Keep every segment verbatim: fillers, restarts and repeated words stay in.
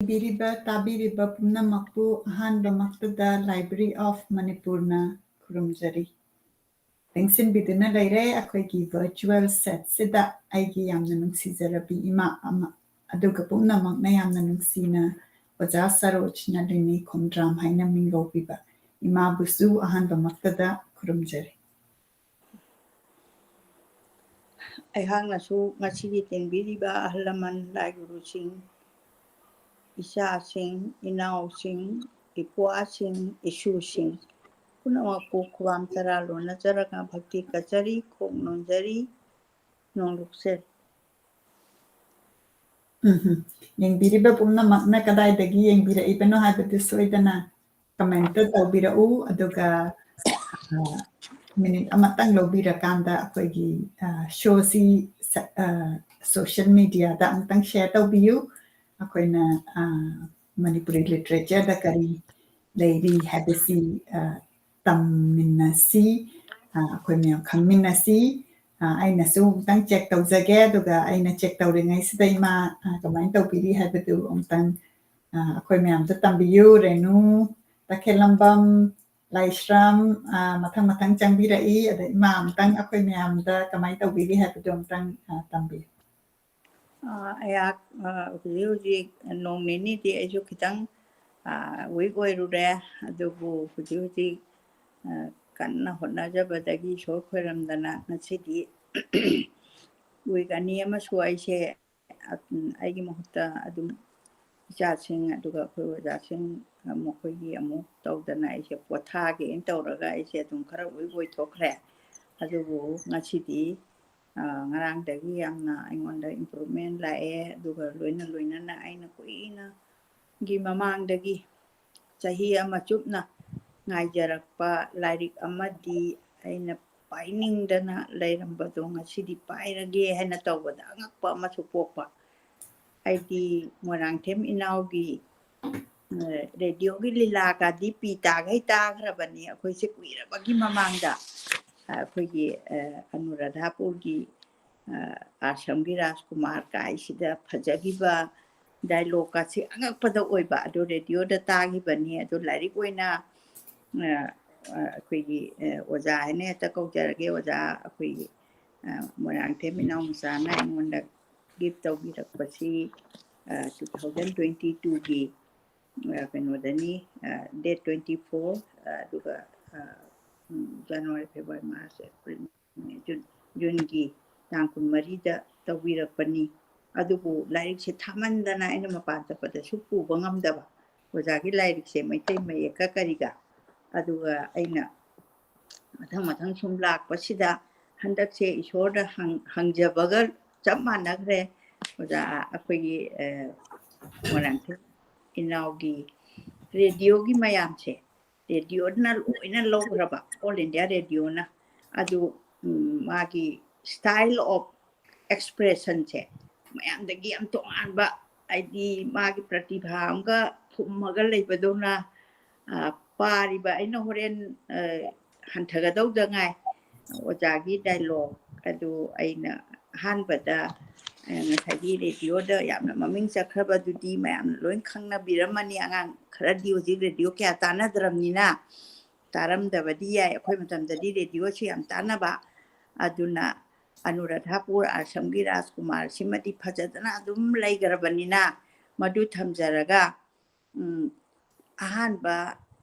ꯌꯦꯡꯕꯤꯔꯤꯕ, ꯇꯥꯕꯤꯔꯤꯕ ꯄꯨꯝꯅꯃꯛꯄꯨ ꯑꯍꯥꯟꯕꯃꯛꯇꯗ Library of ꯃꯅꯤꯄꯨꯔꯅ ꯈꯨꯔꯨꯝꯖꯔꯤ꯫ ꯂꯦꯡꯁꯤꯟꯕꯤꯗꯨꯅ ꯂꯩꯔꯦ ꯑꯩꯈꯣꯏꯒꯤ virtual setꯁꯤꯗ ꯑꯩꯒꯤ ꯌꯥꯝꯅ ꯅꯨꯡꯁꯤꯖꯔꯕꯤ ꯏꯃꯥ ꯑꯃ, ꯑꯗꯨꯒ ꯄꯨꯝꯅꯃꯛꯅ ꯌꯥꯝꯅ ꯅꯨꯡꯁꯤꯅ ꯑꯣꯖꯥ ꯁꯔꯣꯖ ꯅꯂꯤꯅꯤ ꯈꯣꯡꯗ꯭ꯔꯥꯝ ꯍꯥꯏꯅ ꯃꯤꯡꯒꯧꯕꯤꯕ ꯏꯃꯥꯕꯨꯁꯨ ꯑꯍꯥꯟꯕꯃꯛꯇꯗ ꯈꯨꯔꯨꯝꯖꯔꯤ꯫ ꯑꯩꯍꯥꯛꯅꯁꯨ ꯉꯁꯤꯒꯤ ꯇꯦꯟꯕꯤꯔꯤꯕ ꯑꯍꯜ ꯂꯃꯟ, ꯂꯥꯏ ꯒꯨꯔꯨꯁꯤꯡ, ꯏꯆꯥꯁꯤꯡ, ꯏꯅꯥꯎꯁꯤꯡ, ꯏꯄ꯭ꯋꯥꯁꯤꯡ, ꯏꯁꯨꯁꯤꯡ ꯄꯨꯝꯅꯃꯛꯄꯨ ꯈꯨꯕꯥꯝ ꯇꯔꯥ ꯂꯣꯟꯅꯖꯔꯒ ꯚꯛꯇꯤ ꯀꯠꯆꯔꯤ, ꯈꯣꯡ ꯅꯣꯟꯖꯔꯤ, ꯅꯣꯡꯂꯨꯛꯆꯔꯤ꯫ ꯎꯝ, ꯌꯦꯡꯕꯤꯔꯤꯕ ꯄꯨꯝꯅꯃꯛꯅ ꯀꯗꯥꯏꯗꯒꯤ ꯌꯦꯡꯕꯤꯔꯛꯏꯕꯅꯣ ꯍꯥꯏꯕꯗꯨ ꯁꯣꯏꯗꯅ comment ꯇꯧꯕꯤꯔꯛꯎ, ꯑꯗꯨꯒ, ꯑ, minute ꯑꯃꯇꯪ ꯂꯧꯕꯤꯔꯀꯥꯟꯗ ꯑꯩꯈꯣꯏꯒꯤ, ꯑ, showꯁꯤ ꯁ-, ꯑ, social mediaꯗ ꯑꯃꯨꯛꯇꯪ share ꯇꯧꯕꯤꯌꯨ꯫ ꯑꯩꯈꯣꯏꯅ, ꯑ, ꯃꯅꯤꯄꯨꯔꯤ literatureꯗ ꯀꯔꯤ ꯂꯩꯔꯤ ꯍꯥꯏꯕꯁꯤ, ꯑ, ꯇꯝꯃꯤꯟꯅꯁꯤ, ꯑ, ꯑꯩꯈꯣꯏ ꯃꯌꯥꯝ ꯈꯪꯃꯤꯟꯅꯁꯤ꯫ ꯑ, ꯑꯩꯅꯁꯨ ꯑꯃꯨꯛꯇꯪ check ꯇꯧꯖꯒꯦ, ꯑꯗꯨꯒ ꯑꯩꯅ check ꯇꯧꯔꯤꯉꯩꯁꯤꯗ ꯏꯃꯥ, ꯑ, ꯀꯃꯥꯏꯅ ꯇꯧꯕꯤꯔꯤ ꯍꯥꯏꯕꯗꯨ ꯑꯃꯨꯛꯇꯪ, ꯑ, ꯑꯩꯈꯣꯏ ꯃꯌꯥꯝꯗ ꯇꯝꯕꯤꯌꯨ꯫ ꯔꯦꯅꯨ, ꯇꯈꯦꯜꯂꯝꯕꯝ, ꯂꯥꯏꯁ꯭ꯔꯝ, ꯑ, ꯃꯊꯪ ꯃꯊꯪ ꯆꯪꯕꯤꯔꯛꯏ꯫ ꯑꯗ ꯏꯃꯥ ꯑꯃꯨꯛꯇꯪ ꯑꯩꯈꯣꯏ ꯃꯌꯥꯝꯗ ꯀꯃꯥꯏꯅ ꯇꯧꯕꯤꯔꯤ ꯍꯥꯏꯕꯗꯨ ꯑꯃꯨꯛꯇꯪ, ꯑ, ꯇꯝꯕꯤꯌꯨ꯫ ꯑ, ꯑꯩꯍꯥꯛ, ꯑ, ꯍꯧꯖꯤꯛ ꯍꯧꯖꯤꯛ ꯅꯣꯡ ꯅꯤꯅꯤꯗꯤ ꯑꯩꯁꯨ ꯈꯤꯇꯪ, ꯑ, weak ꯑꯣꯏꯔꯨꯔꯦ, ꯑꯗꯨꯕꯨ ꯍꯧꯖꯤꯛ ꯍꯧꯖꯤꯛ, ꯑ, ꯀꯟꯅ ꯍꯣꯠꯅꯖꯕꯗꯒꯤ ꯏꯁꯣꯔ ꯈꯣꯏꯔꯝꯗꯅ ꯉꯁꯤꯗꯤ week ꯑꯅꯤ ꯑꯃꯁꯨ ꯑꯩꯁꯦ, ꯑ, ꯑꯩꯒꯤ ꯃꯍꯨꯠꯇ ꯑꯗꯨꯝ ꯏꯆꯥꯁꯤꯡ ꯑꯗꯨꯒ ꯑꯩꯈꯣꯏ ꯑꯣꯖꯥꯁꯤꯡ, ꯑ, ꯃꯈꯣꯏꯒꯤ ꯑꯃꯨꯛ ꯇꯧꯗꯅ ꯑꯩꯁꯦ ꯄꯣꯊꯥꯒꯦꯅ ꯇꯧꯔꯒ ꯑꯩꯁꯦ ꯑꯗꯨꯝ ꯈꯔ weak ꯑꯣꯏꯊꯣꯛꯈ꯭ꯔꯦ꯫ ꯑꯗꯨꯕꯨ ꯉꯁꯤꯗꯤ, ꯑ, ꯉꯔꯥꯡꯗꯒꯤ ꯌꯥꯝꯅ ꯑꯩꯉꯣꯟꯗ improvement ꯂꯥꯛꯑꯦ꯫ ꯑꯗꯨꯒ ꯂꯣꯏꯅ ꯂꯣꯏꯅꯅ ꯑꯩꯅ ꯀꯨꯏꯅꯒꯤ ꯃꯃꯥꯡꯗꯒꯤ ꯆꯍꯤ ꯑꯃ ꯆꯨꯞꯅ ꯉꯥꯏꯖꯔꯛꯄ ꯂꯥꯏꯔꯤꯛ ꯑꯃꯗꯤ ꯑꯩꯅ ꯄꯥꯏꯅꯤꯡꯗꯅ ꯂꯩꯔꯝꯕꯗꯣ ꯉꯁꯤꯗꯤ ꯄꯥꯏꯔꯒꯦ ꯍꯥꯏꯅ ꯇꯧꯕꯗ ꯑꯉꯛꯄ ꯑꯃꯁꯨ ꯄꯣꯛꯄ꯫ ꯑꯩꯗꯤ ꯃꯣꯏꯔꯥꯡꯊꯦꯝ ꯏꯅꯥꯎꯒꯤ, ꯑ, radioꯒꯤ ꯂꯤꯂꯥꯒꯗꯤ ꯄꯤ ꯇꯥꯈꯩ ꯇꯥꯈ꯭ꯔꯕꯅꯤ꯫ ꯑꯩꯈꯣꯏꯁꯦ ꯀꯨꯏꯔꯕꯒꯤ ꯃꯃꯥꯡꯗ, ꯑ, ꯑꯩꯈꯣꯏꯒꯤ, ꯑ, ꯑꯅꯨꯔꯥꯙꯥꯄꯨꯔꯒꯤ, ꯑ, ꯑꯥꯁ꯭ꯔꯝꯒꯤ ꯔꯥꯖꯀꯨꯃꯥꯔ ꯀꯥꯏꯁꯤꯗ ꯐꯖꯈꯤꯕ, ꯗꯥꯏꯂꯣꯒꯀꯁꯤ ꯑꯉꯛꯄꯗ ꯑꯣꯏꯕ꯫ ꯑꯗꯨ ꯔꯦꯗꯤꯑꯣꯗ ꯇꯥꯈꯤꯕꯅꯤ꯫ ꯑꯗꯨ ꯂꯥꯏꯔꯤꯛ ꯑꯣꯏꯅ, ꯑ, ꯑ, ꯑꯩꯈꯣꯏꯒꯤ, ꯑ, ꯑꯣꯖꯥ ꯍꯥꯏꯅ ꯍꯦꯛꯇ ꯀꯧꯖꯔꯒꯦ꯫ ꯑꯣꯖꯥ ꯑꯩꯈꯣꯏꯒꯤ, ꯑ, ꯃꯣꯏꯔꯥꯡꯊꯦꯝ ꯏꯅꯥꯎ ꯃꯆꯥꯅ ꯑꯩꯉꯣꯟꯗ ꯒꯤꯐ ꯇꯧꯕꯤꯔꯛꯄꯁꯤ, ꯑ, two thousand twenty twoꯒꯤ, ꯑ, ꯀꯩꯅꯣꯗꯅꯤ, ꯑ, date twenty four, ꯑ, ꯑꯗꯨꯒ, ꯑ, ꯎꯝ, January, February, March, April, May, June, Juneꯒꯤ ꯇꯥꯡ ꯀꯨꯟꯃꯔꯤꯗ ꯇꯧꯕꯤꯔꯛꯄꯅꯤ꯫ ꯑꯗꯨꯕꯨ ꯂꯥꯏꯔꯤꯛꯁꯦ ꯊꯥꯃꯟꯗꯅ ꯑꯩꯅ ꯃꯄꯥꯟ ꯆꯠꯄꯗꯁꯨ ꯄꯨꯕ ꯉꯝꯗꯕ꯫ ꯑꯣꯖꯥꯒꯤ ꯂꯥꯏꯔꯤꯛꯁꯦ ꯃꯩꯇꯩ ꯃꯌꯦꯛꯀ ꯀꯔꯤꯒ꯫ ꯑꯗꯨꯒ ꯑꯩꯅ ꯃꯊꯪ ꯃꯊꯪ ꯁꯨꯝ ꯂꯥꯛꯄꯁꯤꯗ ꯍꯟꯗꯛꯁꯦ ꯏꯁꯣꯔꯗ ꯍꯪ-, ꯍꯪꯖꯕꯒ ꯆꯞ ꯃꯥꯟꯅꯈ꯭ꯔꯦ꯫ ꯑꯣꯖꯥ ꯑꯩꯈꯣꯏꯒꯤ, ꯑ, ꯃꯣꯏꯔꯥꯡꯊꯦꯝ ꯏꯅꯥꯎꯒꯤ ꯔꯦꯗꯤꯑꯣꯒꯤ ꯃꯌꯥꯝꯁꯦ, ꯔꯦꯗꯤꯑꯣꯅ ꯂꯣꯏꯅ ꯂꯧꯈ꯭ꯔꯕ, All India Radioꯅ꯫ ꯑꯗꯨ, ꯎꯝ, ꯃꯥꯒꯤ style of expressionꯁꯦ ꯃꯌꯥꯝꯗꯒꯤ ꯌꯥꯝ ꯇꯣꯉꯥꯟꯕ, ꯍꯥꯏꯗꯤ ꯃꯥꯒꯤ ꯄ꯭ꯔꯇꯤꯚꯥ ꯑꯃꯒ ꯐꯨꯝꯃꯒ ꯂꯩꯕꯗꯧꯅ, ꯑ, ꯄꯥꯔꯤꯕ ꯑꯩꯅ ꯍꯣꯔꯦꯟ, ꯑ, ꯍꯟꯊꯒꯗꯧꯗ ꯉꯥꯏ꯫ ꯑꯣꯖꯥꯒꯤ ꯗꯥꯏꯂꯣꯒ ꯑꯗꯨ ꯑꯩꯅ ꯑꯍꯥꯟꯕꯗ, ꯑ, ꯉꯁꯥꯏꯒꯤ ꯔꯦꯗꯤꯑꯣꯗ ꯌꯥꯝꯅ ꯃꯃꯤꯡ ꯆꯠꯈ꯭ꯔꯕꯗꯨꯗꯤ ꯃꯌꯥꯝꯅ ꯂꯣꯏ ꯈꯪꯅꯕꯤꯔꯝꯃꯅꯤ꯫ ꯑꯉꯥꯡ ꯈꯔꯗꯤ ꯍꯧꯖꯤꯛ ꯔꯦꯗꯤꯑꯣ ꯀꯌꯥ ꯇꯥꯟꯅꯗ꯭ꯔꯕꯅꯤꯅ ꯇꯥꯔꯝꯗꯕꯗꯤ ꯌꯥꯏ꯫ ꯑꯩꯈꯣꯏ ꯃꯇꯝꯗꯗꯤ ꯔꯦꯗꯤꯑꯣꯁꯤ ꯌꯥꯝ ꯇꯥꯟꯅꯕ꯫ ꯑꯗꯨꯅ ꯑꯅꯨꯔꯥꯙꯥꯄꯨꯔ ꯑꯥꯁ꯭ꯔꯝꯒꯤ ꯔꯥꯖꯀꯨꯃꯥꯔꯁꯤꯃꯗꯤ ꯐꯖꯗꯅ ꯑꯗꯨꯝ ꯂꯩꯈ꯭ꯔꯕꯅꯤꯅ ꯃꯗꯨ ꯊꯝꯖꯔꯒ, ꯎꯝ, ꯑꯍꯥꯟꯕ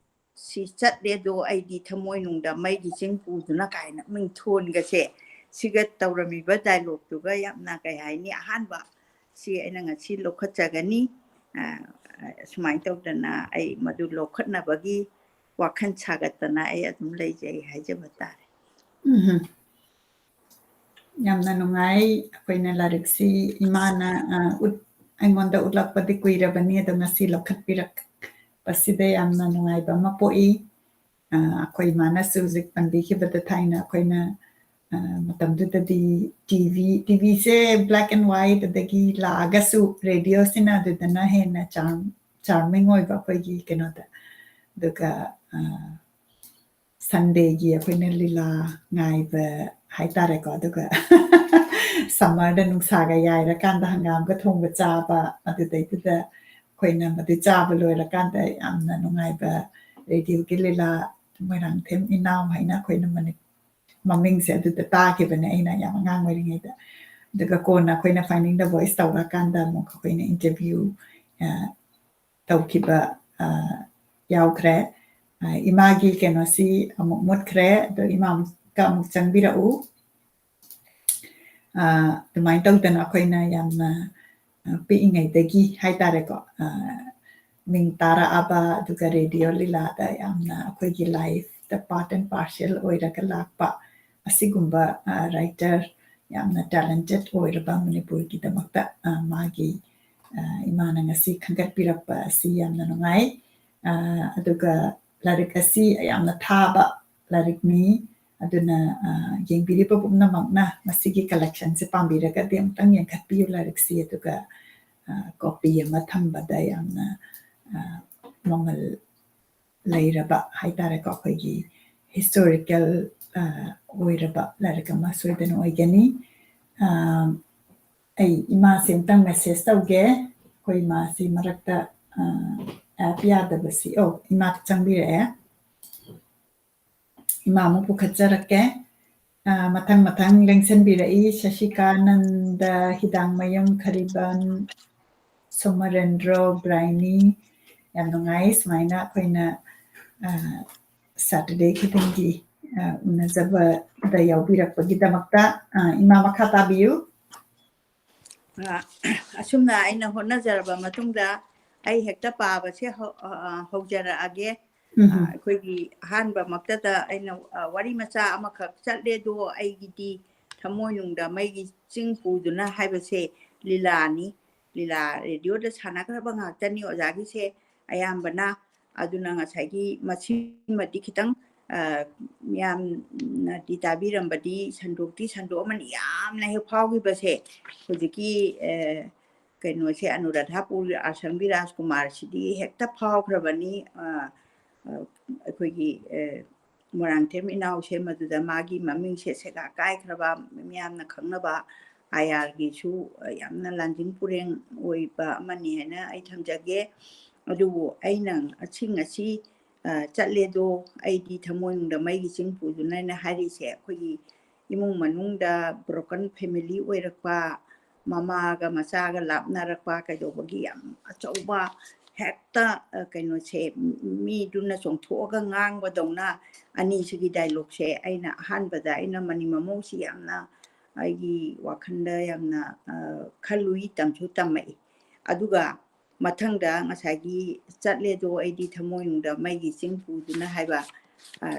ꯁꯤ ꯆꯠꯂꯦꯗꯣ ꯑꯩꯗꯤ ꯊꯃꯣꯏꯅꯨꯡꯗ ꯃꯩꯒꯤ ꯆꯤꯡ ꯄꯨꯗꯨꯅ ꯀꯥꯏꯅ ꯃꯤꯡꯊꯣꯟꯒꯁꯦ ꯁꯤꯒ ꯇꯧꯔꯝꯃꯤꯕ ꯗꯥꯏꯂꯣꯒꯇꯨꯒ ꯌꯥꯝꯅ, ꯀꯩ ꯍꯥꯏꯅꯤ, ꯑꯍꯥꯟꯕ ꯁꯤ ꯑꯩꯅ ꯉꯁꯤ ꯂꯧꯈꯠꯆꯒꯅꯤ꯫ ꯑ, ꯁꯨꯃꯥꯏꯅ ꯇꯧꯗꯅ ꯑꯩ ꯃꯗꯨ ꯂꯧꯈꯠꯅꯕꯒꯤ ꯋꯥꯈꯜ ꯁꯥꯒꯠꯇꯅ ꯑꯩ ꯑꯗꯨꯝ ꯂꯩꯖꯩ ꯍꯥꯏꯖꯕ ꯇꯥꯔꯦ꯫ ꯎꯝ꯫ ꯌꯥꯝꯅ ꯅꯨꯡꯉꯥꯏ꯫ ꯑꯩꯈꯣꯏꯅ ꯂꯥꯏꯔꯤꯛꯁꯤ ꯏꯃꯥꯅ, ꯑ, ꯎꯠ-, ꯑꯩꯉꯣꯟꯗ ꯎꯠꯂꯛꯄꯗꯤ ꯀꯨꯏꯔꯕꯅꯤ, ꯑꯗꯣ ꯉꯁꯤ ꯂꯧꯈꯠꯄꯤꯔꯛꯄꯁꯤꯗ ꯌꯥꯝꯅ ꯅꯨꯡꯉꯥꯏꯕ ꯑꯃ ꯄꯣꯛꯏ꯫ ꯑ, ꯑꯩꯈꯣꯏ ꯏꯃꯥꯅꯁꯨ ꯍꯧꯖꯤꯛ ꯄꯟꯕꯤꯈꯤꯕꯗ ꯊꯥꯏꯅ ꯑꯩꯈꯣꯏꯅ, ꯑ, ꯃꯇꯝꯗꯨꯗꯗꯤ ꯇꯤ ꯚꯤ, ꯇꯤ ꯚꯤꯁꯦ black and white ꯑꯗꯒꯤ ꯂꯥꯛꯑꯒꯁꯨ ꯔꯦꯗꯤꯑꯣꯁꯤꯅ ꯑꯗꯨꯗꯅ ꯍꯦꯟꯅ charm, charming ꯑꯣꯏꯕ ꯑꯩꯈꯣꯏꯒꯤ ꯀꯩꯅꯣꯗ꯫ ꯑꯗꯨꯒ, ꯑ, Sundayꯒꯤ ꯑꯩꯈꯣꯏꯅ ꯂꯤꯂꯥ ꯉꯥꯏꯕ ꯍꯥꯏꯇꯥꯔꯦꯀꯣ꯫ ꯑꯗꯨꯒ ꯁꯝꯃꯔꯗ ꯅꯨꯡꯁꯥꯒ ꯌꯥꯏꯔꯀꯥꯟꯗ ꯍꯪꯒꯥꯝꯒ ꯊꯣꯡꯕ ꯆꯥꯕ, ꯑꯗꯨꯗꯩꯗꯨꯗ ꯑꯩꯈꯣꯏꯅ ꯃꯗꯨ ꯆꯥꯕ ꯂꯣꯏꯔꯀꯥꯟꯗ ꯌꯥꯝꯅ ꯅꯨꯡꯉꯥꯏꯕ ꯔꯦꯗꯤꯑꯣꯒꯤ ꯂꯤꯂꯥ, ꯃꯣꯏꯔꯥꯡꯊꯦꯝ ꯏꯅꯥꯎ ꯍꯥꯏꯅ ꯑꯩꯈꯣꯏꯅ ꯃꯅꯤ-, ꯃꯃꯤꯡꯁꯦ ꯑꯗꯨꯗ ꯇꯥꯈꯤꯕꯅꯦ ꯑꯩꯅ ꯌꯥꯝ ꯑꯉꯥꯡ ꯑꯣꯏꯔꯤꯉꯩꯗ꯫ ꯑꯗꯨꯒ ꯀꯣꯟꯅ ꯑꯩꯈꯣꯏꯅ Finding the Voice ꯇꯧꯔꯀꯥꯟꯗ ꯑꯃꯨꯛ ꯑꯩꯈꯣꯏꯅ interview, ꯑ, ꯇꯧꯈꯤꯕ, ꯑ, ꯌꯥꯎꯈ꯭ꯔꯦ꯫ ꯑ, ꯏꯃꯥꯒꯤ ꯀꯩꯅꯣꯁꯤ ꯑꯃꯨꯛ ꯃꯨꯠꯈ꯭ꯔꯦ, ꯑꯗꯣ ꯏꯃꯥ ꯑꯃꯨꯛꯀ ꯑꯃꯨꯛ ꯆꯪꯕꯤꯔꯛꯎ꯫ ꯑ, ꯑꯗꯨꯃꯥꯏꯅ ꯇꯧꯗꯅ ꯑꯩꯈꯣꯏꯅ ꯌꯥꯝꯅ, ꯑ, ꯄꯤꯛꯏꯉꯩꯗꯒꯤ ꯍꯥꯏꯇꯥꯔꯦꯀꯣ, ꯑ, ꯃꯤꯡ ꯇꯥꯔꯛꯑꯕ, ꯑꯗꯨꯒ ꯔꯦꯗꯤꯑꯣ ꯂꯤꯂꯥꯗ ꯌꯥꯝꯅ ꯑꯩꯈꯣꯏꯒꯤ lifeꯇ part and parcel ꯑꯣꯏꯔꯒ ꯂꯥꯛꯄ ꯑꯁꯤꯒꯨꯝꯕ, ꯑ, writer, ꯌꯥꯝꯅ talented ꯑꯣꯏꯔꯕ ꯃꯅꯤꯄꯨꯔꯒꯤꯗꯃꯛꯇ, ꯑ, ꯃꯥꯒꯤ, ꯑ, ꯏꯃꯥꯅ ꯉꯁꯤ ꯈꯟꯒꯠꯄꯤꯔꯛꯄ ꯑꯁꯤ ꯌꯥꯝꯅ ꯅꯨꯡꯉꯥꯏ꯫ ꯑ, ꯑꯗꯨꯒ ꯂꯥꯏꯔꯤꯛ ꯑꯁꯤ ꯌꯥꯝꯅ ꯊꯥꯕ ꯂꯥꯏꯔꯤꯛꯅꯤ꯫ ꯑꯗꯨꯅ, ꯑ, ꯌꯦꯡꯕꯤꯔꯤꯕ ꯄꯨꯝꯅꯃꯛꯅ ꯃꯁꯤꯒꯤ collectionꯁꯦ ꯄꯥꯝꯕꯤꯔꯒꯗꯤ ꯑꯃꯨꯛꯇꯪ ꯌꯦꯡꯈꯠꯄꯤꯌꯨ ꯂꯥꯏꯔꯤꯛꯁꯤ꯫ ꯑꯗꯨꯒ, ꯑ, copy ꯑꯃ ꯊꯝꯕꯗ ꯌꯥꯝꯅ, ꯑ, ꯃꯃꯜ ꯂꯩꯔꯕ ꯍꯥꯏꯇꯥꯔꯦꯀꯣ, ꯑꯩꯈꯣꯏꯒꯤ historical, ꯑ, ꯑꯣꯏꯔꯕ ꯂꯥꯏꯔꯤꯛ ꯑꯃ ꯁꯣꯏꯗꯅ ꯑꯣꯏꯒꯅꯤ꯫ ꯑ, ꯑꯩ ꯏꯃꯥꯁꯦ ꯑꯝꯇꯪ message ꯇꯧꯒꯦ꯫ ꯑꯩꯈꯣꯏ ꯏꯃꯥꯁꯤ ꯃꯔꯛꯇ, ꯑ, app ꯌꯥꯗꯕꯁꯤ, ꯑꯣ, ꯏꯃꯥ ꯆꯪꯕꯤꯔꯛꯑꯦ꯫ ꯏꯃꯥ ꯑꯃꯨꯛ ꯄꯨꯈꯠꯆꯔꯛꯀꯦ꯫ ꯑ, ꯃꯊꯪ ꯃꯊꯪ ꯂꯦꯡꯁꯟꯕꯤꯔꯛꯏ, ꯁꯁꯤꯀꯥꯅꯟꯗ, ꯍꯤꯗꯥꯡꯃꯌꯨꯝ ꯈꯔꯤꯕꯝ, ꯁꯣꯃꯔꯦꯟꯗ꯭ꯔꯣ, ꯕ꯭ꯔꯥꯏꯅꯤ꯫ ꯌꯥꯝ ꯅꯨꯡꯉꯥꯏ ꯁꯨꯃꯥꯏꯅ ꯑꯩꯈꯣꯏꯅ, ꯑ, Saturday ꯈꯨꯗꯤꯡꯒꯤ, ꯑ, ꯎꯅꯖꯕꯗ ꯌꯥꯎꯕꯤꯔꯛꯄꯒꯤꯗꯃꯛꯇ꯫ ꯑ, ꯏꯃꯥ, ꯃꯈꯥ ꯇꯥꯕꯤꯌꯨ꯫ ꯑ, ꯑꯁꯨꯝꯅ ꯑꯩꯅ ꯍꯣꯠꯅꯖꯔꯕ ꯃꯇꯨꯡꯗ ꯑꯩ ꯍꯦꯛꯇ ꯄꯥꯕꯁꯦ ꯍꯧ-, ꯑ, ꯑ, ꯍꯧꯖꯔꯛꯑꯒꯦ꯫ ꯎꯝ꯫ ꯑ, ꯑꯩꯈꯣꯏꯒꯤ ꯑꯍꯥꯟꯕꯃꯛꯇꯗ ꯑꯩꯅ, ꯑ, ꯋꯥꯔꯤ ꯃꯆꯥ ꯑꯃꯈꯛ ꯆꯠꯂꯦ, ꯑꯗꯣ ꯑꯩꯒꯤꯗꯤ ꯊꯃꯣꯏꯅꯨꯡꯗ ꯃꯩꯒꯤ ꯆꯤꯡ ꯄꯨꯗꯨꯅ ꯍꯥꯏꯕꯁꯦ ꯂꯤꯂꯥꯅꯤ꯫ ꯂꯤꯂꯥ ꯔꯦꯗꯤꯑꯣꯗ ꯁꯥꯟꯅꯈ꯭ꯔꯕ ꯉꯥꯛꯇꯅꯤ ꯑꯣꯖꯥꯒꯤꯁꯦ ꯑꯌꯥꯝꯕꯅ꯫ ꯑꯗꯨꯅ ꯉꯁꯥꯏꯒꯤ ꯃꯁꯤꯃꯗꯤ ꯈꯤꯇꯪ, ꯑ, ꯃꯤꯌꯥꯝꯅꯗꯤ ꯇꯥꯕꯤꯔꯝꯕꯗꯤ ꯁꯟꯗꯣꯛꯇꯤ ꯁꯟꯗꯣꯛꯑꯃꯅꯤ꯫ ꯌꯥꯝꯅ ꯍꯦꯛ ꯐꯥꯎꯈꯤꯕꯁꯦ ꯍꯧꯖꯤꯛꯀꯤ, ꯑ, ꯀꯩꯅꯣꯁꯦ, ꯑꯅꯨꯔꯥꯙꯥꯄꯨꯔ ꯑꯁꯥꯝꯒꯤ ꯔꯥꯖꯀꯨꯃꯥꯔꯁꯤꯗꯤ ꯍꯦꯛꯇ ꯐꯥꯎꯈ꯭ꯔꯕꯅꯤ꯫ ꯑ, ꯑ, ꯑꯩꯈꯣꯏꯒꯤ, ꯑ, ꯃꯣꯏꯔꯥꯡꯊꯦꯝ ꯏꯅꯥꯎꯁꯦ, ꯃꯗꯨꯗ ꯃꯥꯒꯤ ꯃꯃꯤꯡꯁꯦ ꯁꯦꯒꯥ ꯀꯥꯏꯈ꯭ꯔꯕ, ꯃꯤꯌꯥꯝꯅ ꯈꯪꯅꯕ ꯑꯥꯏ ꯑꯥꯔꯒꯤꯁꯨ ꯌꯥꯝꯅ ꯂꯥꯟꯖꯤꯡ ꯄꯨꯔꯦꯡ ꯑꯣꯏꯕ ꯑꯃꯅꯤ ꯍꯥꯏꯅ ꯑꯩ ꯊꯝꯖꯒꯦ꯫ ꯑꯗꯨꯕꯨ ꯑꯩꯅ ꯑꯁꯤꯡ ꯑꯁꯤ ꯆꯠꯂꯦꯗꯣ ꯑꯩꯗꯤ ꯊꯃꯣꯏꯅꯨꯡꯗ ꯃꯩꯒꯤ ꯆꯤꯡ ꯄꯨꯗꯨꯅ ꯑꯩꯅ ꯍꯥꯏꯔꯤꯁꯦ, ꯑꯩꯈꯣꯏꯒꯤ ꯏꯃꯨꯡ ꯃꯅꯨꯡꯗ broken family ꯑꯣꯏꯔꯛꯄ, ꯃꯃꯥꯒ ꯃꯆꯥꯒ ꯂꯥꯞꯅꯔꯛꯄ ꯀꯩꯗꯧꯕꯒꯤ ꯌꯥꯝ ꯑꯆꯧꯕ ꯍꯦꯛꯇ ꯀꯩꯅꯣꯁꯦ, ꯃꯤꯗꯨꯅ ꯆꯣꯡꯊꯣꯛꯑꯒ ꯉꯥꯡꯕꯗꯧꯅ ꯑꯅꯤꯁꯤꯒꯤ dialogueꯁꯦ ꯑꯩꯅ ꯑꯍꯥꯟꯕꯗ ꯑꯩꯅ ꯃꯅꯤ ꯃꯃꯧꯁꯤ ꯌꯥꯝꯅ ꯑꯩꯒꯤ ꯋꯥꯈꯜꯗ ꯌꯥꯝꯅ ꯈꯜꯂꯨꯏ, ꯇꯝꯁꯨ ꯇꯝꯃꯛꯏ꯫ ꯑꯗꯨꯒ ꯃꯊꯪꯗ ꯉꯁꯥꯏꯒꯤ ꯆꯠꯂꯦꯗꯣ ꯑꯩꯗꯤ ꯊꯃꯣꯏꯅꯨꯡꯗ ꯃꯩꯒꯤ ꯆꯤꯡ ꯄꯨꯗꯨꯅ ꯍꯥꯏꯕ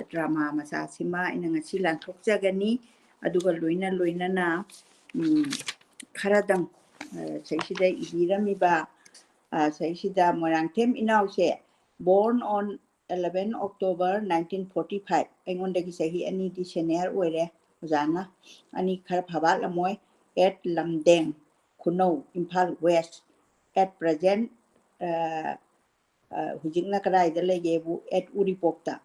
drama ꯃꯆꯥꯁꯤꯃ ꯑꯩꯅ ꯉꯁꯤ ꯂꯥꯟꯊꯣꯛꯆꯒꯅꯤ꯫ ꯑꯗꯨꯒ ꯂꯣꯏꯅ ꯂꯣꯏꯅꯅ ꯈꯔꯗꯪ ꯁꯩꯁꯤꯗ ꯏꯕꯤꯔꯝꯃꯤꯕ, ꯁꯩꯁꯤꯗ Moirangthem ꯏꯅꯥꯎꯁꯦ born on eleven October nineteen forty five, ꯑꯩꯉꯣꯟꯗꯒꯤ ꯆꯍꯤ ꯑꯅꯤꯗꯤ senior ꯑꯣꯏꯔꯦ ꯑꯣꯖꯥꯅ꯫ ꯑꯅꯤ ꯈꯔ ꯐꯥꯕꯥꯠꯂꯝꯃꯣꯏ꯫ At ꯂꯝꯗꯦꯡ, ꯈꯨꯅꯧ, Imphal West꯫ At present, ꯍꯧꯖꯤꯛꯅ ꯀꯗꯥꯏꯗ ꯂꯩꯒꯦꯕꯨ, at ꯎꯔꯤꯄꯣꯛꯇ,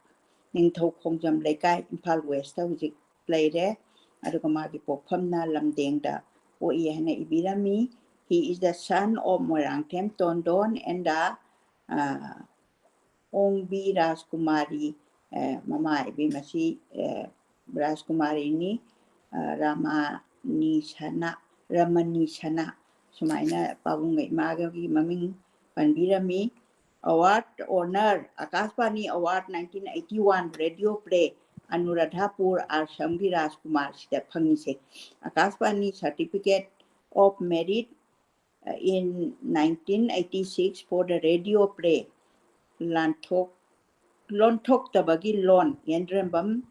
ꯅꯤꯡꯊꯧ ꯈꯣꯡꯖꯝ ꯂꯩꯀꯥꯏ, ꯏꯝꯐꯥꯜ Westꯇ ꯍꯧꯖꯤꯛ ꯂꯩꯔꯦ꯫ ꯑꯗꯨꯒ ꯃꯥꯒꯤ ꯄꯣꯛꯐꯝꯅ ꯂꯝꯗꯦꯡꯗ ꯄꯣꯛꯏ ꯍꯥꯏꯅ ꯏꯕꯤꯔꯝꯃꯤ꯫ He is the son of Moirangthem ꯇꯣꯟꯗꯣꯟ and the ꯑꯣꯡꯕꯤ ꯔꯥꯖꯀꯨꯃꯥꯔꯤ꯫ ꯃꯃꯥ ꯏꯕꯦꯝꯃꯁꯤ ꯔꯥꯖꯀꯨꯃꯥꯔꯤꯅꯤ꯫ ꯔꯥꯃꯥꯅꯤꯁꯅꯥ, ꯔꯃꯅꯤꯁꯅꯥ, ꯁꯨꯃꯥꯏꯅ ꯄꯥꯕꯨꯡꯒ ꯏꯃꯥꯒꯒꯤ ꯃꯃꯤꯡ ꯄꯟꯕꯤꯔꯝꯃꯤ꯫ Award honor, Akashvani Award nineteen eighty one, radio play ꯑꯅꯨꯔꯥꯙꯥꯄꯨꯔ ꯑꯥꯁ꯭ꯔꯝꯒꯤ ꯔꯥꯖꯀꯨꯃꯥꯔꯁꯤꯗ ꯐꯪꯉꯤꯁꯦ꯫ Akashvani Certificate of Merit in nineteen eighty six for the radio play ꯂꯥꯟꯊꯣꯛ ꯂꯣꯟꯊꯣꯛꯇꯕꯒꯤ ꯂꯣꯟ, ꯌꯦꯟꯗ꯭ꯔꯦꯝꯕꯝ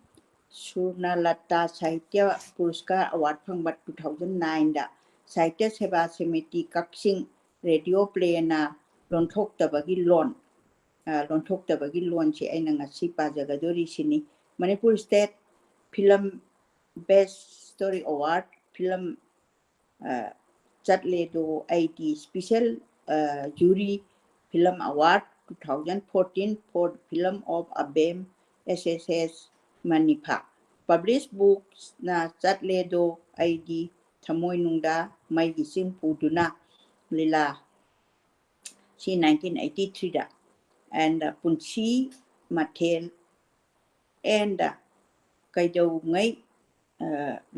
ꯁꯨꯔꯅꯂꯇꯥ ꯁꯥꯍꯤꯇ꯭ꯌ ꯄꯨꯔꯁꯀꯥꯔ award ꯐꯪꯕ two thousand nineꯗ꯫ ꯁꯥꯍꯤꯇ꯭ꯌ ꯁꯦꯕꯥ ꯁꯃꯤꯇꯤ ꯀꯛꯆꯤꯡ, radio playꯅ ꯂꯣꯟꯊꯣꯛꯇꯕꯒꯤ ꯂꯣꯟ, ꯂꯣꯟꯊꯣꯛꯇꯕꯒꯤ ꯂꯣꯟꯁꯤ ꯑꯩꯅ ꯉꯁꯤ ꯄꯥꯖꯒꯗꯣꯔꯤꯁꯤꯅꯤ꯫ Manipur State Film Best Story Award, film ꯆꯠꯂꯦꯗꯣ ꯑꯩꯗꯤ special jury film award two thousand fourteen for film of Abem S S S Manipha꯫ Published booksꯅ ꯆꯠꯂꯦꯗꯣ ꯑꯩꯗꯤ ꯊꯃꯣꯏꯅꯨꯡꯗ ꯃꯩꯒꯤ ꯆꯤꯡ ꯄꯨꯗꯨꯅ ꯂꯤꯂꯥ ꯁꯤ nineteen eighty-three ꯗ꯫ And ꯄꯨꯟꯁꯤ ꯃꯊꯦꯜ and ꯀꯩꯗꯧꯉꯩ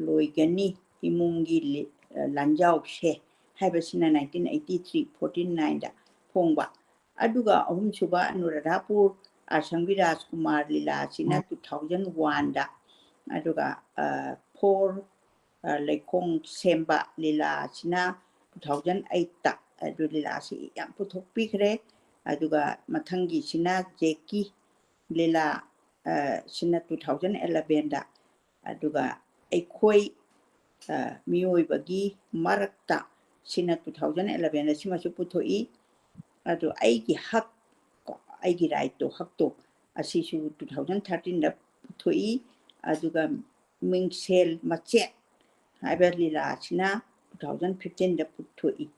ꯂꯣꯏꯒꯅꯤ ꯏꯃꯨꯡꯒꯤ ꯂꯥꯟꯖꯥꯎꯁꯦ ꯍꯥꯏꯕꯁꯤꯅ nineteen eighty-three, forty-nine ꯗ ꯐꯣꯡꯕ꯫ ꯑꯗꯨꯒ ꯑꯍꯨꯝꯁꯨꯕ ꯑꯅꯨꯔꯥꯙꯥꯄꯨꯔ ꯑꯥꯔꯁꯪꯒꯤ ꯔꯥꯖꯀꯨꯃꯥꯔ ꯂꯤꯂꯥꯁꯤꯅ two thousand one ꯗ, ꯑꯗꯨꯒ ꯐꯣꯔ ꯂꯩꯈꯣꯡ ꯁꯦꯝꯕ ꯂꯤꯂꯥꯁꯤꯅ two thousand eight ꯇ꯫ ꯑꯗꯨ ꯂꯤꯂꯥꯁꯤ ꯌꯥꯝ ꯄꯨꯊꯣꯛꯄꯤꯈ꯭ꯔꯦ꯫ ꯑꯗꯨꯒ ꯃꯊꯪꯒꯤꯁꯤꯅ ꯖꯦꯛꯀꯤ ꯂꯤꯂꯥ ꯁꯤꯅ two thousand eleven ꯗ꯫ ꯑꯗꯨꯒ ꯑꯩꯈꯣꯏ ꯃꯤꯑꯣꯏꯕꯒꯤ ꯃꯔꯛꯇ ꯁꯤꯅ two thousand eleven ꯗ ꯁꯤꯃꯁꯨ ꯄꯨꯊꯣꯛꯏ꯫ ꯑꯗꯨ ꯑꯩꯒꯤ ꯍꯛ, ꯀꯣ, ꯑꯩꯒꯤ right ꯇꯣ, ꯍꯛꯇꯣ, ꯑꯁꯤꯁꯨ two thousand thirteen ꯗ ꯄꯨꯊꯣꯛꯏ꯫ ꯑꯗꯨꯒ ꯃꯤꯡꯁꯦꯜ ꯃꯆꯦꯠ ꯍꯥꯏꯕ ꯂꯤꯂꯥ ꯑꯁꯤꯅ two thousand fifteen ꯗ ꯄꯨꯊꯣꯛꯏ꯫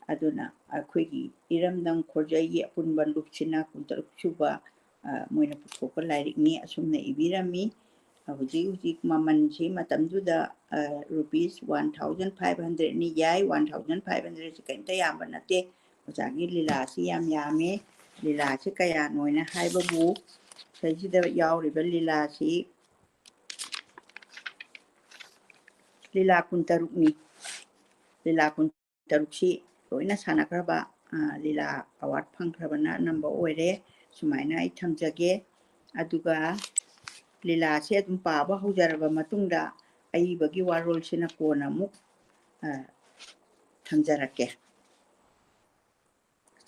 ꯑꯗꯨꯅ ꯑꯩꯈꯣꯏꯒꯤ ꯏꯔꯝꯗꯝ ꯈꯣꯔꯖꯩꯒꯤ ꯑꯄꯨꯟꯕ ꯂꯨꯞꯁꯤꯅ ꯀꯨꯟꯇꯔꯨꯛ ꯁꯨꯕ ꯃꯣꯏꯅ ꯄꯨꯊꯣꯛꯄ ꯂꯥꯏꯔꯤꯛꯅꯤ꯫ ꯑꯁꯨꯝꯅ ꯏꯕꯤꯔꯝꯃꯤ꯫ ꯍꯧꯖꯤꯛ ꯍꯧꯖꯤꯛ ꯃꯃꯜꯁꯤ ꯃꯇꯝꯗꯨꯗ rupees one thousand five hundred ꯅꯤ꯫ ꯌꯥꯏ, one thousand five hundred ꯁꯤ ꯀꯔꯤꯝꯇ ꯌꯥꯝꯕ ꯅꯠꯇꯦ꯫ ꯑꯣꯖꯥꯒꯤ ꯂꯤꯂꯥꯁꯤ ꯌꯥꯝ ꯌꯥꯝꯃꯤ꯫ ꯂꯤꯂꯥꯁꯤ ꯀꯌꯥꯅꯣꯅ ꯍꯥꯏꯕꯕꯨ, ꯁꯤꯗꯩꯁꯤꯗ ꯌꯥꯎꯔꯤꯕ ꯂꯤꯂꯥꯁꯤ ꯂꯤꯂꯥ ꯀꯨꯟꯇꯔꯨꯛꯅꯤ꯫ ꯂꯤꯂꯥ ꯀꯨꯟꯇꯔꯨꯛꯁꯤ ꯂꯣꯏꯅ ꯁꯥꯟꯅꯈ꯭ꯔꯕ, ꯂꯤꯂꯥ award ꯐꯪꯈ꯭ꯔꯕꯅ ꯑꯅꯝꯕ ꯑꯣꯏꯔꯦ꯫ ꯁꯨꯃꯥꯏꯅ ꯑꯩ ꯊꯝꯖꯒꯦ꯫ ꯑꯗꯨꯒ ꯂꯤꯂꯥꯁꯦ ꯑꯗꯨꯝ ꯄꯥꯕ ꯍꯧꯖꯔꯕ ꯃꯇꯨꯡꯗ ꯑꯏꯕꯒꯤ ꯋꯥꯔꯣꯜꯁꯤꯅ ꯀꯣꯟꯅ ꯑꯃꯨꯛ ꯊꯝꯖꯔꯛꯀꯦ꯫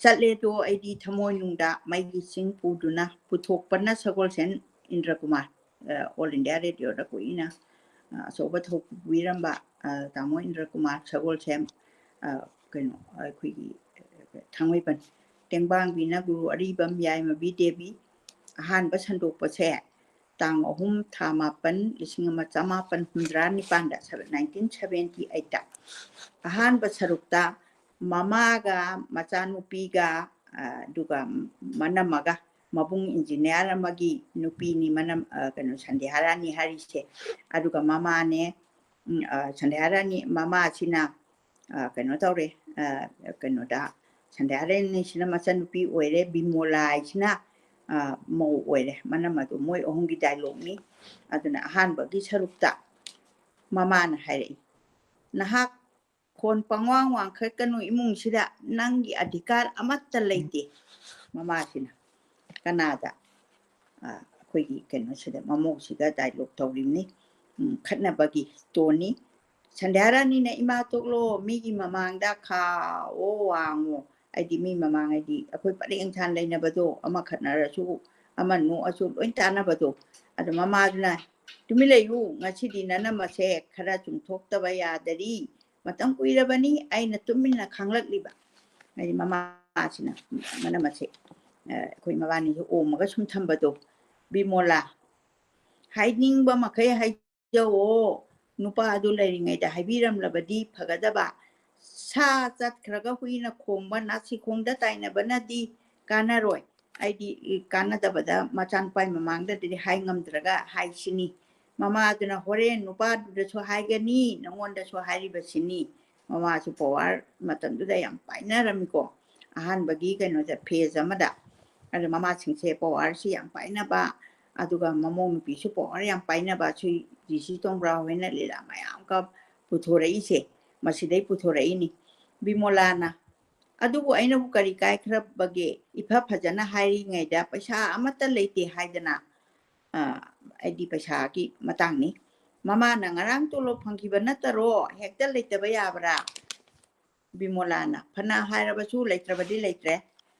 ꯆꯠꯂꯦꯗꯣ ꯑꯩꯗꯤ ꯊꯃꯣꯏꯅꯨꯡꯗ ꯃꯩꯒꯤ ꯆꯤꯡ ꯄꯨꯗꯨꯅ꯫ ꯄꯨꯊꯣꯛꯄꯅ ꯁꯒꯣꯜꯁꯦꯝ ꯏꯟꯗ꯭ꯔꯀꯨꯃꯥꯔ꯫ All India Radio ꯗ ꯀꯨꯏꯅ ꯑꯆꯧꯕ ꯊꯧ ꯄꯨꯕꯤꯔꯝꯕ ꯇꯥꯃꯣ ꯏꯟꯗ꯭ꯔꯀꯨꯃꯥꯔ ꯁꯒꯣꯜꯁꯦꯝ, ꯀꯩꯅꯣ, ꯑꯩꯈꯣꯏꯒꯤ ꯊꯥꯡꯃꯩꯕꯟ꯫ ꯇꯦꯡꯕꯥꯡꯕꯤꯅ ꯒꯨꯔꯨ ꯑꯔꯤꯕꯝ ꯌꯥꯏꯃꯕꯤ ꯗꯦꯕꯤ꯫ ꯑꯍꯥꯟꯕ ꯁꯟꯗꯣꯛꯄꯁꯦ ꯇꯥꯡ ꯑꯍꯨꯝ ꯊꯥ ꯃꯥꯄꯟ ꯂꯤꯁꯤꯡ ꯑꯃ ꯆꯃꯥꯄꯟ ꯍꯨꯝꯗ꯭ꯔꯥ ꯅꯤꯄꯥꯟꯗ, nineteen seventy eight ꯇ꯫ ꯑꯍꯥꯟꯕ ꯁꯔꯨꯛꯇ ꯃꯃꯥꯒ ꯃꯆꯥꯅꯨꯄꯤꯒ, ꯑꯗꯨꯒ ꯃꯅꯝꯃꯒ, ꯃꯕꯨꯡ ꯏꯟꯖꯤꯅꯤꯌꯥꯔ ꯑꯃꯒꯤ ꯅꯨꯄꯤꯅꯤ ꯃꯅꯝ, ꯀꯩꯅꯣ, ꯁꯟꯙ꯭ꯌꯥꯔꯥꯅꯤ ꯍꯥꯏꯔꯤꯁꯦ꯫ ꯑꯗꯨꯒ ꯃꯃꯥꯅꯦ ꯎꯝ, ꯑ, ꯁꯟꯙ꯭ꯌꯥꯔꯥꯅꯤ ꯃꯃꯥꯁꯤꯅ, ꯑ, ꯀꯩꯅꯣ ꯇꯧꯔꯦ, ꯑ, ꯀꯩꯅꯣꯗ, ꯁꯟꯙ꯭ꯌꯥꯔꯥꯅꯤꯁꯤꯅ ꯃꯆꯟꯅꯨꯄꯤ ꯑꯣꯏꯔꯦ, ꯕꯤꯃꯣꯂꯥ ꯍꯥꯏꯁꯤꯅ, ꯑ, ꯃꯧ ꯑꯣꯏꯔꯦ꯫ ꯃꯅꯝ ꯑꯗꯨ ꯃꯣꯏ ꯑꯍꯨꯝꯒꯤ dialogueꯅꯤ꯫ ꯑꯗꯨꯅ ꯑꯍꯥꯟꯕꯒꯤ ꯁꯔꯨꯛꯇ ꯃꯃꯥꯅ ꯍꯥꯏꯔꯛꯏ, "ꯅꯍꯥꯛ ꯈꯣꯟ ꯄꯪꯋꯥꯡ ꯋꯥꯡꯈꯠꯀꯅꯨ ꯏꯃꯨꯡꯁꯤꯗ, ꯅꯪꯒꯤ ꯑꯙꯤꯀꯥꯔ ꯑꯃꯠꯇ ꯂꯩꯇꯦ"꯫ ꯃꯃꯥꯁꯤꯅ ꯀꯅꯥꯗ? ꯑ, ꯑꯩꯈꯣꯏꯒꯤ ꯀꯩꯅꯣꯁꯤꯗ, ꯃꯃꯧꯁꯤꯒ dialogue ꯇꯧꯔꯤꯕꯅꯤ꯫ ꯎꯝ, ꯈꯠꯅꯕꯒꯤ toneꯅꯤ꯫ ꯁꯟꯙ꯭ꯌꯥꯔꯥꯅꯤꯅ, "ꯏꯃꯥ ꯇꯣꯛꯂꯣ, ꯃꯤꯒꯤ ꯃꯃꯥꯡꯗ ꯈꯥꯑꯣ ꯋꯥꯡꯉꯣ"꯫ ꯍꯥꯏꯗꯤ ꯃꯤ ꯃꯃꯥꯡ ꯍꯥꯏꯗꯤ ꯑꯩꯈꯣꯏ ꯄꯔꯦꯡ ꯁꯥꯟ ꯂꯩꯅꯕꯗꯣ, ꯑꯃ ꯈꯠꯅꯔꯁꯨ, ꯑꯃ ꯅꯣꯛꯑꯁꯨ ꯂꯣꯏ ꯇꯥꯟꯅꯕꯗꯣ꯫ ꯑꯗꯣ ꯃꯃꯥꯗꯨꯅ, "ꯇꯨꯃꯤꯟ ꯂꯩꯌꯨ, ꯉꯁꯤꯗꯤ ꯅꯅꯝꯃꯁꯦ ꯈꯔ ꯆꯨꯝꯊꯣꯛꯇꯕ ꯌꯥꯗꯔꯤ꯫ ꯃꯇꯝ ꯀꯨꯏꯔꯕꯅꯤ ꯑꯩꯅ ꯇꯨꯃꯤꯟꯅ ꯈꯥꯡꯂꯛꯂꯤꯕ"꯫ ꯍꯥꯏꯗꯤ ꯃꯃꯥꯁꯤꯅ ꯃꯅꯝꯃꯁꯦ, ꯑ, ꯑꯩꯈꯣꯏ ꯃꯕꯥꯅꯤꯁꯦ ꯑꯣꯝꯃꯒ ꯁꯨꯝ ꯊꯝꯕꯗꯣ꯫ "ꯕꯤꯃꯣꯂꯥ, ꯍꯥꯏꯅꯤꯡꯕ ꯃꯈꯩ ꯍꯥꯏꯖꯧꯑꯣ, ꯅꯨꯄꯥ ꯑꯗꯨ ꯂꯩꯔꯤꯉꯩꯗ ꯍꯥꯏꯕꯤꯔꯝꯂꯕꯗꯤ ꯐꯒꯗꯕ꯫ ꯁꯥ ꯆꯠꯈ꯭ꯔꯒ ꯍꯨꯏꯅ ꯈꯣꯡꯕ ꯅꯥꯁꯤꯈꯣꯡꯗ ꯇꯥꯏꯅꯕꯅꯗꯤ ꯀꯥꯟꯅꯔꯣꯏ"꯫ ꯑꯩꯗꯤ ꯀꯥꯟꯅꯗꯕꯗ ꯃꯆꯥꯅꯨꯄꯥꯒꯤ ꯃꯃꯥꯡꯗꯗꯤ ꯍꯥꯏ ꯉꯝꯗ꯭ꯔꯒ ꯍꯥꯏꯁꯤꯅꯤ꯫ ꯃꯃꯥꯗꯨꯅ, "ꯍꯣꯔꯦꯟ ꯅꯨꯄꯥꯗꯨꯗꯁꯨ ꯍꯥꯏꯒꯅꯤ, ꯅꯉꯣꯟꯗꯁꯨ ꯍꯥꯏꯔꯤꯕꯁꯤꯅꯤ"꯫ ꯃꯃꯥꯁꯨ power ꯃꯇꯝꯗꯨꯗ ꯌꯥꯝ ꯄꯥꯏꯅꯔꯝꯃꯤꯀꯣ꯫ ꯑꯍꯥꯟꯕꯒꯤ ꯀꯩꯅꯣꯗ, phase ꯑꯃꯗ꯫ ꯑꯗ ꯃꯃꯥꯁꯤꯡꯁꯦ powerꯁꯤ ꯌꯥꯝ ꯄꯥꯏꯅꯕ, ꯑꯗꯨꯒ ꯃꯃꯧ ꯅꯨꯄꯤꯁꯨ power ꯌꯥꯝ ꯄꯥꯏꯅꯕ, ꯁꯨꯏ ꯖꯤ ꯁꯤ ꯇꯣꯡꯕ꯭ꯔꯥ ꯍꯣꯏꯅ ꯂꯤꯂꯥ ꯃꯌꯥꯝꯒ ꯄꯨꯊꯣꯔꯛꯏꯁꯦ, ꯃꯁꯤꯗꯩ ꯄꯨꯊꯣꯔꯛꯏꯅꯤ꯫ ꯕꯤꯃꯣꯂꯥꯅ, "ꯑꯗꯨꯕꯨ ꯑꯩꯅꯕꯨ ꯀꯔꯤ ꯀꯥꯏꯈ꯭ꯔꯕꯒꯦ? ꯏꯐ ꯐꯖꯅ ꯍꯥꯏꯔꯤꯉꯩꯗ ꯄꯩꯁꯥ ꯑꯃꯠꯇ ꯂꯩꯇꯦ ꯍꯥꯏꯗꯅ"꯫ ꯑ, ꯑꯩꯗꯤ ꯄꯩꯁꯥꯒꯤ ꯃꯇꯥꯡꯅꯤ꯫ ꯃꯃꯥꯅ, "ꯉꯔꯥꯡ ꯇꯣꯂꯣꯞ ꯐꯪꯈꯤꯕ ꯅꯠꯇꯔꯣ? ꯍꯦꯛꯇ ꯂꯩꯇꯕ ꯌꯥꯕ꯭ꯔꯥ?" ꯕꯤꯃꯣꯂꯥꯅ, "ꯐꯅ ꯍꯥꯏꯔꯕꯁꯨ ꯂꯩꯇ꯭ꯔꯕꯗꯤ ꯂꯩꯇ꯭ꯔꯦ꯫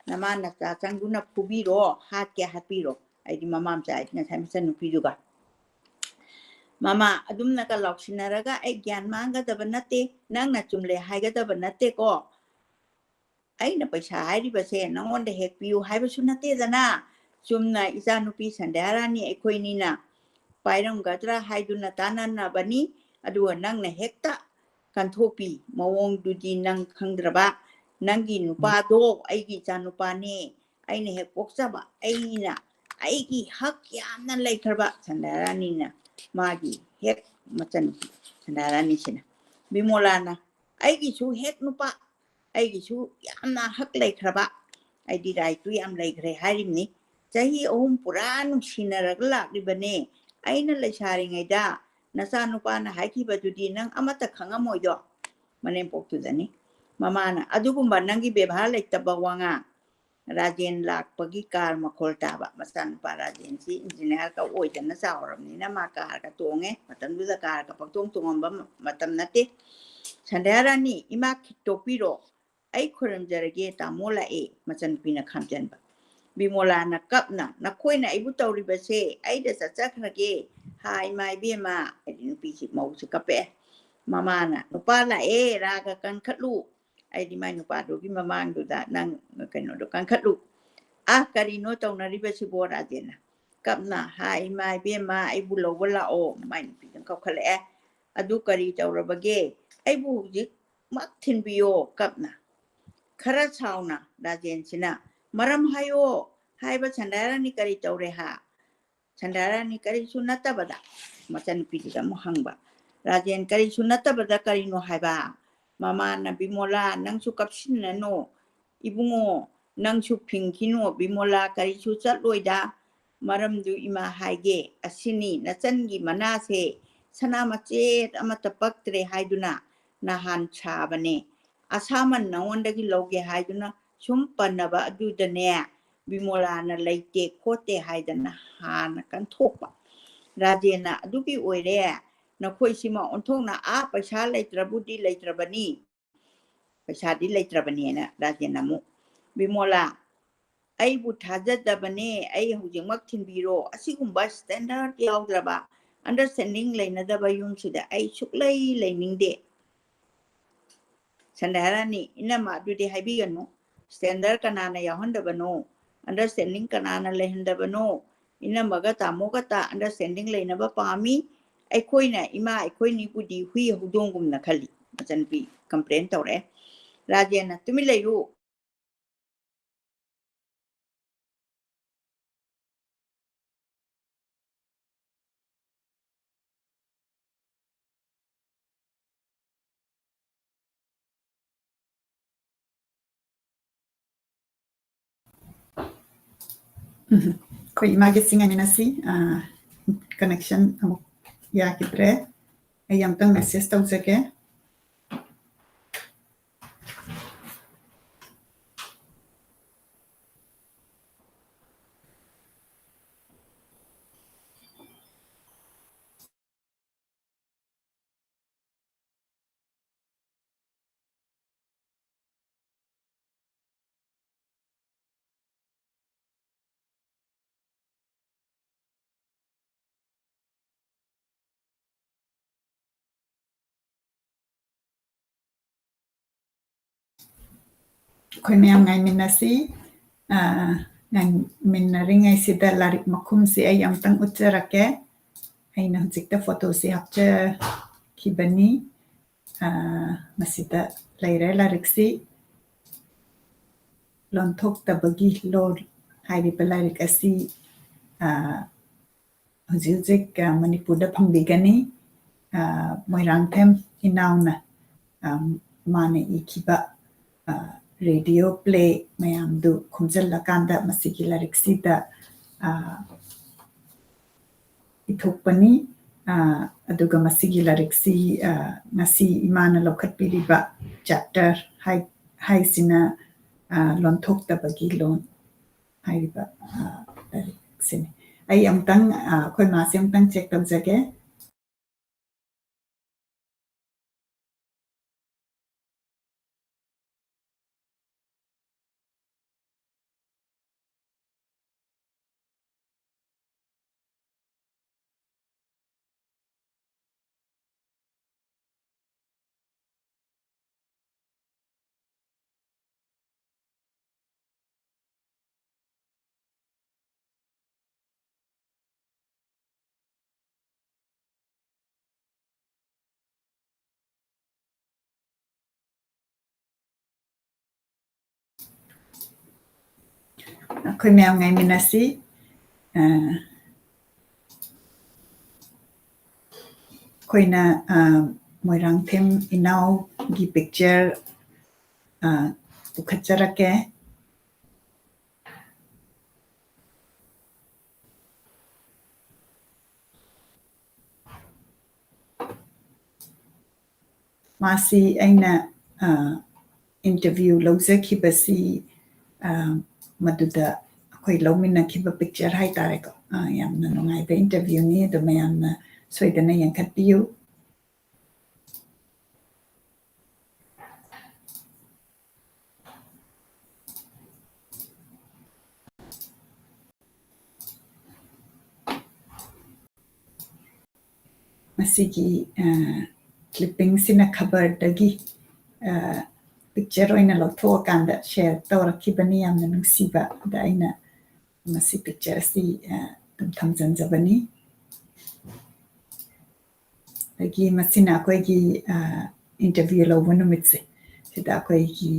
ꯅꯃꯥ ꯅꯆꯥ ꯆꯪꯗꯨꯅ ꯐꯨꯕꯤꯔꯣ, ꯍꯥꯠꯀꯦ ꯍꯥꯠꯄꯤꯔꯣ"꯫ ꯑꯩꯗꯤ ꯃꯃꯥ ꯃꯆꯥ ꯍꯥꯏꯗꯤ ꯉꯁꯥꯏ ꯃꯆꯟꯅꯨꯄꯤꯗꯨꯒ꯫ ꯃꯃꯥ, ꯑꯗꯨꯝꯅꯒ ꯂꯥꯎꯁꯤꯟꯅꯔꯒ ꯑꯩ ꯒ꯭ꯌꯥꯟ ꯃꯥꯡꯒꯗꯕ ꯅꯠꯇꯦ, ꯅꯪꯅ ꯆꯨꯝꯂꯦ ꯍꯥꯏꯒꯗꯕ ꯅꯠꯇꯦꯀꯣ꯫ ꯑꯩꯅ ꯄꯩꯁꯥ ꯍꯥꯏꯔꯤꯕꯁꯦ ꯅꯉꯣꯟꯗ ꯍꯦꯛ ꯄꯤꯌꯨ ꯍꯥꯏꯕꯁꯨ ꯅꯠꯇꯦꯗꯅ꯫ ꯆꯨꯝꯅ ꯏꯆꯥꯅꯨꯄꯤ ꯁꯟꯙ꯭ꯌꯥꯔꯥꯅꯤ ꯑꯩꯈꯣꯏꯅꯤꯅ ꯄꯥꯏꯔꯝꯒꯗ꯭ꯔꯥ ꯍꯥꯏꯗꯨꯅ ꯇꯥꯟꯅꯅꯕꯅꯤ꯫ ꯑꯗꯨꯒ ꯅꯪꯅ ꯍꯦꯛꯇ ꯀꯟꯊꯣꯛꯄꯤ ꯃꯑꯣꯡꯗꯨꯗꯤ ꯅꯪ ꯈꯪꯗ꯭ꯔꯕ꯫ ꯅꯪꯒꯤ ꯅꯨꯄꯥꯗꯣ ꯑꯩꯒꯤ ꯏꯆꯥꯅꯨꯄꯥꯅꯦ꯫ ꯑꯩꯅ ꯍꯦꯛ ꯄꯣꯛꯆꯕ, ꯑꯩꯅ, ꯑꯩꯒꯤ ꯍꯛ ꯌꯥꯝꯅ ꯂꯩꯈ꯭ꯔꯕ ꯁꯟꯙ꯭ꯌꯥꯔꯥꯅꯤꯅ ꯃꯥꯒꯤ ꯍꯦꯛ ꯃꯆꯟꯅꯨꯄꯤ꯫ ꯁꯟꯗ꯭ꯌꯥꯔꯥꯅꯤꯁꯤꯅ꯫ ꯕꯤꯃꯣꯂꯥꯅ, "ꯑꯩꯒꯤꯁꯨ ꯍꯦꯛ ꯅꯨꯄꯥ, ꯑꯩꯒꯤꯁꯨ ꯌꯥꯝꯅ ꯍꯛ ꯂꯩꯈ꯭ꯔꯕ, ꯑꯩꯗꯤ ꯔꯥꯏꯠꯇꯨ ꯌꯥꯝ ꯂꯩꯈ꯭ꯔꯦ ꯍꯥꯏꯔꯤꯕꯅꯤ꯫ ꯆꯍꯤ ꯑꯍꯨꯝ ꯄꯨꯔꯥ ꯅꯨꯡꯁꯤꯅꯔꯒ ꯂꯥꯛꯂꯤꯕꯅꯦ꯫ ꯑꯩꯅ ꯂꯩꯁꯥꯔꯤꯉꯩꯗ ꯅꯆꯥꯅꯨꯄꯥꯅ ꯍꯥꯏꯈꯤꯕꯗꯨꯗꯤ ꯅꯪ ꯑꯃꯠꯇ ꯈꯪꯉꯝꯃꯣꯏꯗꯣ?" ꯃꯅꯦꯝꯄꯣꯛꯇꯨꯗꯅꯤ꯫ ꯃꯃꯥꯅ, "ꯑꯗꯨꯒꯨꯝꯕ ꯅꯪꯒꯤ ꯕꯦꯕꯥꯔ ꯂꯩꯇꯕ ꯋꯥꯉꯥꯡ"꯫ ꯔꯥꯖꯦꯟ ꯂꯥꯛꯄꯒꯤ ꯀꯥꯔ ꯃꯈꯣꯜ ꯇꯥꯕ꯫ ꯃꯆꯥꯅꯨꯄꯥ ꯔꯥꯖꯦꯟꯁꯤ ꯏꯟꯖꯤꯅꯤꯌꯥꯔꯒ ꯑꯣꯏꯗꯅ ꯆꯥꯎꯔꯕꯅꯤꯅ ꯃꯥ ꯀꯥꯔꯒ ꯇꯣꯡꯉꯦ꯫ ꯃꯇꯝꯗꯨꯗ ꯀꯥꯔꯒ ꯄꯪꯇꯣꯡ ꯇꯣꯡꯉꯝꯕ ꯃ-, ꯃꯇꯝ ꯅꯠꯇꯦ꯫ "ꯁꯟꯗ꯭ꯌꯥꯔꯥꯅꯤ, ꯏꯃꯥ ꯈꯤꯠ ꯇꯣꯛꯄꯤꯔꯣ, ꯑꯩ ꯈꯨꯔꯨꯝꯖꯔꯒꯦ ꯇꯥꯃꯣ ꯂꯥꯛꯑꯦ", ꯃꯆꯟꯅꯨꯄꯤꯅ ꯈꯥꯝꯖꯟꯕ꯫ ꯕꯤꯃꯣꯂꯥꯅ ꯀꯞꯅ, "ꯅꯈꯣꯏꯅ ꯑꯩꯕꯨ ꯇꯧꯔꯤꯕꯁꯦ ꯑꯩꯗ ꯆꯠꯆꯈ꯭ꯔꯒꯦ꯫ ꯍꯥ, ꯏꯃꯥ ꯏꯕꯦꯝꯃ", ꯍꯥꯏꯗꯤ ꯅꯨꯄꯤꯁꯤ ꯃꯧꯁꯤ ꯀꯞꯄꯛꯑꯦ꯫ ꯃꯃꯥꯅ, "ꯅꯨꯄꯥ ꯂꯥꯛꯑꯦ, ꯔꯥꯒ ꯀꯟꯈꯠꯂꯨ", ꯍꯥꯏꯗꯤ ꯃꯥꯏ ꯅꯨꯄꯥꯗꯨꯒꯤ ꯃꯃꯥꯡꯗꯨꯗ, "ꯅꯪ ꯀꯩꯅꯣꯗꯣ ꯀꯟꯈꯠꯂꯨ"꯫ "ꯑꯥ, ꯀꯔꯤꯅꯣ ꯇꯧꯅꯔꯤꯕꯁꯤꯕꯣ?" ꯔꯥꯖꯦꯟꯅ ꯀꯞꯅ, "ꯍꯥ, ꯏꯃꯥ ꯏꯕꯦꯝꯃ, ꯑꯩꯕꯨ ꯂꯧꯕ ꯂꯥꯛꯑꯣ", ꯃꯥꯏ ꯅꯨꯄꯤꯗꯨꯅ ꯀꯧꯈꯠꯂꯛꯑꯦ꯫ "ꯑꯗꯨ ꯀꯔꯤ ꯇꯧꯔꯕꯒꯦ? ꯑꯩꯕꯨ ꯍꯧꯖꯤꯛꯃꯛ ꯊꯤꯟꯕꯤꯌꯣ", ꯀꯞꯅ꯫ ꯈꯔ ꯁꯥꯎꯅ ꯔꯥꯖꯦꯟꯁꯤꯅ, "ꯃꯔꯝ ꯍꯥꯏꯌꯣ, ꯍꯥꯏꯕ ꯁꯟꯗ꯭ꯌꯥꯔꯥꯅꯤ ꯀꯔꯤ ꯇꯧꯔꯦ ꯍꯥ?" ꯁꯟꯗ꯭ꯌꯥꯔꯥꯅꯤ ꯀꯔꯤꯁꯨ ꯅꯠꯇꯕꯗ ꯃꯆꯟꯅꯨꯄꯤꯗꯨꯗ ꯑꯃꯨꯛ ꯍꯪꯕ꯫ ꯔꯥꯖꯦꯟ ꯀꯔꯤꯁꯨ ꯅꯠꯇꯕꯗ ꯀꯔꯤꯅꯣ ꯍꯥꯏꯕ? ꯃꯃꯥꯅ, "ꯕꯤꯃꯣꯂꯥ, ꯅꯪꯁꯨ ꯀꯞꯁꯤꯟꯅꯅꯨ꯫ ꯏꯕꯨꯡꯉꯣ, ꯅꯪꯁꯨ ꯐꯤꯡꯈꯤꯅꯨ꯫ ꯕꯤꯃꯣꯂꯥ ꯀꯔꯤꯁꯨ ꯆꯠꯂꯣꯏꯗ꯫ ꯃꯔꯝꯗꯨ ꯏꯃꯥ ꯍꯥꯏꯒꯦ꯫ ꯑꯁꯤꯅꯤ ꯅꯆꯟꯒꯤ ꯃꯅꯥꯁꯦ꯫ ꯁꯅꯥ ꯃꯆꯦꯠ ꯑꯃꯠꯇ ꯄꯛꯇ꯭ꯔꯦ ꯍꯥꯏꯗꯨꯅ ꯅꯍꯥꯟ ꯁꯥꯕꯅꯦ꯫ ꯑꯁꯥꯃꯟ ꯅꯉꯣꯟꯗꯒꯤ ꯂꯧꯒꯦ ꯍꯥꯏꯗꯨꯅ ꯁꯨꯝ ꯄꯟꯅꯕ ꯑꯗꯨꯗꯅꯦ, ꯕꯤꯃꯣꯂꯥꯅ ꯂꯩꯇꯦ ꯈꯣꯠꯇꯦ ꯍꯥꯏꯗꯅ ꯍꯥꯟꯅ ꯀꯟꯊꯣꯛꯄ"꯫ ꯔꯥꯖꯦꯟꯅ, "ꯑꯗꯨꯒꯤ ꯑꯣꯏꯔꯦ, ꯅꯈꯣꯏꯁꯤꯃ ꯑꯣꯟꯊꯣꯛꯅ ꯑꯥ ꯄꯩꯁꯥ ꯂꯩꯇ꯭ꯔꯕꯨꯗꯤ ꯂꯩꯇ꯭ꯔꯕꯅꯤ, ꯄꯩꯁꯥꯗꯤ ꯂꯩꯇ꯭ꯔꯕꯅꯦꯅ" ꯔꯥꯖꯦꯟ ꯑꯃꯨꯛ꯫ ꯕꯤꯃꯣꯂꯥ, "ꯑꯩꯕꯨ ꯊꯥꯖꯗꯕꯅꯦ, ꯑꯩ ꯍꯧꯖꯤꯛꯃꯛ ꯊꯤꯟꯕꯤꯔꯣ꯫ ꯑꯁꯤꯒꯨꯝꯕ ꯁ꯭ꯇꯦꯟꯗꯔꯗ ꯌꯥꯎꯗ꯭ꯔꯕ, ꯑꯟꯗꯔꯁ꯭ꯇꯦꯟꯗꯤꯡ ꯂꯩꯅꯗꯕ ꯌꯨꯝꯁꯤꯗ ꯑꯩ ꯁꯨꯛꯂꯩ ꯂꯩꯅꯤꯡꯗꯦ"꯫ ꯁꯟꯗ꯭ꯌꯥꯔꯥꯅꯤ, "ꯏꯅꯝꯃ, ꯑꯗꯨꯗꯤ ꯍꯥꯏꯕꯤꯒꯅꯨ꯫ ꯁ꯭ꯇꯦꯟꯗꯔꯗ ꯀꯅꯥꯅ ꯌꯥꯎꯍꯟꯗꯕꯅꯣ? ꯑꯟꯗꯔꯁ꯭ꯇꯦꯟꯗꯤꯡ ꯀꯅꯥꯅ ꯂꯩꯍꯟꯗꯕꯅꯣ? ꯏꯅꯝꯃꯒ ꯇꯥꯃꯣꯒꯇ ꯑꯟꯗꯔꯁ꯭ꯇꯦꯟꯗꯤꯡ ꯂꯩꯅꯕ ꯄꯥꯝꯃꯤ꯫ ꯑꯩꯈꯣꯏꯅ ꯏꯃꯥ ꯑꯩꯈꯣꯏꯅꯤꯕꯨꯗꯤ ꯍꯨꯏ ꯍꯧꯗꯣꯡꯒꯨꯝꯅ ꯈꯜꯂꯤ"꯫ ꯃꯆꯟꯅꯨꯄꯤ ꯀꯝꯄ꯭ꯂꯦꯟ ꯇꯧꯔꯛꯑꯦ꯫ ꯔꯥꯖꯦꯟꯅ, "ꯇꯨꯃꯤꯟ ꯂꯩꯌꯨ"꯫ ꯑꯩꯈꯣꯏ ꯏꯃꯥꯒꯤ ꯆꯤꯡ ꯑꯅꯤꯅ ꯁꯤ, ꯑ, connection ꯑꯃꯨꯛ ꯌꯥꯈꯤꯗ꯭ꯔꯦ꯫ ꯑꯩ ꯑꯝꯇꯪ message ꯇꯧꯖꯒꯦ꯫ ꯑꯩꯈꯣꯏ ꯃꯌꯥꯝ ꯉꯥꯏꯃꯤꯟꯅꯁꯤ꯫ ꯑ, ꯉꯥꯏꯃꯤꯟꯅꯔꯤꯉꯩꯁꯤꯗ ꯂꯥꯏꯔꯤꯛ ꯃꯈꯨꯝꯁꯤ ꯑꯩ ꯑꯃꯨꯛꯇꯪ ꯎꯠꯆꯔꯛꯀꯦ꯫ ꯑꯩꯅ ꯍꯧꯖꯤꯛꯇ photoꯁꯤ ꯍꯥꯞꯆꯈꯤꯕꯅꯤ꯫ ꯑ, ꯃꯁꯤꯗ ꯂꯩꯔꯦ ꯂꯥꯏꯔꯤꯛꯁꯤ꯫ ꯂꯣꯟꯊꯣꯛꯇꯕꯒꯤ ꯂꯣꯜ ꯍꯥꯏꯔꯤꯕ ꯂꯥꯏꯔꯤꯛ ꯑꯁꯤ, ꯑ, ꯍꯧꯖꯤꯛ ꯍꯧꯖꯤꯛ, ꯑ, ꯃꯅꯤꯄꯨꯔꯗ ꯐꯪꯕꯤꯒꯅꯤ꯫ ꯑ, ꯃꯣꯏꯔꯥꯡꯊꯦꯝ ꯏꯅꯥꯎꯅ, ꯑ, ꯃꯥꯅ ꯏꯈꯤꯕ, ꯑ, radio play ꯃꯌꯥꯝꯗꯨ ꯈꯣꯝꯖꯤꯜꯂꯀꯥꯟꯗ ꯃꯁꯤꯒꯤ ꯂꯥꯏꯔꯤꯛꯁꯤꯗ, ꯑ, ꯏꯊꯣꯛꯄꯅꯤ꯫ ꯑ, ꯑꯗꯨꯒ ꯃꯁꯤꯒꯤ ꯂꯥꯏꯔꯤꯛꯁꯤ, ꯑ, ꯉꯁꯤ ꯏꯃꯥꯅ ꯂꯧꯈꯠꯄꯤꯔꯤꯕ chapter ꯍꯥꯏ-, ꯍꯥꯏꯁꯤꯅ, ꯑ, ꯂꯣꯟꯊꯣꯛꯇꯕꯒꯤ ꯂꯣꯟ ꯍꯥꯏꯔꯤꯕ, ꯑ, ꯂꯥꯏꯔꯤꯛꯁꯤꯅꯤ꯫ ꯑꯩ ꯑꯃꯨꯛꯇꯪ, ꯑ, ꯑꯩꯈꯣꯏ ꯃꯥꯁꯦ ꯑꯃꯨꯛꯇꯪ check ꯇꯧꯖꯒꯦ꯫ ꯑꯩꯈꯣꯏ ꯃꯌꯥꯝ ꯉꯥꯏꯃꯤꯟꯅꯁꯤ꯫ ꯑ, ꯑꯩꯈꯣꯏꯅ, ꯑ, ꯃꯣꯏꯔꯥꯡꯊꯦꯝ ꯏꯅꯥꯎꯒꯤ picture, ꯑ, ꯄꯨꯈꯠꯆꯔꯛꯀꯦ꯫ ꯃꯥꯁꯤ ꯑꯩꯅ, ꯑ, interview ꯂꯧꯖꯈꯤꯕꯁꯤ, ꯑ, ꯃꯗꯨꯗ ꯑꯩꯈꯣꯏ ꯂꯧꯃꯤꯟꯅꯈꯤꯕ picture ꯍꯥꯏꯇꯥꯔꯦꯀꯣ꯫ ꯑ, ꯌꯥꯝꯅ ꯅꯨꯡꯉꯥꯏꯕ interviewꯅꯤ, ꯑꯗꯨ ꯃꯌꯥꯝꯅ ꯁꯣꯏꯗꯅ ꯌꯦꯡꯈꯠꯄꯤꯌꯨ꯫ ꯃꯁꯤꯒꯤ, ꯑ, clippingꯁꯤꯅ ꯈꯕꯔꯗꯒꯤ, ꯑ, picture ꯑꯣꯏꯅ ꯂꯧꯊꯣꯛꯑꯀꯥꯟꯗ share ꯇꯧꯔꯛꯈꯤꯕꯅꯤ꯫ ꯌꯥꯝꯅ ꯅꯨꯡꯁꯤꯕ꯫ ꯑꯗ ꯑꯩꯅ ꯃꯁꯤ picture ꯑꯁꯤ, ꯑ, ꯑꯗꯨꯝ ꯊꯝꯖꯤꯟꯖꯕꯅꯤ꯫ ꯑꯗꯒꯤ ꯃꯁꯤꯅ ꯑꯩꯈꯣꯏꯒꯤ, ꯑ, interview ꯂꯧꯕ ꯅꯨꯃꯤꯠꯁꯦ꯫ ꯁꯤꯗ ꯑꯩꯈꯣꯏꯒꯤ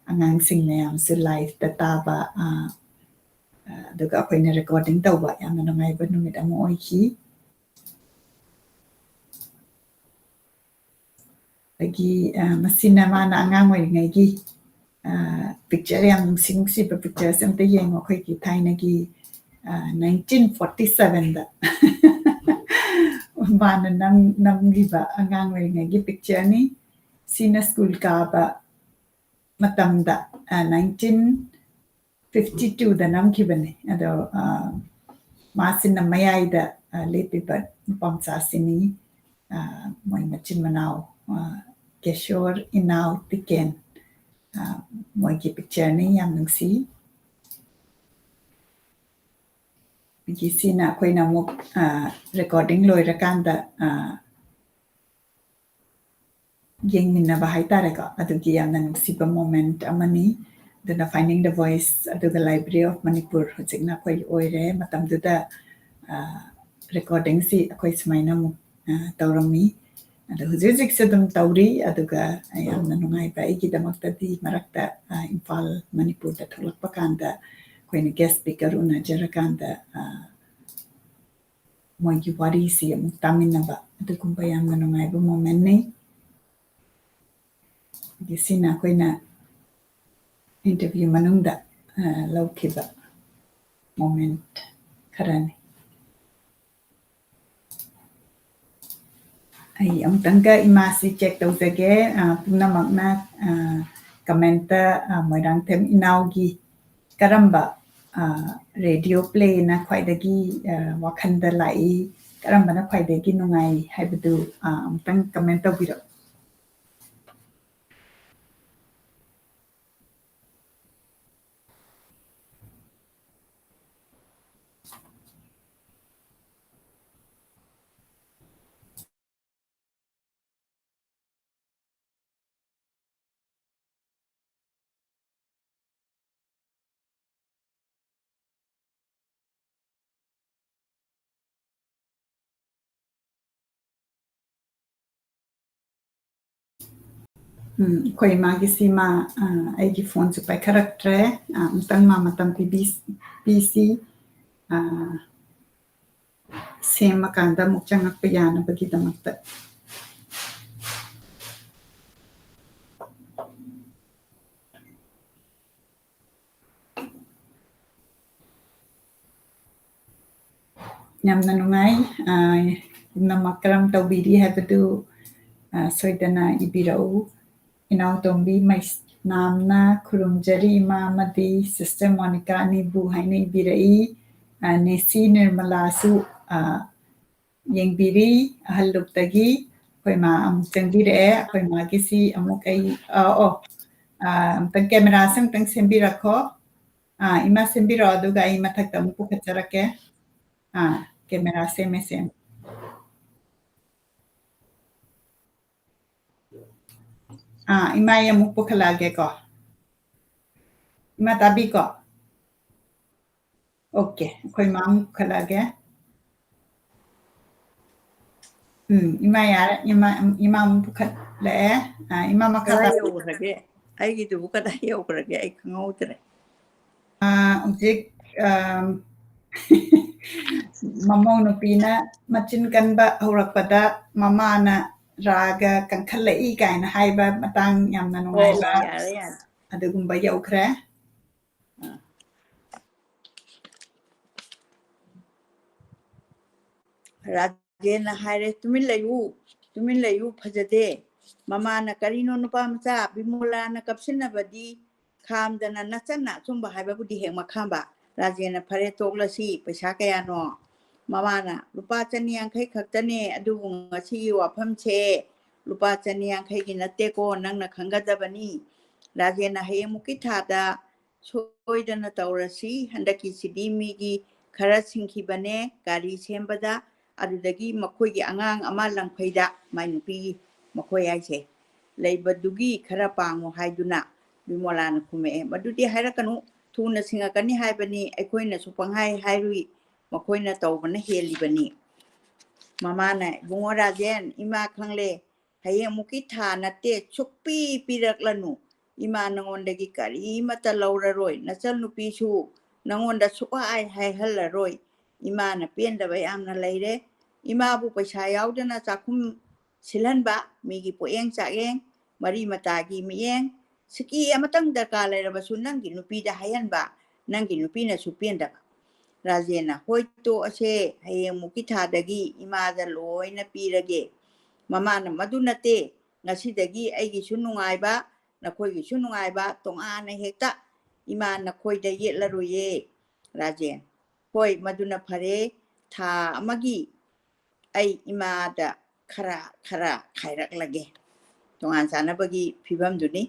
ꯑꯉꯥꯡꯁꯤꯡ ꯃꯌꯥꯝꯁꯨ liveꯇ ꯇꯥꯕ, ꯑ, ꯑ, ꯑꯗꯨꯒ ꯑꯩꯈꯣꯏꯅ recording ꯇꯧꯕ ꯌꯥꯝꯅ ꯅꯨꯡꯉꯥꯏꯕ ꯅꯨꯃꯤꯠ ꯑꯃ ꯑꯣꯏꯈꯤ꯫ ꯑꯗꯒꯤ, ꯑ, ꯃꯁꯤꯅ ꯃꯥꯅ ꯑꯉꯥꯡ ꯑꯣꯏꯔꯤꯉꯩꯒꯤ, ꯑ, picture, ꯌꯥꯝ ꯅꯨꯡꯁꯤ ꯅꯨꯡꯁꯤꯕ pictureꯁꯦ ꯑꯝꯇ ꯌꯦꯡꯉꯣ꯫ ꯑꯩꯈꯣꯏꯒꯤ ꯊꯥꯏꯅꯒꯤ, ꯑ, nineteen forty-sevenꯗ ꯃꯥꯅ ꯅꯝ-, ꯅꯝꯈꯤꯕ ꯑꯉꯥꯡ ꯑꯣꯏꯔꯤꯉꯩꯒꯤ pictureꯅꯤ꯫ ꯁꯤꯅ school ꯀꯥꯕ ꯃꯇꯝꯗ, ꯑ, nineteen fifty twoꯗ ꯅꯝꯈꯤꯕꯅꯤ꯫ ꯑꯗꯣ, ꯑ, ꯃꯥꯁꯤꯅ ꯃꯌꯥꯏꯗ, ꯑ, ꯂꯦꯞꯄꯤꯕ ꯅꯨꯄꯥ ꯃꯆꯥꯁꯤꯅꯤ꯫ ꯑ, ꯃꯣꯏ ꯃꯆꯤꯟ ꯃꯅꯥꯎ, ꯑ, ꯀꯦꯁꯣꯔ, ꯏꯅꯥꯎ ꯇꯤꯀꯦꯟ, ꯑ, ꯃꯣꯏꯒꯤ pictureꯅꯤ꯫ ꯌꯥꯝ ꯅꯨꯡꯁꯤ꯫ ꯑꯗꯒꯤ ꯁꯤꯅ ꯑꯩꯈꯣꯏꯅ ꯑꯃꯨꯛ, ꯑ, recording ꯂꯣꯏꯔꯀꯥꯟꯗ, ꯑ, ꯌꯦꯡꯃꯤꯟꯅꯕ ꯍꯥꯏꯇꯥꯔꯦꯀꯣ, ꯑꯗꯨꯒꯤ ꯌꯥꯝꯅ ꯅꯨꯡꯁꯤꯕ moment ꯑꯃꯅꯤ꯫ ꯑꯗꯨꯅ Finding the Voice ꯑꯗꯨꯒ Library of Manipur ꯍꯧꯖꯤꯛꯅ ꯑꯩꯈꯣꯏ ꯑꯣꯏꯔꯦ꯫ ꯃꯇꯝꯗꯨꯗ, ꯑ, recordingꯁꯤ ꯑꯩꯈꯣꯏ ꯁꯨꯃꯥꯏꯅ ꯑꯃꯨꯛ, ꯑ, ꯇꯧꯔꯝꯃꯤ꯫ ꯑꯗꯣ ꯍꯧꯖꯤꯛ ꯍꯧꯖꯤꯛꯁꯨ ꯑꯗꯨꯝ ꯇꯧꯔꯤ꯫ ꯑꯗꯨꯒ ꯌꯥꯝꯅ ꯅꯨꯡꯉꯥꯏꯕ ꯑꯩꯒꯤꯗꯃꯛꯇꯗꯤ ꯃꯔꯛꯇ, ꯑ, ꯏꯝꯐꯥꯜ, ꯃꯅꯤꯄꯨꯔꯗ ꯊꯣꯛꯂꯛꯄ ꯀꯥꯟꯗ ꯑꯩꯈꯣꯏꯅ guest speaker ꯎꯅꯖꯔꯀꯥꯟꯗ, ꯑ, ꯃꯣꯏꯒꯤ ꯋꯥꯔꯤꯁꯤ ꯑꯃꯨꯛ ꯇꯥꯃꯤꯟꯅꯕ, ꯑꯗꯨꯒꯨꯝꯕ ꯌꯥꯝꯅ ꯅꯨꯡꯉꯥꯏꯕ momentꯅꯤ꯫ ꯑꯗꯒꯤ ꯁꯤꯅ ꯑꯩꯈꯣꯏꯅ interview ꯃꯅꯨꯡꯗ, ꯑ, ꯂꯧꯈꯤꯕ moment ꯈꯔꯅꯤ꯫ ꯑꯩ ꯑꯃꯨꯛꯇꯪꯒ ꯏꯃꯥꯁꯤ check ꯇꯧꯖꯒꯦ꯫ ꯑ, ꯄꯨꯝꯅꯃꯛꯅ, ꯑ, comment-ꯇ, ꯑ, ꯃꯣꯏꯔꯥꯡꯊꯦꯝ ꯏꯅꯥꯎꯒꯤ ꯀꯔꯝꯕ, ꯑ, radio play-ꯅ ꯈ꯭ꯋꯥꯏꯗꯒꯤ, ꯑ, ꯋꯥꯈꯜꯗ ꯂꯥꯛꯏ, ꯀꯔꯝꯕꯅ ꯈ꯭ꯋꯥꯏꯗꯒꯤ ꯅꯨꯡꯉꯥꯏ ꯍꯥꯏꯕꯗꯨ, ꯑ, ꯑꯃꯨꯛꯇꯪ comment ꯇꯧꯕꯤꯔꯛꯎ꯫ ꯎꯝ, ꯑꯩꯈꯣꯏ ꯏꯃꯥꯒꯤꯁꯤ ꯃꯥ, ꯑ, ꯑꯩꯒꯤ phone-ꯁꯨ ꯄꯥꯏꯈꯠꯂꯛꯇ꯭ꯔꯦ꯫ ꯑ, ꯑꯃꯨꯛꯇꯪ ꯃꯥ ꯃꯇꯝ ꯄꯤꯕꯤ-, ꯄꯤꯁꯤ꯫ ꯑ, ꯁꯦꯝꯃꯀꯥꯟꯗ ꯑꯃꯨꯛ ꯆꯪꯉꯛꯄ ꯌꯥꯅꯕꯒꯤꯗꯃꯛꯇ꯫ ꯌꯥꯝꯅ ꯅꯨꯡꯉꯥꯏ꯫ ꯑ, ꯄꯨꯝꯅꯃꯛ ꯀꯔꯝ ꯇꯧꯕꯤꯔꯤ ꯍꯥꯏꯕꯗꯨ, ꯑ, ꯁꯣꯏꯗꯅ ꯏꯕꯤꯔꯛꯎ꯫ ꯏꯅꯥꯎꯇꯣꯝꯕꯤ ꯃꯩꯁ-, ꯅꯥꯝꯅ ꯈꯨꯔꯨꯝꯖꯔꯤ ꯏꯃꯥ ꯑꯃꯗꯤ sister ꯃꯣꯅꯤꯀꯥ ꯑꯅꯤꯕꯨ ꯍꯥꯏꯅ ꯏꯕꯤꯔꯛꯏ꯫ ꯑ, ꯅꯦꯁꯤ ꯅꯤꯔꯃꯂꯥꯁꯨ, ꯑ, ꯌꯦꯡꯕꯤꯔꯤ ꯑꯍꯜ ꯂꯨꯞꯇꯒꯤ꯫ ꯑꯩꯈꯣꯏ ꯃꯥ ꯑꯃꯨꯛ ꯆꯪꯕꯤꯔꯛꯑꯦ꯫ ꯑꯩꯈꯣꯏ ꯃꯥꯒꯤꯁꯤ ꯑꯃꯨꯛ ꯑꯩ, ꯑ, ꯑꯣ, ꯑ, ꯑꯃꯨꯛꯇꯪ camera-ꯁꯦ ꯑꯃꯨꯛꯇꯪ ꯁꯦꯝꯕꯤꯔꯛꯈꯣ꯫ ꯑ, ꯏꯃꯥ ꯁꯦꯝꯕꯤꯔꯛꯑꯣ, ꯑꯗꯨꯒ ꯑꯩ ꯃꯊꯛꯇ ꯑꯃꯨꯛ ꯄꯨꯈꯠꯆꯔꯛꯀꯦ꯫ ꯑ, camera ꯁꯦꯝꯃꯦ, ꯁꯦꯝꯃꯦ꯫ ꯑꯥ, ꯏꯃꯥ, ꯑꯩ ꯑꯃꯨꯛ ꯄꯨꯈꯠꯂꯛꯑꯒꯦꯀꯣ꯫ ꯏꯃꯥ, ꯇꯥꯕꯤꯀꯣ? Okay, ꯑꯩꯈꯣꯏ ꯏꯃꯥ ꯑꯃꯨꯛ ꯄꯨꯈꯠꯂꯛꯑꯒꯦ꯫ ꯎꯝ, ꯏꯃꯥ ꯌꯥꯔꯦ, ꯏꯃꯥ, ꯏꯃꯥ ꯑꯃꯨꯛ ꯄꯨꯈꯠꯂꯛꯑꯦ꯫ ꯑꯥ, ꯏꯃꯥ, ꯃꯈꯥ ꯀꯗꯥꯏ ꯇꯥꯕꯤꯌꯨ꯫ ꯌꯧꯈ꯭ꯔꯒꯦ? ꯑꯩꯒꯤꯗꯨꯕꯨ ꯀꯗꯥꯏ ꯌꯧꯈ꯭ꯔꯒꯦ? ꯑꯩ ꯈꯪꯍꯧꯗ꯭ꯔꯦ꯫ ꯑꯥ, ꯍꯧꯖꯤꯛ, ꯑꯥꯝ, ꯃꯃꯧ ꯅꯨꯄꯤꯅ ꯃꯆꯤꯟ ꯀꯟꯕ ꯍꯧꯔꯛꯄꯗ ꯃꯃꯥꯅ ꯔꯥꯒ ꯀꯟꯈꯠꯂꯛꯏ ꯀꯥꯏꯅ ꯍꯥꯏꯕ ꯃꯇꯥꯡ ꯌꯥꯝꯅ ꯅꯨꯡꯉꯥꯏꯕ꯫ ꯑꯣ, ꯌꯥꯔꯦ, ꯌꯥꯔꯦ꯫ ꯑꯗꯨꯒꯨꯝꯕ ꯌꯧꯈ꯭ꯔꯦ꯫ ꯑꯥ꯫ ꯔꯥꯒꯦꯟꯅ ꯍꯥꯏꯔꯦ, "ꯇꯨꯃꯤꯟ ꯂꯩꯌꯨ, ꯇꯨꯃꯤꯟ ꯂꯩꯌꯨ, ꯐꯖꯗꯦ꯫ ꯃꯃꯥꯅ, "ꯀꯔꯤꯅꯣ ꯅꯨꯄꯥ ꯃꯆꯥ?" ꯕꯤꯃꯣꯂꯥꯅ ꯀꯞꯁꯤꯟꯅꯕꯗꯤ ꯈꯥꯝꯗꯅ, "ꯅꯆꯟꯅ ꯑꯆꯨꯝꯕ ꯍꯥꯏꯕꯕꯨꯗꯤ ꯍꯦꯛ ꯃꯈꯥꯝꯕ꯫" ꯔꯥꯖꯦꯟꯅ, "ꯐꯔꯦ, ꯇꯣꯛꯂꯁꯤ꯫ ꯄꯩꯁꯥ ꯀꯌꯥꯅꯣ?" ꯃꯃꯥꯅ, "ꯂꯨꯄꯥ ꯆꯅꯤ ꯌꯥꯡꯈꯩ ꯈꯛꯇꯅꯦ, ꯑꯗꯨꯕꯨ ꯉꯁꯤꯒꯤ ꯋꯥꯐꯝꯁꯦ ꯂꯨꯄꯥ ꯆꯅꯤ ꯌꯥꯡꯈꯩꯒꯤ ꯅꯠꯇꯦꯀꯣ, ꯅꯪꯅ ꯈꯪꯒꯗꯕꯅꯤ꯫" ꯔꯥꯖꯦꯟꯅ, "ꯍꯌꯦꯡꯃꯨꯛꯀꯤ ꯊꯥꯗ ꯁꯣꯏꯗꯅ ꯇꯧꯔꯁꯤ꯫ ꯍꯟꯗꯛꯀꯤꯁꯤꯗꯤ ꯃꯤꯒꯤ ꯈꯔ ꯁꯤꯡꯈꯤꯕꯅꯦ ꯒꯥꯔꯤ ꯁꯦꯝꯕꯗ, ꯑꯗꯨꯗꯒꯤ ꯃꯈꯣꯏꯒꯤ ꯑꯉꯥꯡ ꯑꯃ ꯂꯪꯐꯩꯗ, ꯃꯥꯏ ꯅꯨꯄꯤꯒꯤ, ꯃꯈꯣꯏ ꯍꯥꯏꯁꯦ, ꯂꯩꯕꯗꯨꯒꯤ ꯈꯔ ꯄꯥꯡꯉꯨ ꯍꯥꯏꯗꯨꯅ ꯕꯤꯃꯣꯂꯥꯅ ꯈꯨꯝꯃꯛꯑꯦ꯫ ꯃꯗꯨꯗꯤ ꯍꯥꯏꯔꯛꯀꯅꯨ, ꯊꯨꯅ ꯁꯤꯡꯉꯛꯀꯅꯤ ꯍꯥꯏꯕꯅꯤ, ꯑꯩꯈꯣꯏꯅꯁꯨ ꯄꯪꯍꯥꯏ ꯍꯥꯏꯔꯨꯏ, ꯃꯈꯣꯏꯅ ꯇꯧꯕꯅ ꯍꯦꯜꯂꯤꯕꯅꯤ꯫" ꯃꯃꯥꯅ, "ꯏꯕꯨꯡꯉꯣ ꯔꯥꯖꯦꯟ, ꯏꯃꯥ ꯈꯪꯂꯦ, ꯍꯌꯦꯡꯃꯨꯛꯀꯤ ꯊꯥ ꯅꯠꯇꯦ, ꯁꯨꯛꯄꯤ ꯄꯤꯔꯛꯂꯅꯨ꯫ ꯏꯃꯥ ꯅꯉꯣꯟꯗꯒꯤ ꯀꯔꯤꯃꯠꯇ ꯂꯧꯔꯔꯣꯏ, ꯅꯆꯟꯅꯨꯄꯤꯁꯨ ꯅꯉꯣꯟꯗ ꯁꯨꯛꯍꯥꯏ ꯍꯥꯏꯍꯜꯂꯔꯣꯏ꯫ ꯏꯃꯥꯅ ꯄꯦꯟꯗꯕ ꯌꯥꯝꯅ ꯂꯩꯔꯦ꯫ ꯏꯃꯥꯕꯨ ꯄꯩꯁꯥ ꯌꯥꯎꯗꯅ ꯆꯥꯛꯈꯨꯝ ꯁꯤꯜꯍꯟꯕ, ꯃꯤꯒꯤ ꯄꯣꯠꯌꯦꯡ ꯆꯥꯛꯌꯦꯡ, ꯃꯔꯤ ꯃꯇꯥꯒꯤ ꯃꯤꯠꯌꯦꯡ, ꯁꯤꯀꯤ ꯑꯃꯇꯪ ꯗꯔꯀꯥꯔ ꯂꯩꯔꯕꯁꯨ ꯅꯪꯒꯤ ꯅꯨꯄꯤꯗ ꯍꯥꯏꯍꯟꯕ, ꯅꯪꯒꯤ ꯅꯨꯄꯤꯅꯁꯨ ꯄꯦꯟꯗꯕ꯫" ꯔꯥꯖꯦꯟꯅ, "ꯍꯣꯏ, ꯇꯣꯛꯑꯁꯦ, ꯍꯌꯦꯡꯃꯨꯛꯀꯤ ꯊꯥꯗꯒꯤ ꯏꯃꯥꯗ ꯂꯣꯏꯅ ꯄꯤꯔꯒꯦ꯫" ꯃꯃꯥꯅ, "ꯃꯗꯨ ꯅꯠꯇꯦ, ꯉꯁꯤꯗꯒꯤ ꯑꯩꯒꯤꯁꯨ ꯅꯨꯡꯉꯥꯏꯕ, ꯅꯈꯣꯏꯒꯤꯁꯨ ꯅꯨꯡꯉꯥꯏꯕ, ꯇꯣꯉꯥꯟꯅ ꯍꯦꯛꯇ ꯏꯃꯥ ꯅꯈꯣꯏꯗ ꯌꯦꯠꯂꯔꯣꯏꯌꯦ꯫" ꯔꯥꯖꯦꯟ, "ꯍꯣꯏ, ꯃꯗꯨꯅ ꯐꯔꯦ, ꯊꯥ ꯑꯃꯒꯤ ꯑꯩ ꯏꯃꯥꯗ ꯈꯔ ꯈꯔ ꯈꯥꯏꯔꯛꯂꯒꯦ꯫" ꯇꯣꯉꯥꯟ ꯆꯥꯅꯕꯒꯤ ꯐꯤꯕꯝꯗꯨꯅꯤ꯫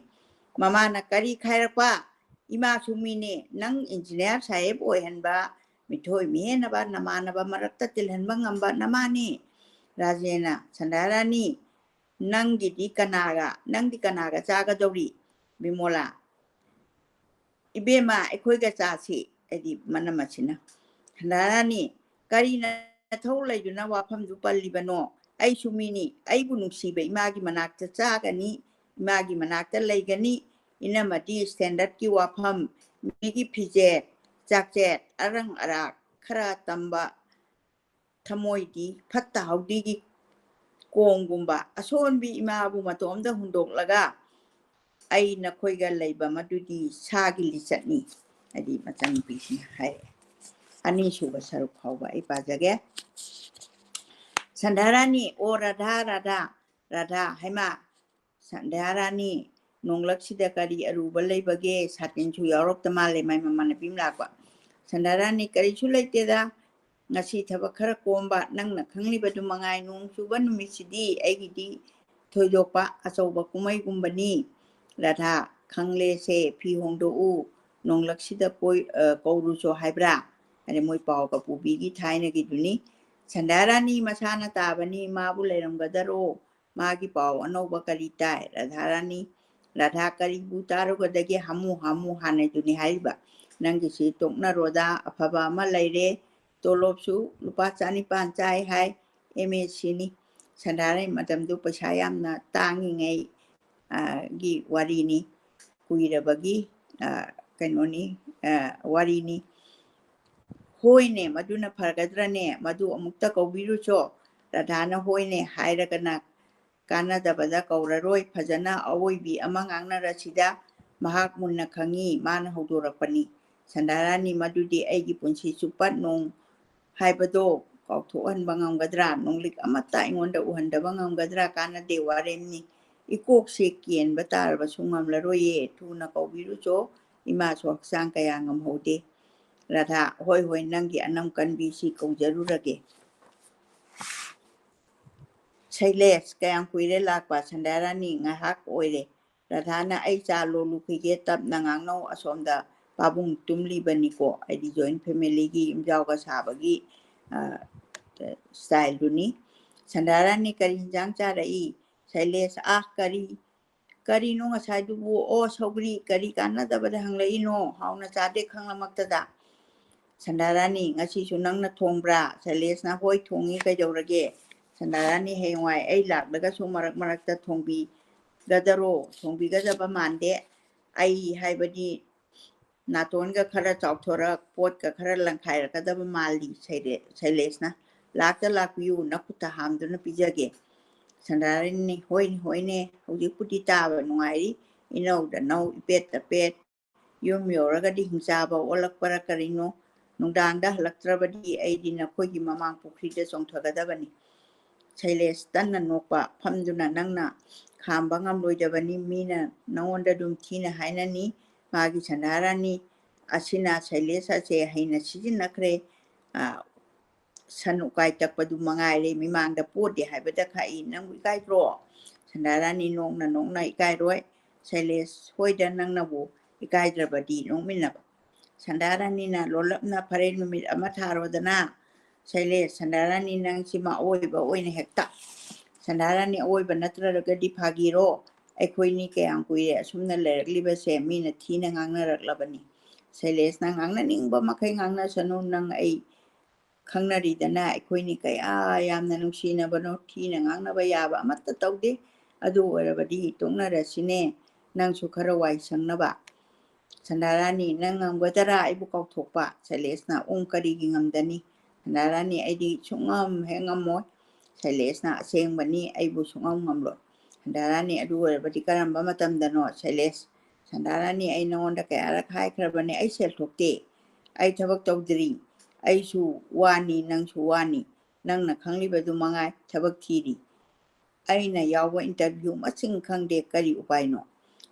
ꯃꯃꯥꯅ, "ꯀꯔꯤ ꯈꯥꯏꯔꯛꯄ? ꯏꯃꯥꯁꯨ ꯃꯤꯅꯦ, ꯅꯪ ꯏꯟꯖꯤꯅꯤꯌꯥꯔ ꯁꯥꯍꯦꯕ ꯑꯣꯏꯍꯟꯕ, ꯃꯤꯊꯣꯏ ꯃꯤꯍꯦꯟꯅꯕ ꯅꯃꯥꯟꯅꯕ ꯃꯔꯛꯇ ꯇꯤꯜꯍꯟꯕ ꯉꯝꯕ ꯅꯃꯥꯅꯤ꯫" ꯔꯥꯖꯦꯟꯅ, "ꯁꯟꯗ꯭ꯌꯥꯔꯥꯅꯤ, ꯅꯪꯒꯤꯗꯤ ꯀꯅꯥꯒ, ꯅꯪꯗꯤ ꯀꯅꯥꯒ ꯆꯥꯒꯗꯧꯔꯤ?" ꯕꯤꯃꯣꯂꯥ, "ꯏꯕꯦꯝꯃ, ꯑꯩꯈꯣꯏꯒ ꯆꯥꯁꯤ꯫" ꯍꯥꯏꯗꯤ ꯃꯅꯝ ꯑꯁꯤꯅ, "ꯁꯟꯗ꯭ꯌꯥꯔꯥꯅꯤ, ꯀꯔꯤ ꯅꯊꯧ ꯂꯩꯗꯨꯅ ꯋꯥꯐꯝꯗꯨ ꯄꯜꯂꯤꯕꯅꯣ? ꯑꯩꯁꯨ ꯃꯤꯅꯤ, ꯑꯩꯕꯨ ꯅꯨꯡꯁꯤꯕ ꯏꯃꯥꯒꯤ ꯃꯅꯥꯛꯇ ꯆꯥꯒꯅꯤ, ꯏꯃꯥꯒꯤ ꯃꯅꯥꯛꯇ ꯂꯩꯒꯅꯤ꯫ ꯏꯅꯝꯃꯗꯤ ꯁ꯭ꯇꯦꯟꯗꯔꯠꯀꯤ ꯋꯥꯐꯝ, ꯃꯤꯒꯤ ꯐꯤꯖꯦꯠ ꯆꯥꯛꯆꯦꯠ, ꯑꯔꯪ ꯑꯔꯥꯛ ꯈꯔ ꯇꯝꯕ, ꯊꯃꯣꯏꯗꯤ ꯐꯠꯇ ꯍꯥꯎꯗꯤꯒꯤ ꯀꯣꯝꯒꯨꯝꯕ ꯑꯁꯣꯟꯕꯤ ꯏꯃꯥꯕꯨ ꯃꯇꯣꯝꯗ ꯍꯨꯟꯗꯣꯛꯂꯒ ꯑꯩ ꯅꯈꯣꯏꯒ ꯂꯩꯕ ꯃꯗꯨꯗꯤ ꯁꯥꯒꯤ ꯂꯤꯆꯠꯅꯤ", ꯍꯥꯏꯗꯤ ꯃꯆꯟꯅꯨꯄꯤꯁꯤꯅ ꯍꯥꯏꯔꯛꯑꯦ꯫ ꯑꯅꯤꯁꯨꯕ ꯁꯔꯨꯛ ꯐꯥꯎꯕ ꯑꯩ ꯄꯥꯖꯒꯦ꯫ ꯁꯟꯙ꯭ꯌꯥꯔꯥꯅꯤ, "ꯑꯣ ꯔꯥꯙꯥ, ꯔꯥꯙꯥ, ꯔꯥꯙꯥ, ꯍꯩꯃꯥ, ꯁꯟꯙ꯭ꯌꯥꯔꯥꯅꯤ, ꯅꯣꯡꯂꯛꯁꯤꯗ ꯀꯔꯤ ꯑꯔꯨꯕ ꯂꯩꯕꯒꯦ?" ꯁꯥꯇꯤꯟꯁꯨ ꯌꯥꯎꯔꯛꯇ ꯃꯥꯜꯂꯦ ꯃꯥꯏ ꯃꯃꯥꯟꯅꯕꯤ ꯑꯃ ꯂꯥꯛꯄ꯫ ꯁꯟꯙ꯭ꯌꯥꯔꯥꯅꯤ, "ꯀꯔꯤꯁꯨ ꯂꯩꯇꯦꯗ, ꯉꯁꯤ ꯊꯕꯛ ꯈꯔ ꯀꯣꯝꯕ, ꯅꯪꯅ ꯈꯪꯂꯤꯕꯗꯨ ꯃꯉꯥꯏ, ꯅꯣꯡ ꯆꯨꯕ ꯅꯨꯃꯤꯠꯁꯤꯗꯤ ꯑꯩꯒꯤꯗꯤ ꯊꯣꯏꯗꯣꯛꯄ ꯑꯆꯧꯕ ꯀꯨꯝꯍꯩꯒꯨꯝꯕꯅꯤ꯫ ꯔꯥꯙꯥ, ꯈꯪꯂꯦꯁꯦ, ꯐꯤ ꯍꯣꯡꯗꯣꯛꯎ, ꯅꯣꯡꯂꯛꯁꯤꯗ ꯀꯣꯏ-, ꯑ, ꯀꯧꯔꯨꯆꯣ ꯍꯥꯏꯕ꯭ꯔꯥ?" ꯍꯥꯏꯗꯤ ꯃꯣꯏ ꯄꯥꯎꯒ ꯄꯨꯕꯤꯒꯤ ꯊꯥꯏꯅꯒꯤꯗꯨꯅꯤ꯫ ꯁꯟꯙ꯭ꯌꯥꯔꯥꯅꯤ ꯃꯁꯥꯅ ꯇꯥꯕꯅꯤ, ꯃꯥꯕꯨ ꯂꯩꯔꯝꯒꯗꯔꯣ? ꯃꯥꯒꯤ ꯄꯥꯎ ꯑꯅꯧꯕ ꯀꯔꯤ ꯇꯥꯏ? ꯔꯥꯙꯥꯔꯥꯅꯤ, "ꯔꯥꯙꯥ, ꯀꯔꯤꯕꯨ ꯇꯥꯔꯨꯒꯗꯒꯦ? ꯍꯥꯃꯨ ꯍꯥꯃꯨ ꯍꯥꯟꯅꯗꯨꯅꯤ ꯍꯥꯏꯔꯤꯕ꯫ ꯅꯪꯒꯤꯁꯤ ꯇꯣꯛꯅꯔꯣꯗ, ꯑꯐꯕ ꯑꯃ ꯂꯩꯔꯦ, ꯇꯣꯂꯣꯞꯁꯨ ꯂꯨꯄꯥ ꯆꯅꯤꯄꯥꯟ ꯆꯥꯏ ꯍꯥꯏ, ꯑꯦꯝ ꯑꯦ ꯁꯤꯅꯤ꯫ ꯁꯟꯙ꯭ꯌꯥꯔꯥꯅꯤ, ꯃꯇꯝꯗꯨ ꯄꯩꯁꯥ ꯌꯥꯝꯅ ꯇꯥꯡꯉꯤꯉꯩ, ꯑ, ꯒꯤ ꯋꯥꯔꯤꯅꯤ, ꯀꯨꯏꯔꯕꯒꯤ, ꯑ, ꯀꯩꯅꯣꯅꯤ, ꯑ, ꯋꯥꯔꯤꯅꯤ꯫ ꯍꯣꯏꯅꯦ, ꯃꯗꯨꯅ ꯐꯒꯗ꯭ꯔꯅꯦ? ꯃꯗꯨ ꯑꯃꯨꯛꯇ ꯀꯧꯕꯤꯔꯨꯆꯣ꯫" ꯔꯥꯙꯥꯅ "ꯍꯣꯏꯅꯦ" ꯍꯥꯏꯔꯒꯅ ꯀꯥꯟꯅꯗꯕꯗ ꯀꯧꯔꯔꯣꯏ, ꯐꯖꯅ ꯑꯋꯣꯏꯕꯤ ꯑꯃ ꯉꯥꯡꯅꯔꯁꯤꯗ, ꯃꯍꯥꯛ ꯃꯨꯟꯅ ꯈꯪꯉꯤ, ꯃꯥꯅ ꯍꯧꯗꯣꯔꯛꯄꯅꯤ꯫ ꯁꯟꯙ꯭ꯌꯥꯔꯥꯅꯤ, "ꯃꯗꯨꯗꯤ ꯑꯩꯒꯤ ꯄꯨꯟꯁꯤ ꯆꯨꯞꯄ ꯅꯣꯡ ꯍꯥꯏꯕꯗꯣ ꯀꯥꯎꯊꯣꯛꯍꯟꯕ ꯉꯝꯒꯗ꯭ꯔꯥ? ꯅꯣꯡꯂꯤꯛ ꯑꯃꯠꯇ ꯑꯩꯉꯣꯟꯗ ꯎꯍꯟꯗꯕ ꯉꯝꯒꯗ꯭ꯔꯥ? ꯀꯥꯟꯅꯗꯦ, ꯋꯥꯔꯦꯝꯅꯤ꯫ ꯏꯀꯣꯛꯁꯦ ꯀꯦꯟꯕ ꯇꯥꯔꯕꯁꯨ ꯉꯝꯂꯔꯣꯏꯌꯦ꯫ ꯊꯨꯅ ꯀꯧꯕꯤꯔꯨꯆꯣ, ꯏꯃꯥꯁꯨ ꯍꯛꯆꯥꯡ ꯀꯌꯥ ꯉꯝꯍꯧꯗꯦ꯫" ꯔꯥꯙꯥ, "ꯍꯣꯏ, ꯍꯣꯏ, ꯅꯪꯒꯤ ꯑꯅꯝ ꯀꯟꯕꯤꯁꯤ ꯀꯧꯖꯔꯨꯔꯒꯦ꯫" ꯁꯩꯂꯦꯁ, "ꯀꯌꯥꯝ ꯀꯨꯏꯔꯦ ꯂꯥꯛꯄ?" ꯁꯟꯙ꯭ꯌꯥꯔꯥꯅꯤ, "ꯉꯥꯏꯍꯥꯛ ꯑꯣꯏꯔꯦ꯫" ꯔꯥꯙꯥꯅ, "ꯑꯩ ꯆꯥ ꯂꯣꯜꯂꯨꯈꯤꯒꯦ, ꯇꯞꯅ ꯉꯥꯡꯅꯧ, ꯑꯁꯣꯝꯗ ꯄꯥꯕꯨꯡ ꯇꯨꯝꯂꯤꯕꯅꯤꯀꯣ꯫" ꯍꯥꯏꯗꯤ ꯖꯣꯏꯟ ꯐꯦꯃꯤꯂꯤꯒꯤ ꯌꯨꯝꯖꯥꯎꯒ ꯁꯥꯕꯒꯤ, ꯑ, ꯁ꯭ꯇꯥꯏꯜꯗꯨꯅꯤ꯫ ꯁꯟꯙ꯭ꯌꯥꯔꯥꯅꯤ, "ꯀꯔꯤ ꯍꯤꯟꯖꯥꯡ ꯆꯥꯔꯛꯏ?" ꯁꯩꯂꯦꯁ, "ꯑꯥ, ꯀꯔꯤ, ꯀꯔꯤꯅꯣ ꯉꯁꯥꯏꯗꯨꯕꯨ? ꯑꯣ, ꯁꯧꯒ꯭ꯔꯤ, ꯀꯔꯤ ꯀꯥꯟꯅꯗꯕꯗ ꯍꯪꯂꯛꯏꯅꯣ? ꯍꯥꯎꯅ ꯆꯥꯗꯦ ꯈꯪꯂꯃꯛꯇꯗ꯫" ꯁꯟꯙ꯭ꯌꯥꯔꯥꯅꯤ, "ꯉꯁꯤꯁꯨ ꯅꯪꯅ ꯊꯣꯡꯕ꯭ꯔꯥ?" ꯁꯩꯂꯦꯁꯅ, "ꯍꯣꯏ, ꯊꯣꯡꯉꯤ, ꯀꯩꯗꯧꯔꯒꯦ?" ꯁꯟꯙ꯭ꯌꯥꯔꯥꯅꯤ, "ꯍꯌꯦꯡꯋꯥꯏ ꯑꯩ ꯂꯥꯛꯂꯒꯁꯨ ꯃꯔꯛ ꯃꯔꯛꯇ ꯊꯣꯡꯕꯤꯒꯗꯔꯣ? ꯊꯣꯡꯕꯤꯒꯗꯕ ꯃꯥꯟꯗꯦ꯫ ꯑꯩ ꯍꯥꯏꯕꯗꯤ ꯅꯥꯇꯣꯟꯒ ꯈꯔ ꯆꯥꯎꯊꯣꯔꯛ, ꯄꯣꯠꯀ ꯈꯔ ꯂꯪꯈꯥꯏꯔꯛꯀꯗꯕ ꯃꯥꯜꯂꯤ꯫" ꯁꯩꯔꯦ-, ꯁꯩꯂꯦꯁꯅ, "ꯂꯥꯛꯇ ꯂꯥꯛꯄꯤꯌꯨ, ꯅꯈꯨꯠꯇ ꯍꯥꯝꯗꯨꯅ ꯄꯤꯖꯒꯦ꯫" ꯁꯟꯙ꯭ꯌꯥꯔꯥꯅꯤ, "ꯍꯣꯏꯅꯦ, ꯍꯣꯏꯅꯦ, ꯍꯧꯖꯤꯛꯄꯨꯗꯤ ꯇꯥꯕ ꯅꯨꯡꯉꯥꯏꯔꯤ, ꯏꯅꯧꯗ ꯅꯧ, ꯏꯄꯦꯠꯇ ꯄꯦꯠ, ꯌꯨꯝ ꯌꯧꯔꯒꯗꯤ ꯍꯤꯡꯆꯥꯕ ꯑꯣꯜꯂꯛꯄꯔ ꯀꯔꯤꯅꯣ? ꯅꯨꯡꯗꯥꯡꯗ ꯍꯜꯂꯛꯇ꯭ꯔꯕꯗꯤ ꯑꯩꯗꯤ ꯅꯈꯣꯏꯒꯤ ꯃꯃꯥꯡ ꯄꯨꯈ꯭ꯔꯤꯗ ꯆꯣꯡꯊꯒꯗꯕꯅꯤ꯫" ꯁꯩꯂꯦꯁ ꯇꯟꯅ ꯅꯣꯛꯄ꯫ "ꯐꯝꯗꯨꯅ ꯅꯪꯅ ꯈꯥꯝꯕ ꯉꯝꯂꯣꯏꯗꯕꯅꯤ, ꯃꯤꯅ ꯅꯉꯣꯟꯗ ꯑꯗꯨꯝ ꯊꯤꯅ ꯍꯥꯏꯅꯅꯤ꯫" ꯃꯥꯒꯤ ꯁꯟꯙꯥꯔꯥꯅꯤ ꯑꯁꯤꯅ ꯁꯩꯂꯦꯁ ꯑꯁꯦ ꯍꯩꯅ ꯁꯤꯖꯤꯟꯅꯈ꯭ꯔꯦ꯫ "ꯑ, ꯁꯟ ꯎꯀꯥꯏ ꯇꯛꯄꯗꯨ ꯃꯉꯥꯏꯔꯦ, ꯃꯤꯃꯥꯡꯗ ꯄꯣꯗꯦ ꯍꯥꯏꯕꯗ ꯈꯥꯛꯏ, ꯅꯪꯕꯨ ꯏꯀꯥꯏꯗ꯭ꯔꯣ?" ꯁꯟꯙꯥꯔꯥꯅꯤ ꯅꯣꯡꯅ ꯅꯣꯡꯅ, "ꯏꯀꯥꯏꯔꯣꯏ, ꯁꯩꯂꯦꯁ ꯍꯣꯏꯗ ꯅꯪꯅꯕꯨ ꯏꯀꯥꯏꯗ꯭ꯔꯕꯗꯤ?" ꯅꯣꯛꯃꯤꯟꯅꯕ꯫ ꯁꯟꯙꯥꯔꯥꯅꯤꯅ ꯂꯣꯜꯂꯞꯅ, "ꯐꯔꯦ, ꯅꯨꯃꯤꯠ ꯑꯃ ꯊꯥꯔꯣꯗꯅ ꯁꯩꯂꯦꯁ꯫ ꯁꯟꯙꯥꯔꯥꯅꯤ, ꯅꯪ ꯁꯤꯃ ꯑꯑꯣꯏꯕ ꯑꯣꯏꯅ ꯍꯦꯛꯇ꯫" ꯁꯟꯙꯥꯔꯥꯅꯤ, "ꯑꯑꯣꯏꯕ ꯅꯠꯇ꯭ꯔꯒꯗꯤ ꯐꯥꯒꯤꯔꯣ? ꯑꯩꯈꯣꯏꯅꯤ ꯀꯌꯥꯝ ꯀꯨꯏꯔꯦ ꯑꯁꯨꯝꯅ ꯂꯩꯔꯛꯂꯤꯕꯁꯦ? ꯃꯤꯅ ꯊꯤꯅ ꯉꯥꯡꯅꯔꯛꯂꯕꯅꯤ꯫" ꯁꯩꯂꯦꯁꯅ, "ꯉꯥꯡꯅꯅꯤꯡꯕ ꯃꯈꯩ ꯉꯥꯡꯅꯁꯅꯨ, ꯅꯪ ꯑꯩ ꯈꯪꯅꯔꯤꯗꯅ, ꯑꯩꯈꯣꯏꯅꯤ ꯀꯌꯥ ꯌꯥꯝꯅ ꯅꯨꯡꯁꯤꯅꯕꯅꯣ, ꯊꯤꯅ ꯉꯥꯡꯅꯕ ꯌꯥꯕ ꯑꯃꯠꯇ ꯇꯧꯗꯦ꯫ ꯑꯗꯨ ꯑꯣꯏꯔꯕꯗꯤ ꯇꯣꯛꯅꯔꯁꯤꯅꯦ, ꯅꯪꯁꯨ ꯈꯔ ꯋꯥꯏ ꯁꯪꯅꯕ꯫" ꯁꯟꯙꯥꯔꯥꯅꯤ, "ꯅꯪ ꯉꯝꯒꯗꯔꯥ ꯑꯩꯕꯨ ꯀꯥꯎꯊꯣꯛꯄ?" ꯁꯩꯂꯦꯁꯅ, "ꯎꯝ, ꯀꯔꯤꯒꯤ ꯉꯝꯗꯅꯤ? ꯁꯟꯙꯥꯔꯥꯅꯤ, ꯑꯩꯗꯤ ꯁꯨꯡꯉꯝ ꯍꯦꯛ ꯉꯝꯃꯣꯏ꯫" ꯁꯩꯂꯦꯁꯅ, "ꯑꯁꯦꯡꯕꯅꯤ, ꯑꯩꯕꯨ ꯁꯨꯡꯉꯝ ꯉꯝꯂꯣꯏ꯫" ꯁꯟꯙꯥꯔꯥꯅꯤ, "ꯑꯗꯨ ꯑꯣꯏꯔꯕꯗꯤ ꯀꯔꯝꯕ ꯃꯇꯝꯗꯅꯣ?" ꯁꯩꯂꯦꯁ, "ꯁꯟꯙꯥꯔꯥꯅꯤ, ꯑꯩ ꯅꯉꯣꯟꯗ ꯀꯌꯥꯔꯛ ꯍꯥꯏꯈ꯭ꯔꯕꯅꯤ, ꯑꯩ ꯁꯦꯜ ꯊꯣꯛꯇꯦ, ꯑꯩ ꯊꯕꯛ ꯇꯧꯗ꯭ꯔꯤ, ꯑꯩꯁꯨ ꯋꯥꯅꯤ, ꯅꯪꯁꯨ ꯋꯥꯅꯤ, ꯅꯪꯅ ꯈꯪꯂꯤꯕꯗꯨ ꯃꯉꯥꯏ, ꯊꯕꯛ ꯊꯤꯔꯤ꯫ ꯑꯩꯅ ꯌꯥꯎꯕ interview ꯃꯁꯤꯡ ꯈꯪꯗꯦ, ꯀꯔꯤ ꯎꯄꯥꯏꯅꯣ?"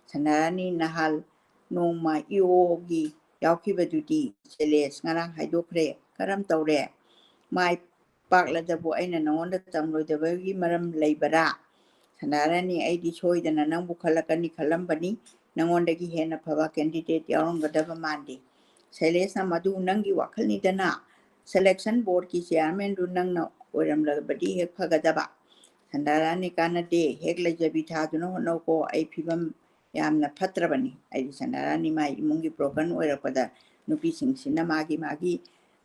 ꯁꯟꯙꯥꯔꯥꯅꯤ, "ꯅꯍꯥꯜ ꯅꯣꯡꯃ ꯏ ꯑꯣꯒꯤ ꯌꯥꯎꯈꯤꯕꯗꯨꯗꯤ?" ꯁꯩꯂꯦꯁ, "ꯉꯔꯥꯡ ꯍꯥꯏꯗꯣꯛꯈ꯭ꯔꯦ꯫" "ꯀꯔꯝ ꯇꯧꯔꯦ?" "ꯃꯥꯏ ꯄꯥꯛꯂꯗꯕꯨ ꯑꯩꯅ ꯅꯉꯣꯟꯗ ꯇꯝꯂꯣꯏꯗꯕꯒꯤ ꯃꯔꯝ ꯂꯩꯕꯔꯥ?" ꯁꯟꯙꯥꯔꯥꯅꯤ, "ꯑꯩꯗꯤ ꯁꯣꯏꯗꯅ ꯅꯪꯕꯨ ꯈꯜꯂꯛꯀꯅꯤ ꯈꯜꯂꯝꯕꯅꯤ, ꯅꯉꯣꯟꯗꯒꯤ ꯍꯦꯟꯅ ꯐꯕ candidate ꯌꯥꯎꯔꯝꯒꯗꯕ ꯃꯥꯟꯗꯦ꯫" ꯁꯩꯂꯦꯁꯅ, "ꯃꯗꯨ ꯅꯪꯒꯤ ꯋꯥꯈꯜꯅꯤꯗꯅ, selection boardꯀꯤ chairmanꯗꯨ ꯅꯪꯅ ꯑꯣꯏꯔꯝꯂꯕꯗꯤ ꯍꯦꯛ ꯐꯒꯗꯕ꯫" ꯁꯟꯙꯥꯔꯥꯅꯤ, "ꯀꯥꯟꯅꯗꯦ, ꯍꯦꯛ ꯂꯩꯖꯕꯤ ꯊꯥꯗꯨꯅ ꯍꯣꯠꯅꯧꯀꯣ, ꯑꯩ ꯐꯤꯕꯝ ꯌꯥꯝꯅ ꯐꯠꯇ꯭ꯔꯕꯅꯤ꯫" ꯑꯩꯗꯤ ꯁꯟꯙꯥꯔꯥꯅꯤ, ꯃꯥꯏ ꯏꯃꯨꯡꯒꯤ broken ꯑꯣꯏꯔꯛꯄꯗ ꯅꯨꯄꯤꯁꯤꯡꯁꯤꯅ ꯃꯥꯒꯤ, ꯃꯥꯒꯤ,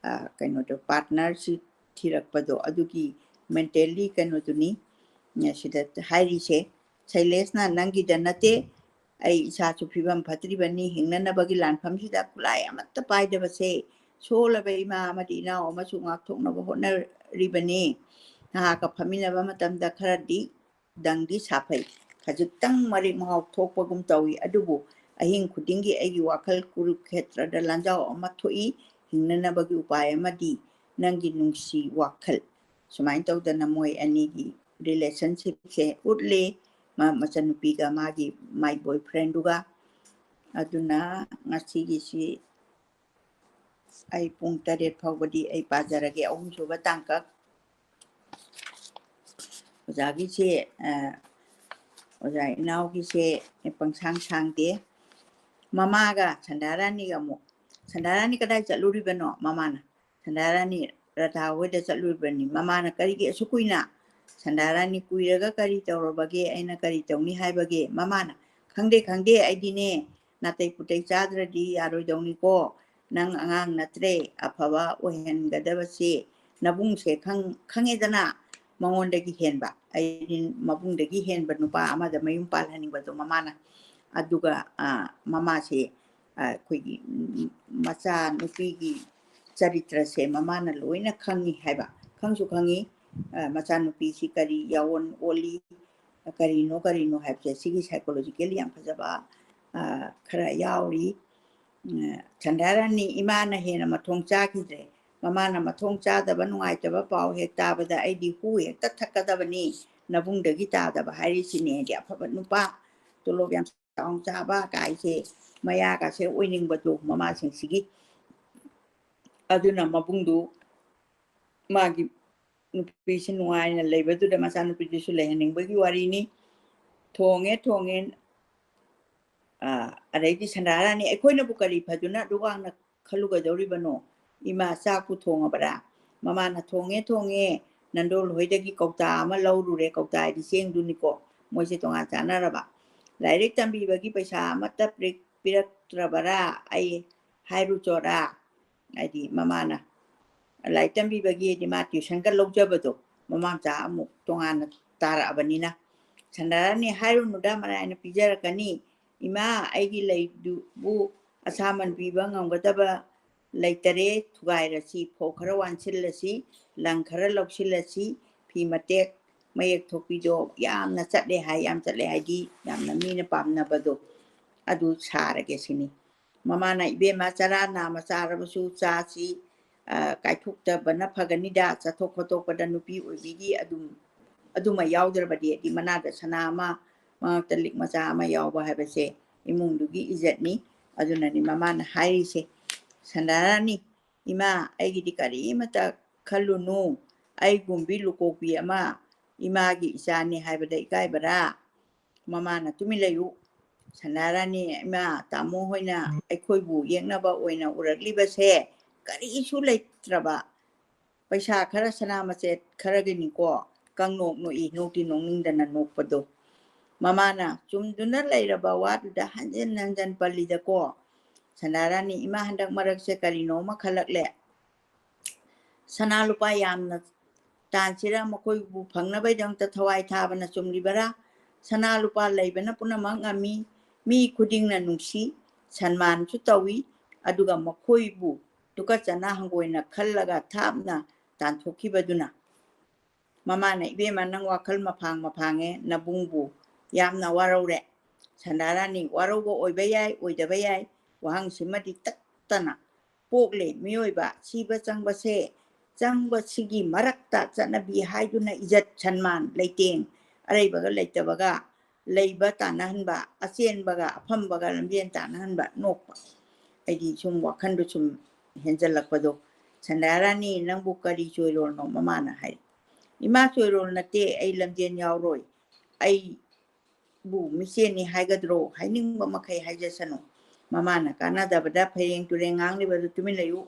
ꯑ, ꯀꯩꯅꯣꯗꯣ, partnerꯁꯤ ꯊꯤꯔꯛꯄꯗꯣ, ꯑꯗꯨꯒꯤ mentally ꯀꯩꯅꯣꯗꯨꯅꯤ, ꯑ, ꯁꯤꯗ ꯍꯥꯏꯔꯤꯁꯦ꯫ ꯁꯩꯂꯦꯁꯅ, "ꯅꯪꯒꯤꯗ ꯅꯠꯇꯦ, ꯑꯩ ꯏꯁꯥꯁꯨ ꯐꯤꯕꯝ ꯐꯠꯇ꯭ꯔꯤꯕꯅꯤ, ꯍꯤꯡꯅꯅꯕꯒꯤ ꯂꯥꯟꯐꯝꯁꯤꯗ ꯈꯨꯠꯂꯥꯏ ꯑꯃꯠꯇ ꯄꯥꯏꯗꯕꯁꯦ, ꯁꯣꯜꯂꯕ ꯏꯃꯥ ꯑꯃꯗꯤ ꯏꯅꯥꯎ ꯑꯃꯁꯨ ꯉꯥꯛꯊꯣꯛꯅꯕ ꯍꯣꯠꯅꯔꯤꯕꯅꯤ꯫ ꯅꯍꯥꯛꯀ ꯐꯝꯃꯤꯟꯅꯕ ꯃꯇꯝꯗ ꯈꯔꯗꯤ ꯗꯪꯗꯤ ꯁꯥꯐꯩ, ꯈꯖꯤꯛꯇꯪ ꯃꯔꯦꯛ ꯃꯍꯥꯎ ꯊꯣꯛꯄꯒꯨꯝ ꯇꯧꯏ, ꯑꯗꯨꯕꯨ ꯑꯍꯤꯡ ꯈꯨꯗꯤꯡꯒꯤ ꯑꯩꯒꯤ ꯋꯥꯈꯜ ꯀꯨꯔꯨꯛꯈꯦꯇ꯭ꯔꯗ ꯂꯥꯟꯖꯥꯎ ꯑꯃ ꯊꯣꯛꯏ꯫ ꯍꯤꯡꯅꯅꯕꯒꯤ ꯎꯄꯥꯏ ꯑꯃꯗꯤ ꯅꯪꯒꯤ ꯅꯨꯡꯁꯤ ꯋꯥꯈꯜ꯫ ꯁꯨꯃꯥꯏꯅ ꯇꯧꯗꯅ ꯃꯣꯏ ꯑꯅꯤꯒꯤ relationshipꯁꯦ ꯎꯠꯂꯤ, ꯃꯥ ꯃꯆꯟꯅꯨꯄꯤꯒ ꯃꯥꯒꯤ, my boyfriendꯗꯨꯒ꯫ ꯑꯗꯨꯅ ꯉꯁꯤꯒꯤꯁꯤ ꯑꯩ ꯄꯨꯡ ꯇꯔꯦꯠ ꯐꯥꯎꯕꯗꯤ ꯑꯩ ꯄꯥꯖꯔꯒꯦ꯫ ꯑꯍꯨꯝꯁꯨꯕ ꯇꯥꯡꯀꯛ꯫ ꯑꯣꯖꯥꯒꯤꯁꯦ, ꯑ, ꯑꯣꯖꯥ ꯏꯅꯥꯎꯒꯤꯁꯦ ꯄꯪꯁꯥꯡ ꯁꯥꯡꯗꯦ꯫ ꯃꯃꯥꯒ ꯁꯟꯗꯥꯔꯥꯅꯤꯒ ꯑꯃꯨꯛ, ꯁꯟꯗꯥꯔꯥꯅꯤ ꯀꯗꯥꯏ ꯆꯠꯂꯨꯔꯤꯕꯅꯣ? ꯃꯃꯥꯅ ꯁꯟꯗꯥꯔꯥꯅꯤ ꯔꯥꯙꯥ ꯍꯣꯏꯗ ꯆꯠꯂꯨꯔꯤꯕꯅꯤ꯫ ꯃꯃꯥꯅ ꯀꯔꯤꯒꯤ ꯑꯁꯨꯛ ꯀꯨꯏꯅ? ꯁꯟꯗꯥꯔꯥꯅꯤ ꯀꯨꯏꯔꯒ ꯀꯔꯤ ꯇꯧꯔꯕꯒꯦ? ꯑꯩꯅ ꯀꯔꯤ ꯇꯧꯅꯤ ꯍꯥꯏꯕꯒꯦ? ꯃꯃꯥꯅ ꯈꯪꯗꯦ, ꯈꯪꯗꯦ, ꯑꯩꯗꯤꯅꯦ ꯅꯥꯇꯩ ꯄꯨꯇꯩ ꯆꯥꯗ꯭ꯔꯗꯤ ꯌꯥꯔꯣꯏꯗꯧꯅꯤꯀꯣ꯫ ꯅꯪ ꯑꯉꯥꯡ ꯅꯠꯇ꯭ꯔꯦ, ꯑꯐꯕ ꯑꯣꯏꯍꯟꯒꯗꯕꯁꯤ ꯅꯕꯨꯡꯁꯦ ꯈꯪ-, ꯈꯪꯉꯦꯗꯅ, ꯃꯉꯣꯟꯗꯒꯤ ꯍꯦꯟꯕ, ꯑꯩꯗꯤ ꯃꯕꯨꯡꯗꯒꯤ ꯍꯦꯟꯕ ꯅꯨꯄꯥ ꯑꯃꯗ ꯃꯌꯨꯝ ꯄꯥꯜꯍꯟꯅꯤꯡꯕꯗꯣ ꯃꯃꯥꯅ꯫ ꯑꯗꯨꯒ, ꯑ, ꯃꯃꯥꯁꯦ, ꯑ, ꯑꯩꯈꯣꯏꯒꯤ, ꯎꯝ, ꯃꯆꯥ ꯅꯨꯄꯤꯒꯤ ꯆꯔꯤꯇ꯭ꯔꯁꯦ ꯃꯃꯥꯅ ꯂꯣꯏꯅ ꯈꯪꯉꯤ ꯍꯥꯏꯕ, ꯈꯪꯁꯨ ꯈꯪꯉꯤ꯫ ꯑ, ꯃꯆꯥꯅꯨꯄꯤꯁꯤ ꯀꯔꯤ ꯌꯥꯑꯣꯟ ꯑꯣꯜꯂꯤ, ꯀꯔꯤꯅꯣ ꯀꯔꯤꯅꯣ ꯍꯥꯏꯕꯁꯦ ꯁꯤꯒꯤ psychological ꯌꯥꯝ ꯐꯖꯕ, ꯑ, ꯈꯔ ꯌꯥꯎꯔꯤ꯫ ꯎꯝ, ꯁꯟꯗ꯭ꯌꯥꯔꯥꯅꯤ, ꯏꯃꯥꯅ ꯍꯦꯟꯅ ꯃꯊꯣꯡ ꯆꯥꯈꯤꯗ꯭ꯔꯦ꯫ ꯃꯃꯥꯅ ꯃꯊꯣꯡ ꯆꯥꯗꯕ, ꯅꯨꯡꯉꯥꯏꯇꯕ ꯄꯥꯎ ꯍꯦꯛ ꯇꯥꯕꯗ ꯑꯩꯗꯤ ꯍꯨ ꯍꯦꯛꯇ ꯊꯛꯀꯗꯕꯅꯤ꯫ ꯅꯕꯨꯡꯗꯒꯤ ꯇꯥꯗꯕ ꯍꯥꯏꯔꯤꯁꯤꯅꯦ꯫ ꯍꯥꯏꯗꯤ ꯑꯐꯕ ꯅꯨꯄꯥ, ꯇꯣꯂꯣꯞ ꯌꯥꯝ ꯆꯥꯎꯅ ꯆꯥꯕ ꯀꯥꯏꯁꯦ, ꯃꯌꯥꯒꯁꯦ ꯑꯣꯏꯅꯤꯡꯕꯗꯣ ꯃꯃꯥꯁꯤꯡꯁꯤꯒꯤ꯫ ꯑꯗꯨꯅ ꯃꯕꯨꯡꯗꯨ, ꯃꯥꯒꯤ ꯅꯨꯄꯤꯁꯤ ꯅꯨꯡꯉꯥꯏꯅ ꯂꯩꯕꯗꯨꯗ ꯃꯆꯥꯅꯨꯄꯤꯗꯨꯁꯨ ꯂꯩꯍꯟꯅꯤꯡꯕꯒꯤ ꯋꯥꯔꯤꯅꯤ꯫ ꯊꯣꯡꯉꯦ, ꯊꯣꯡꯉꯦ꯫ ꯑ, ꯑꯗꯩꯗꯤ ꯁꯟꯗ꯭ꯌꯥꯔꯥꯅꯤ, ꯑꯩꯈꯣꯏꯅꯕꯨ ꯀꯔꯤ ꯐꯗꯨꯅ ꯑꯗꯨꯒ ꯈꯜꯂꯨꯒꯗꯧꯔꯤꯕꯅꯣ? ꯏꯃꯥ, ꯆꯥꯛꯄꯨ ꯊꯣꯡꯉꯕ꯭ꯔꯥ? ꯃꯃꯥꯅ ꯊꯣꯡꯉꯦ, ꯊꯣꯡꯉꯦ꯫ ꯅꯟꯗꯣꯜ ꯍꯣꯏꯗꯒꯤ ꯀꯧꯇꯥ ꯑꯃ ꯂꯧꯔꯨꯔꯦ, ꯀꯧꯇꯥ ꯍꯥꯏꯗꯤ ꯆꯦꯡꯗꯨꯅꯤꯀꯣ, ꯃꯣꯏꯁꯦ ꯇꯣꯉꯥꯟ ꯆꯥꯅꯔꯕ꯫ ꯂꯥꯏꯔꯤꯛ ꯇꯝꯕꯤꯕꯒꯤ ꯄꯩꯁꯥ ꯑꯃꯠꯇ ꯄꯤꯔꯛ-, ꯄꯤꯔꯛꯇ꯭ꯔꯕꯔꯥ? ꯑꯩ ꯍꯥꯏꯔꯨꯆꯣꯔꯥ? ꯍꯥꯏꯗꯤ ꯃꯃꯥꯅ ꯂꯥꯏꯔꯤꯛ ꯇꯝꯕꯤꯕꯒꯤ ꯍꯥꯏꯗꯤ ꯃꯥ tuitionꯒ ꯂꯧꯖꯕꯗꯣ, ꯃꯃꯥ ꯃꯆꯥ ꯑꯃꯨꯛ ꯇꯣꯉꯥꯟꯅ ꯇꯥꯔꯛꯑꯕꯅꯤꯅ꯫ ꯁꯟꯗ꯭ꯌꯥꯔꯥꯅꯤ, ꯍꯥꯏꯔꯨꯅꯨꯗ, ꯃꯔꯥꯏꯅ ꯄꯤꯖꯔꯛꯀꯅꯤ꯫ ꯏꯃꯥ, ꯑꯩꯒꯤ ꯂꯩꯗꯨꯕꯨ ꯑꯁꯥꯃꯟ ꯄꯤꯕ ꯉꯝꯒꯗꯕ ꯂꯩꯇꯔꯦ, ꯊꯨꯒꯥꯏꯔꯁꯤ, ꯐꯧ ꯈꯔ ꯋꯥꯟꯁꯤꯜꯂꯁꯤ, ꯂꯪ ꯈꯔ ꯂꯧꯁꯤꯜꯂꯁꯤ, ꯐꯤ ꯃꯇꯦꯛ ꯃꯌꯦꯛ ꯊꯣꯛꯄꯤꯗꯣ ꯌꯥꯝꯅ ꯆꯠꯂꯦ ꯍꯥꯏ, ꯌꯥꯝ ꯆꯠꯂꯦ ꯍꯥꯏꯗꯤ ꯌꯥꯝꯅ ꯃꯤꯅ ꯄꯥꯝꯅꯕꯗꯣ, ꯑꯗꯨ ꯁꯥꯔꯒꯦ ꯁꯤꯅꯤ꯫ ꯃꯃꯥꯅ, "ꯏꯕꯦꯝꯃ, ꯆꯔꯥ ꯅꯥꯝꯃ ꯆꯥꯔꯕꯁꯨ ꯆꯥꯁꯤ, ꯀꯥꯏꯊꯣꯛꯇꯕꯅ ꯐꯒꯅꯤꯗ꯫ ꯆꯠꯊꯣꯛ ꯈꯣꯠꯇꯣꯛꯄꯗ ꯅꯨꯄꯤ ꯑꯣꯏꯕꯤꯒꯤ ꯑꯗꯨꯝ ꯑꯗꯨꯃ ꯌꯥꯎꯗ꯭ꯔꯕꯗꯤ, ꯍꯥꯏꯗꯤ ꯃꯅꯥꯗ ꯁꯅꯥ ꯑꯃ, ꯃꯉꯛꯇ ꯂꯤꯛ ꯃꯆꯥ ꯑꯃ ꯌꯥꯎꯕ ꯍꯥꯏꯕꯁꯦ ꯏꯃꯨꯡꯗꯨꯒꯤ ꯏꯖꯠꯅꯤ꯫ ꯑꯗꯨꯅꯅꯤ ꯃꯃꯥꯅ ꯍꯥꯏꯔꯤꯁꯦ, "ꯁꯟꯗꯥꯔꯥꯅꯤ, ꯏꯃꯥ, ꯑꯩꯒꯤꯗꯤ ꯀꯔꯤꯃꯇ ꯈꯜꯂꯨꯅꯨ, ꯑꯩꯒꯨꯝꯕꯤ ꯂꯨꯀꯣꯛꯄꯤ ꯑꯃ ꯏꯃꯥꯒꯤ ꯏꯆꯥꯅꯤ ꯍꯥꯏꯕꯗ ꯏꯀꯥꯏꯕꯔꯥ?" ꯃꯃꯥꯅ, "ꯇꯨꯃꯤꯟ ꯂꯩꯌꯨ, ꯁꯟꯗꯥꯔꯥꯅꯤ, ꯏꯃꯥ, ꯇꯥꯃꯣ ꯍꯣꯏꯅ ꯑꯩꯈꯣꯏꯕꯨ ꯌꯦꯛꯅꯕ ꯑꯣꯏꯅ ꯎꯔꯛꯂꯤꯕꯁꯦ ꯀꯔꯤꯁꯨ ꯂꯩꯇ꯭ꯔꯕ ꯄꯩꯁꯥ ꯈꯔ, ꯁꯅꯥ ꯃꯆꯦꯠ ꯈꯔꯒꯤꯅꯤꯀꯣ꯫ ꯀꯥꯡꯅꯣꯛ ꯅꯣꯛꯏ, ꯅꯣꯛꯇꯤ ꯅꯣꯛꯅꯤꯡꯗꯅ ꯅꯣꯛꯄꯗꯣ꯫" ꯃꯃꯥꯅ ꯆꯨꯝꯗꯨꯅ ꯂꯩꯔꯕ ꯋꯥꯗꯨꯗ ꯍꯟꯖꯤꯟ ꯍꯟꯖꯤꯟ ꯄꯜꯂꯤꯗꯀꯣ꯫ ꯁꯟꯗꯥꯔꯥꯅꯤ, ꯏꯃꯥ, ꯍꯟꯗꯛ ꯃꯔꯛꯁꯦ ꯀꯔꯤꯅꯣ ꯑꯃ ꯈꯜꯂꯛꯂꯦ꯫ ꯁꯅꯥ ꯂꯨꯄꯥ ꯌꯥꯝꯅ ꯇꯥꯟꯁꯤꯔ, ꯃꯈꯣꯏꯕꯨ ꯐꯪꯅꯕꯒꯤꯗꯃꯛꯇ ꯊꯋꯥꯏ ꯊꯥꯕꯅ ꯆꯨꯝꯂꯤꯕꯔꯥ? ꯁꯅꯥ ꯂꯨꯄꯥ ꯂꯩꯕꯅ ꯄꯨꯝꯅꯃꯛ ꯉꯝꯃꯤ꯫ ꯃꯤ ꯈꯨꯗꯤꯡꯅ ꯅꯨꯡꯁꯤ, ꯁꯟꯃꯥꯟꯁꯨ ꯇꯧꯏ꯫ ꯑꯗꯨꯒ ꯃꯈꯣꯏꯕꯨ ꯇꯨꯀꯠꯆꯅ ꯍꯪꯒꯣꯏꯅ ꯈꯜꯂꯒ ꯊꯥꯞꯅ ꯇꯥꯟꯊꯣꯛꯈꯤꯕꯗꯨꯅ꯫ ꯃꯃꯥꯅ, "ꯏꯕꯦꯝꯃ, ꯅꯪ ꯋꯥꯈꯜ ꯃꯐꯥꯡ ꯃꯐꯥꯡꯉꯦ, ꯅꯕꯨꯡꯕꯨ ꯌꯥꯝꯅ ꯋꯥꯔꯧꯔꯦ꯫" ꯁꯟꯗꯥꯔꯥꯅꯤ, ꯋꯥꯔꯧꯕ ꯑꯣꯏꯕ ꯌꯥꯏ, ꯑꯣꯏꯗꯕ ꯌꯥꯏ, ꯋꯥꯍꯪꯁꯤꯃꯗꯤ ꯇꯠꯇꯅ ꯄꯣꯛꯂꯦ꯫ ꯃꯤꯑꯣꯏꯕ ꯁꯤꯕ ꯆꯪꯕꯁꯦ, ꯆꯪꯕꯁꯤꯒꯤ ꯃꯔꯛꯇ ꯆꯠꯅꯕꯤ ꯍꯥꯏꯗꯨꯅ ꯏꯖꯠ ꯁꯟꯃꯥꯟ ꯂꯩꯇꯦꯡ, ꯑꯔꯩꯕꯒ ꯂꯩꯇꯕꯒ, ꯂꯩꯕ ꯇꯥꯟꯅꯍꯟꯕ, ꯑꯆꯦꯟꯕꯒ ꯑꯐꯝꯕꯒ ꯂꯝꯖꯦꯟ ꯇꯥꯟꯅꯍꯟꯕ, ꯅꯣꯛꯄ꯫ ꯑꯩꯗꯤ ꯁꯨꯝ ꯋꯥꯈꯟꯗꯣ ꯁꯨꯝ ꯍꯦꯟꯖꯜꯂꯛꯄꯗꯣ꯫ "ꯁꯟꯗꯥꯔꯥꯅꯤ, ꯅꯪꯕꯨ ꯀꯔꯤ ꯆꯣꯏꯔꯣꯜꯅꯣ?" ꯃꯃꯥꯅ ꯍꯥꯏ꯫ "ꯏꯃꯥ, ꯆꯣꯏꯔꯣꯜ ꯅꯠꯇꯦ, ꯑꯩ ꯂꯝꯖꯦꯟ ꯌꯥꯎꯔꯣꯏ꯫ ꯑꯩꯕꯨ ꯃꯤꯆꯦꯟꯅꯤ ꯍꯥꯏꯒꯗ꯭ꯔꯣ? ꯍꯥꯏꯅꯤꯡꯕ ꯃꯈꯩ ꯍꯥꯏꯖꯁꯅꯨ꯫" ꯃꯃꯥꯅ ꯀꯥꯟꯅꯗꯕꯗ ꯐꯩꯔꯦꯡ ꯇꯨꯔꯦꯡ ꯉꯥꯡꯂꯤꯕꯗꯨ ꯇꯨꯃꯤꯟ ꯂꯩꯌꯨ꯫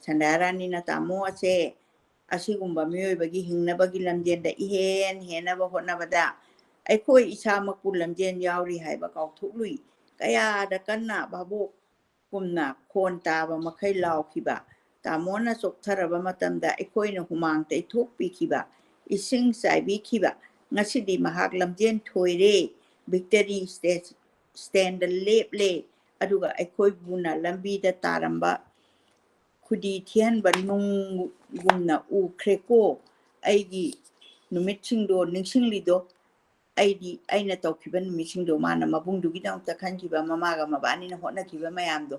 ꯁꯟꯗꯥꯔꯥꯅꯤꯅ ꯇꯥꯃꯣ ꯑꯁꯦ ꯑꯁꯤꯒꯨꯝꯕ ꯃꯤꯑꯣꯏꯕꯒꯤ ꯍꯤꯡꯅꯕꯒꯤ ꯂꯝꯖꯦꯟꯗ ꯏꯍꯦꯟ ꯍꯦꯟꯅꯕ ꯍꯣꯠꯅꯕꯗ ꯑꯩꯈꯣꯏ ꯏꯁꯥꯃꯛꯄꯨ ꯂꯝꯖꯦꯟ ꯌꯥꯎꯔꯤ ꯍꯥꯏꯕ ꯀꯥꯎꯊꯣꯛꯂꯨꯏ꯫ ꯀꯌꯥꯗ ꯀꯟꯅ ꯚꯥꯕꯣꯛ ꯀꯨꯝꯅ ꯈꯣꯟ ꯇꯥꯕ ꯃꯈꯩ ꯂꯥꯎꯈꯤꯕ꯫ ꯇꯥꯃꯣꯅ ꯆꯣꯛꯊꯔꯕ ꯃꯇꯝꯗ ꯑꯩꯈꯣꯏꯅ ꯍꯨꯃꯥꯡ ꯇꯩꯊꯣꯛꯄꯤꯈꯤꯕ, ꯏꯁꯤꯡ ꯆꯥꯏꯕꯤꯈꯤꯕ꯫ ꯉꯁꯤꯗꯤ ꯃꯍꯥꯛ ꯂꯝꯖꯦꯟ ꯊꯣꯏꯔꯦ, victory stage, standꯗ ꯂꯦꯞꯂꯦ꯫ ꯑꯗꯨꯒ ꯑꯩꯈꯣꯏꯕꯨꯅ ꯂꯝꯕꯤꯗ ꯇꯥꯔꯝꯕ ꯈꯨꯗꯤ ꯊꯤꯍꯟꯕ ꯅꯨꯡꯒꯨꯝꯅ ꯎꯈ꯭ꯔꯦꯀꯣ꯫ ꯑꯩꯒꯤ ꯅꯨꯃꯤꯠꯁꯤꯡꯗꯣ ꯅꯤꯡꯁꯤꯡꯂꯤꯗꯣ꯫ ꯑꯩꯗꯤ ꯑꯩꯅ ꯇꯧꯈꯤꯕ ꯅꯨꯃꯤꯠꯁꯤꯡꯗꯣ, ꯃꯥꯅ ꯃꯕꯨꯡꯗꯨꯒꯤꯗꯃꯛꯇ ꯈꯟꯈꯤꯕ, ꯃꯃꯥꯒ ꯃꯕꯥꯅꯤꯅ ꯍꯣꯠꯅꯈꯤꯕ ꯃꯌꯥꯝꯗꯣ,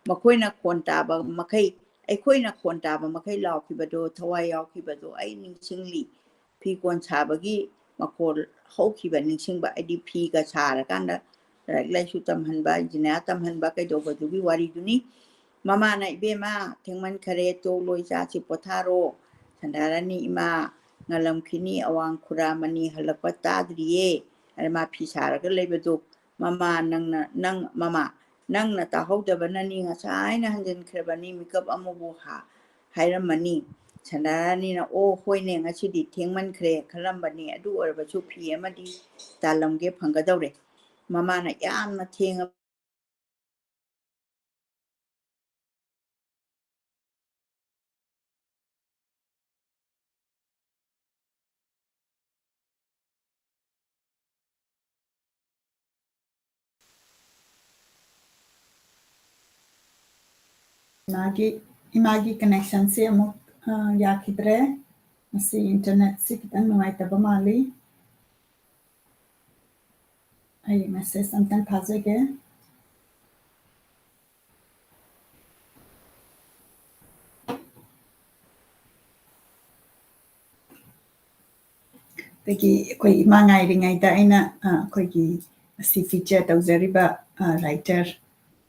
ꯃꯈꯣꯏꯅ ꯈꯣꯟ ꯇꯥꯕ ꯃꯈꯩ ꯑꯩꯈꯣꯏꯅ ꯈꯣꯟ ꯇꯥꯕ ꯃꯈꯩ ꯂꯥꯎꯈꯤꯕꯗꯣ, ꯊꯋꯥꯏ ꯌꯥꯎꯈꯤꯕꯗꯣ ꯑꯩ ꯅꯤꯡꯁꯤꯡꯂꯤ꯫ ꯐꯤ ꯀꯣꯟ ꯁꯥꯕꯒꯤ ꯃꯈꯣꯜ ꯍꯧꯈꯤꯕ ꯅꯤꯡꯁꯤꯡꯕ, ꯍꯥꯏꯗꯤ ꯐꯤꯒ ꯁꯥꯔꯀꯥꯟꯗ ꯂꯥꯏꯔꯤꯛ ꯂꯥꯏꯁꯨ ꯇꯝꯍꯟꯕ, ꯖꯤꯅꯥ ꯇꯝꯍꯟꯕ ꯀꯩꯗꯧꯕꯗꯨꯒꯤ ꯋꯥꯔꯤꯗꯨꯅꯤ꯫ ꯃꯃꯥꯅ, "ꯏꯕꯦꯝꯃ, ꯊꯦꯡꯃꯟꯈꯔꯦ, ꯇꯣꯛꯂꯣ ꯏꯆꯥꯁꯤ, ꯄꯣꯊꯥꯔꯣ꯫ ꯁꯟꯗꯥꯔꯥꯅꯤ ꯏꯃꯥ ꯉꯜꯂꯝꯈꯤꯅꯤ, ꯑꯋꯥꯡ ꯈꯨꯔꯥ ꯃꯅꯤ ꯍꯜꯂꯛꯄ ꯇꯥꯗ꯭ꯔꯤꯌꯦ"꯫ ꯑꯗ ꯃꯥ ꯐꯤ ꯁꯥꯔꯒ ꯂꯩꯕꯗꯣ, "ꯃꯃꯥ, ꯅꯪꯅ, ꯅꯪ, ꯃꯃꯥ, ꯅꯪꯅ ꯇꯥꯍꯧꯗꯕꯅꯅꯤ, ꯉꯁꯥꯏꯅ ꯍꯟꯖꯤꯟꯈ꯭ꯔꯕꯅꯤ, ꯃꯤꯀꯞ ꯑꯃꯕꯨ ꯍꯥ-, ꯍꯥꯏꯔꯝꯃꯅꯤ"꯫ ꯁꯟꯗꯥꯔꯥꯅꯤꯅ, "ꯑꯣ, ꯍꯣꯏꯅꯦ, ꯉꯁꯤꯗꯤ ꯊꯦꯡꯃꯟꯈ꯭ꯔꯦ ꯈꯜꯂꯝꯕꯅꯤ, ꯑꯗꯨ ꯑꯣꯏꯔꯕꯁꯨ ꯐꯤ ꯑꯃꯗꯤ ꯇꯥꯜꯂꯝꯒꯦ, ꯐꯪꯒꯗꯧꯔꯦ"꯫ ꯃꯃꯥꯅ ꯌꯥꯝꯅ ꯊꯦꯡꯉ ꯏꯃꯥꯒꯤ, ꯏꯃꯥꯒꯤ connectionꯁꯦ ꯑꯃꯨꯛ, ꯑ, ꯌꯥꯈꯤꯗ꯭ꯔꯦ꯫ ꯃꯁꯤ internetꯁꯤ ꯈꯤꯇꯪ ꯅꯨꯡꯉꯥꯏꯇꯕ ꯃꯥꯜꯂꯤ꯫ ꯑꯩ message ꯑꯝꯇꯪ ꯊꯥꯖꯒꯦ꯫ ꯑꯗꯒꯤ ꯑꯩꯈꯣꯏ ꯏꯃꯥ ꯉꯥꯏꯔꯤꯉꯩꯗ ꯑꯩꯅ, ꯑ, ꯑꯩꯈꯣꯏꯒꯤ ꯑꯁꯤ feature ꯇꯧꯖꯔꯤꯕ, ꯑ, writer,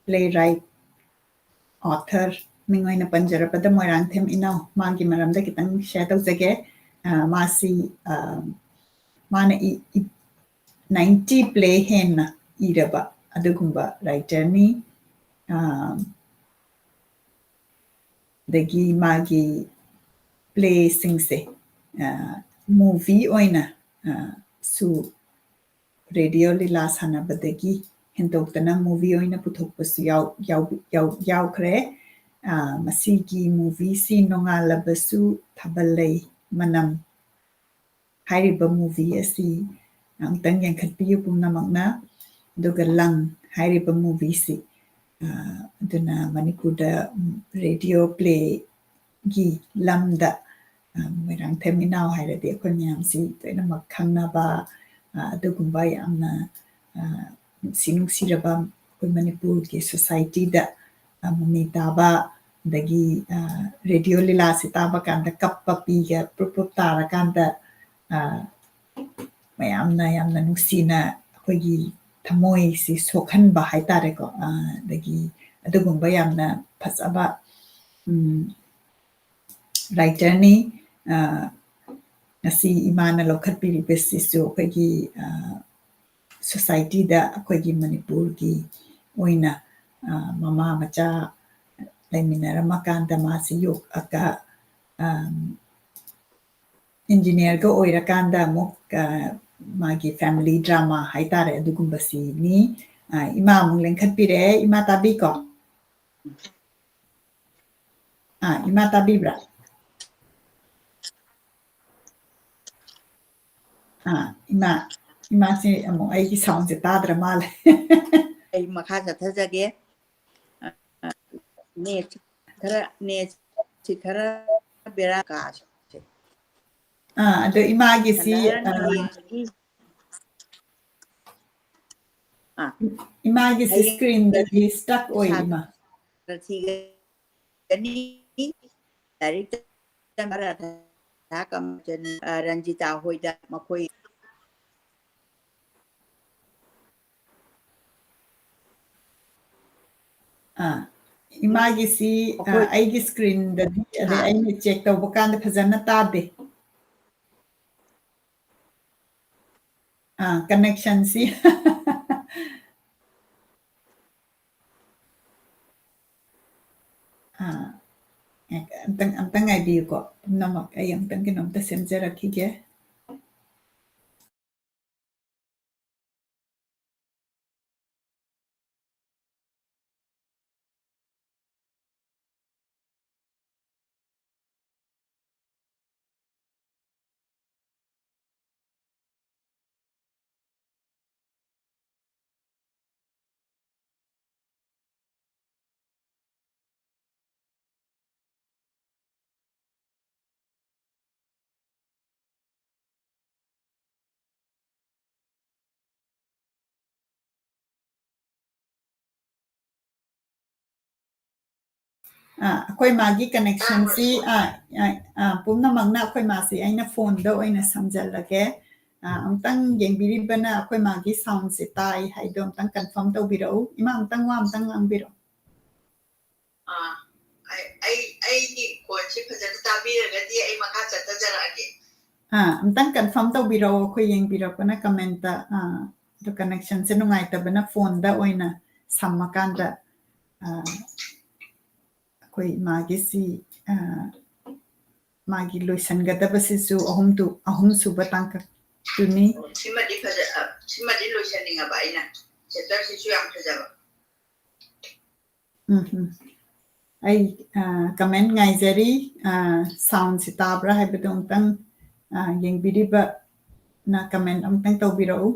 playwright, author ꯃꯤꯡ ꯑꯣꯏꯅ ꯄꯟꯖꯔꯕꯗ ꯃꯣꯏꯔꯥꯡꯊꯦꯝ ꯏꯅꯥꯎ, ꯃꯥꯒꯤ ꯃꯔꯝꯗ ꯈꯤꯇꯪ share ꯇꯧꯖꯒꯦ꯫ ꯑ, ꯃꯥꯁꯤ, ꯑ, ꯃꯥꯅ ꯏ-, ꯏ-, ninety play ꯍꯦꯟꯅ ꯏꯔꯕ ꯑꯗꯨꯒꯨꯝꯕ writerꯅꯤ꯫ ꯑ, ꯑꯗꯒꯤ ꯃꯥꯒꯤ playꯁꯤꯡꯁꯦ, ꯑ, movie ꯑꯣꯏꯅ, ꯑ, ꯁꯨ radio ꯂꯤꯂꯥ ꯁꯥꯟꯅꯕꯗꯒꯤ ꯍꯦꯟꯗꯣꯛꯇꯅ movie ꯑꯣꯏꯅ ꯄꯨꯊꯣꯛꯄꯁꯨ ꯌꯥꯎ-, ꯌꯥꯎ-, ꯌꯥꯎ-, ꯌꯥꯎꯈ꯭ꯔꯦ꯫ ꯑ, ꯃꯁꯤꯒꯤ movieꯁꯤ ꯅꯣꯡꯉꯥꯜꯂꯕꯁꯨ ꯊꯥꯕꯜ ꯂꯩ ꯃꯅꯝ ꯍꯥꯏꯔꯤꯕ movie ꯑꯁꯤ ꯑꯃꯨꯛꯇꯪ ꯌꯦꯡꯈꯠꯄꯤꯌꯨ ꯄꯨꯝꯅꯃꯛꯅ꯫ ꯑꯗꯨꯒ ꯂꯪ ꯍꯥꯏꯔꯤꯕ movieꯁꯤ, ꯑ, ꯑꯗꯨꯅ ꯃꯅꯤꯄꯨꯔꯗ, ꯎꯝ, radio playꯒꯤ ꯂꯝꯗ, ꯑ, ꯃꯣꯏꯔꯥꯡꯊꯦꯝ ꯏꯅꯥꯎ ꯍꯥꯏꯔꯗꯤ ꯑꯩꯈꯣꯏ ꯃꯌꯥꯝꯁꯤ ꯂꯣꯏꯅꯃꯛ ꯈꯪꯅꯕ, ꯑ, ꯑꯗꯨꯒꯨꯝꯕ ꯌꯥꯝꯅ, ꯑ, ꯅꯨꯡꯁꯤ ꯅꯨꯡꯁꯤꯔꯕ ꯑꯩꯈꯣꯏ ꯃꯅꯤꯄꯨꯔꯒꯤ societyꯗ, ꯑ, ꯃꯃꯤ ꯇꯥꯕ, ꯑꯗꯒꯤ, ꯑ, ꯔꯦꯗꯤꯑꯣ ꯂꯤꯂꯥꯁꯦ ꯇꯥꯕ ꯀꯥꯟꯗ ꯀꯞꯄ ꯄꯤꯒ ꯄ꯭ꯔꯨꯞ ꯄ꯭ꯔꯨꯞ ꯇꯥꯔꯀꯥꯟꯗ, ꯑ, ꯃꯌꯥꯝꯅ ꯌꯥꯝꯅ ꯅꯨꯡꯁꯤꯅ ꯑꯩꯈꯣꯏꯒꯤ ꯊꯃꯣꯏꯁꯤ ꯁꯣꯛꯍꯟꯕ ꯍꯥꯏꯇꯥꯔꯦꯀꯣ꯫ ꯑ, ꯑꯗꯒꯤ ꯑꯗꯨꯒꯨꯝꯕ ꯌꯥꯝꯅ ꯐꯖꯕ, ꯎꯝ, writerꯅꯤ꯫ ꯑ, ꯉꯁꯤ ꯏꯃꯥꯅ ꯂꯧꯈꯠꯄꯤꯔꯤꯕꯁꯤꯁꯨ ꯑꯩꯈꯣꯏꯒꯤ, ꯑ, societyꯗ ꯑꯩꯈꯣꯏꯒꯤ ꯃꯅꯤꯄꯨꯔꯒꯤ ꯑꯣꯏꯅ, ꯑ, ꯃꯃꯥ ꯃꯆꯥ ꯂꯩꯃꯤꯟꯅꯔꯝꯃꯀꯥꯟꯗ ꯃꯥꯁꯤ ꯌꯣꯛꯑꯒ, ꯑ, engineerꯒ ꯑꯣꯏꯔꯀꯥꯟꯗ ꯑꯃꯨꯛ, ꯑ, ꯃꯥꯒꯤ family drama ꯍꯥꯏꯇꯥꯔꯦ, ꯑꯗꯨꯒꯨꯝꯕꯁꯤꯅꯤ꯫ ꯑ, ꯏꯃꯥ ꯑꯃꯨꯛ ꯂꯦꯡꯈꯠꯄꯤꯔꯛꯑꯦ꯫ ꯏꯃꯥ ꯇꯥꯕꯤꯀꯣ? ꯑꯥ, ꯏꯃꯥ ꯇꯥꯕꯤꯕ꯭ꯔꯥ? ꯑꯥ, ꯏꯃꯥ, ꯏꯃꯥꯁꯦ ꯑꯃꯨꯛ ꯑꯩꯒꯤ soundꯁꯦ ꯇꯥꯗ꯭ꯔ ꯃꯥꯜꯂꯦ꯫ ꯑꯩ ꯃꯈꯥ ꯆꯠꯊꯖꯒꯦ꯫ ꯑ, ꯑ, netꯁꯤ ꯈꯔ, netꯁꯤ ꯈꯔ ꯕꯦꯔꯥ ꯀꯥꯁꯦ꯫ ꯑꯥ, ꯑꯗꯣ ꯏꯃꯥꯒꯤꯁꯤ, ꯁꯥꯟꯅꯔꯅꯤ ꯑ, ꯌꯦꯡꯕꯒꯤ꯫ ꯑꯥ, ꯏꯃꯥꯒꯤꯁꯤ ꯍꯌꯦꯡ screenꯗꯗꯤ stuck ꯑꯣꯏ, ꯁꯥꯇ꯭ꯔ ꯏꯃꯥ꯫ ꯊꯤꯒꯅꯤ꯫ ꯂꯥꯏꯔꯤꯛ ꯇꯝꯕ ꯔꯥꯙꯥ ꯀꯃꯆꯟ, ꯑ, ꯔꯟꯖꯤꯇꯥ ꯍꯣꯏꯗ ꯃꯈꯣꯏ ꯑꯥ, ꯏꯃꯥꯒꯤꯁꯤ, ꯑ, ꯑꯩꯈꯣꯏ ꯑꯩꯒꯤ screenꯗꯗꯤ, ꯑꯗꯩ ꯍꯥ? ꯑꯩꯅ check ꯇꯧꯕ ꯀꯥꯟꯗ ꯐꯖꯅ ꯇꯥꯗꯦ꯫ ꯑꯥ, connectionꯁꯤ꯫ ꯑꯥ, ꯑꯝꯇꯪ, ꯑꯝꯇꯪ ꯉꯥꯏꯕꯤꯌꯨꯀꯣ꯫ ꯄꯨꯝꯅꯃꯛ ꯑꯩ ꯑꯝꯇꯪ ꯀꯩꯅꯣꯝꯇ ꯁꯦꯝꯖꯔꯛꯈꯤꯒꯦ꯫ ꯑꯩꯈꯣꯏ ꯃꯥꯒꯤ ꯀꯅꯦꯛꯁꯟꯁꯤ ꯄꯨꯝꯅꯃꯛꯅ ꯑꯩꯈꯣꯏ ꯃꯥꯁꯤ ꯑꯩꯅ ꯐꯣꯟꯗ ꯑꯣꯏꯅ ꯁꯝꯖꯜꯂꯒꯦ꯫ ꯑꯃꯨꯛꯇꯪ ꯌꯦꯡꯕꯤꯔꯤꯕꯅ ꯑꯩꯈꯣꯏ ꯃꯥꯒꯤ ꯁꯥꯎꯟꯁꯦ ꯇꯥꯏ ꯍꯥꯏꯗꯣ ꯑꯃꯨꯛꯇꯪ ꯀꯟꯐꯥꯔꯝ ꯇꯧꯕꯤꯔꯛꯎ꯫ ꯏꯃꯥ, ꯑꯃꯨꯛꯇꯪ ꯋꯥ ꯑꯃꯨꯛꯇꯪ ꯉꯥꯡꯕꯤꯔꯛꯎ꯫ ꯑꯥ, ꯑꯩ, ꯑꯩ, ꯑꯩꯒꯤ ꯈꯣꯟꯁꯤ ꯐꯖꯅ ꯇꯥꯕꯤꯔꯒꯗꯤ ꯑꯩ ꯃꯈꯥ ꯆꯠꯊꯖꯔꯛꯑꯒꯦ꯫ ꯑꯥ, ꯑꯝꯇꯪ ꯀꯟꯐꯥꯔꯝ ꯇꯧꯕꯤꯔꯛꯑꯣ꯫ ꯑꯩꯈꯣꯏ ꯌꯦꯡꯕꯤꯔꯛꯄꯅ ꯀꯃꯦꯟꯇ, ꯑꯥ, ꯑꯗꯣ ꯀꯅꯦꯛꯁꯟꯁꯦ ꯅꯨꯡꯉꯥꯏꯇꯕꯅ ꯐꯣꯟꯗ ꯑꯣꯏꯅ ꯁꯝꯃꯀꯥꯟꯗ, ꯑꯥ, ꯑꯩꯈꯣꯏ ꯃꯥꯒꯤꯁꯤ, ꯑꯥ, ꯃꯥꯒꯤ ꯂꯣꯏꯁꯤꯟꯒꯗꯕꯁꯤꯁꯨ ꯑꯍꯨꯝ ꯇꯨ-, ꯑꯍꯨꯝꯁꯨꯕ ꯇꯥꯡꯀꯛꯇꯨꯅꯤ꯫ ꯑꯣ, ꯁꯤꯃꯗꯤ ꯐꯖ-, ꯑ, ꯁꯤꯃꯗꯤ ꯂꯣꯏꯁꯤꯟꯅꯤꯡꯉꯕ ꯑꯩꯅ꯫ ꯆꯦꯞꯇꯔꯁꯤꯁꯨ ꯌꯥꯝ ꯐꯖꯕ꯫ ꯎꯝ, ꯎꯝ꯫ ꯑꯩ, ꯑ, ꯀꯃꯦꯟ ꯉꯥꯏꯖꯔꯤ꯫ ꯑ, ꯁꯥꯎꯟꯁꯤ ꯇꯥꯕ꯭ꯔꯥ ꯍꯥꯏꯕꯗꯨ ꯑꯃꯨꯛꯇꯪ, ꯑ, ꯌꯦꯡꯕꯤꯔꯤꯕꯅ ꯀꯃꯦꯟ ꯑꯃꯨꯛꯇꯪ ꯇꯧꯕꯤꯔꯛꯎ꯫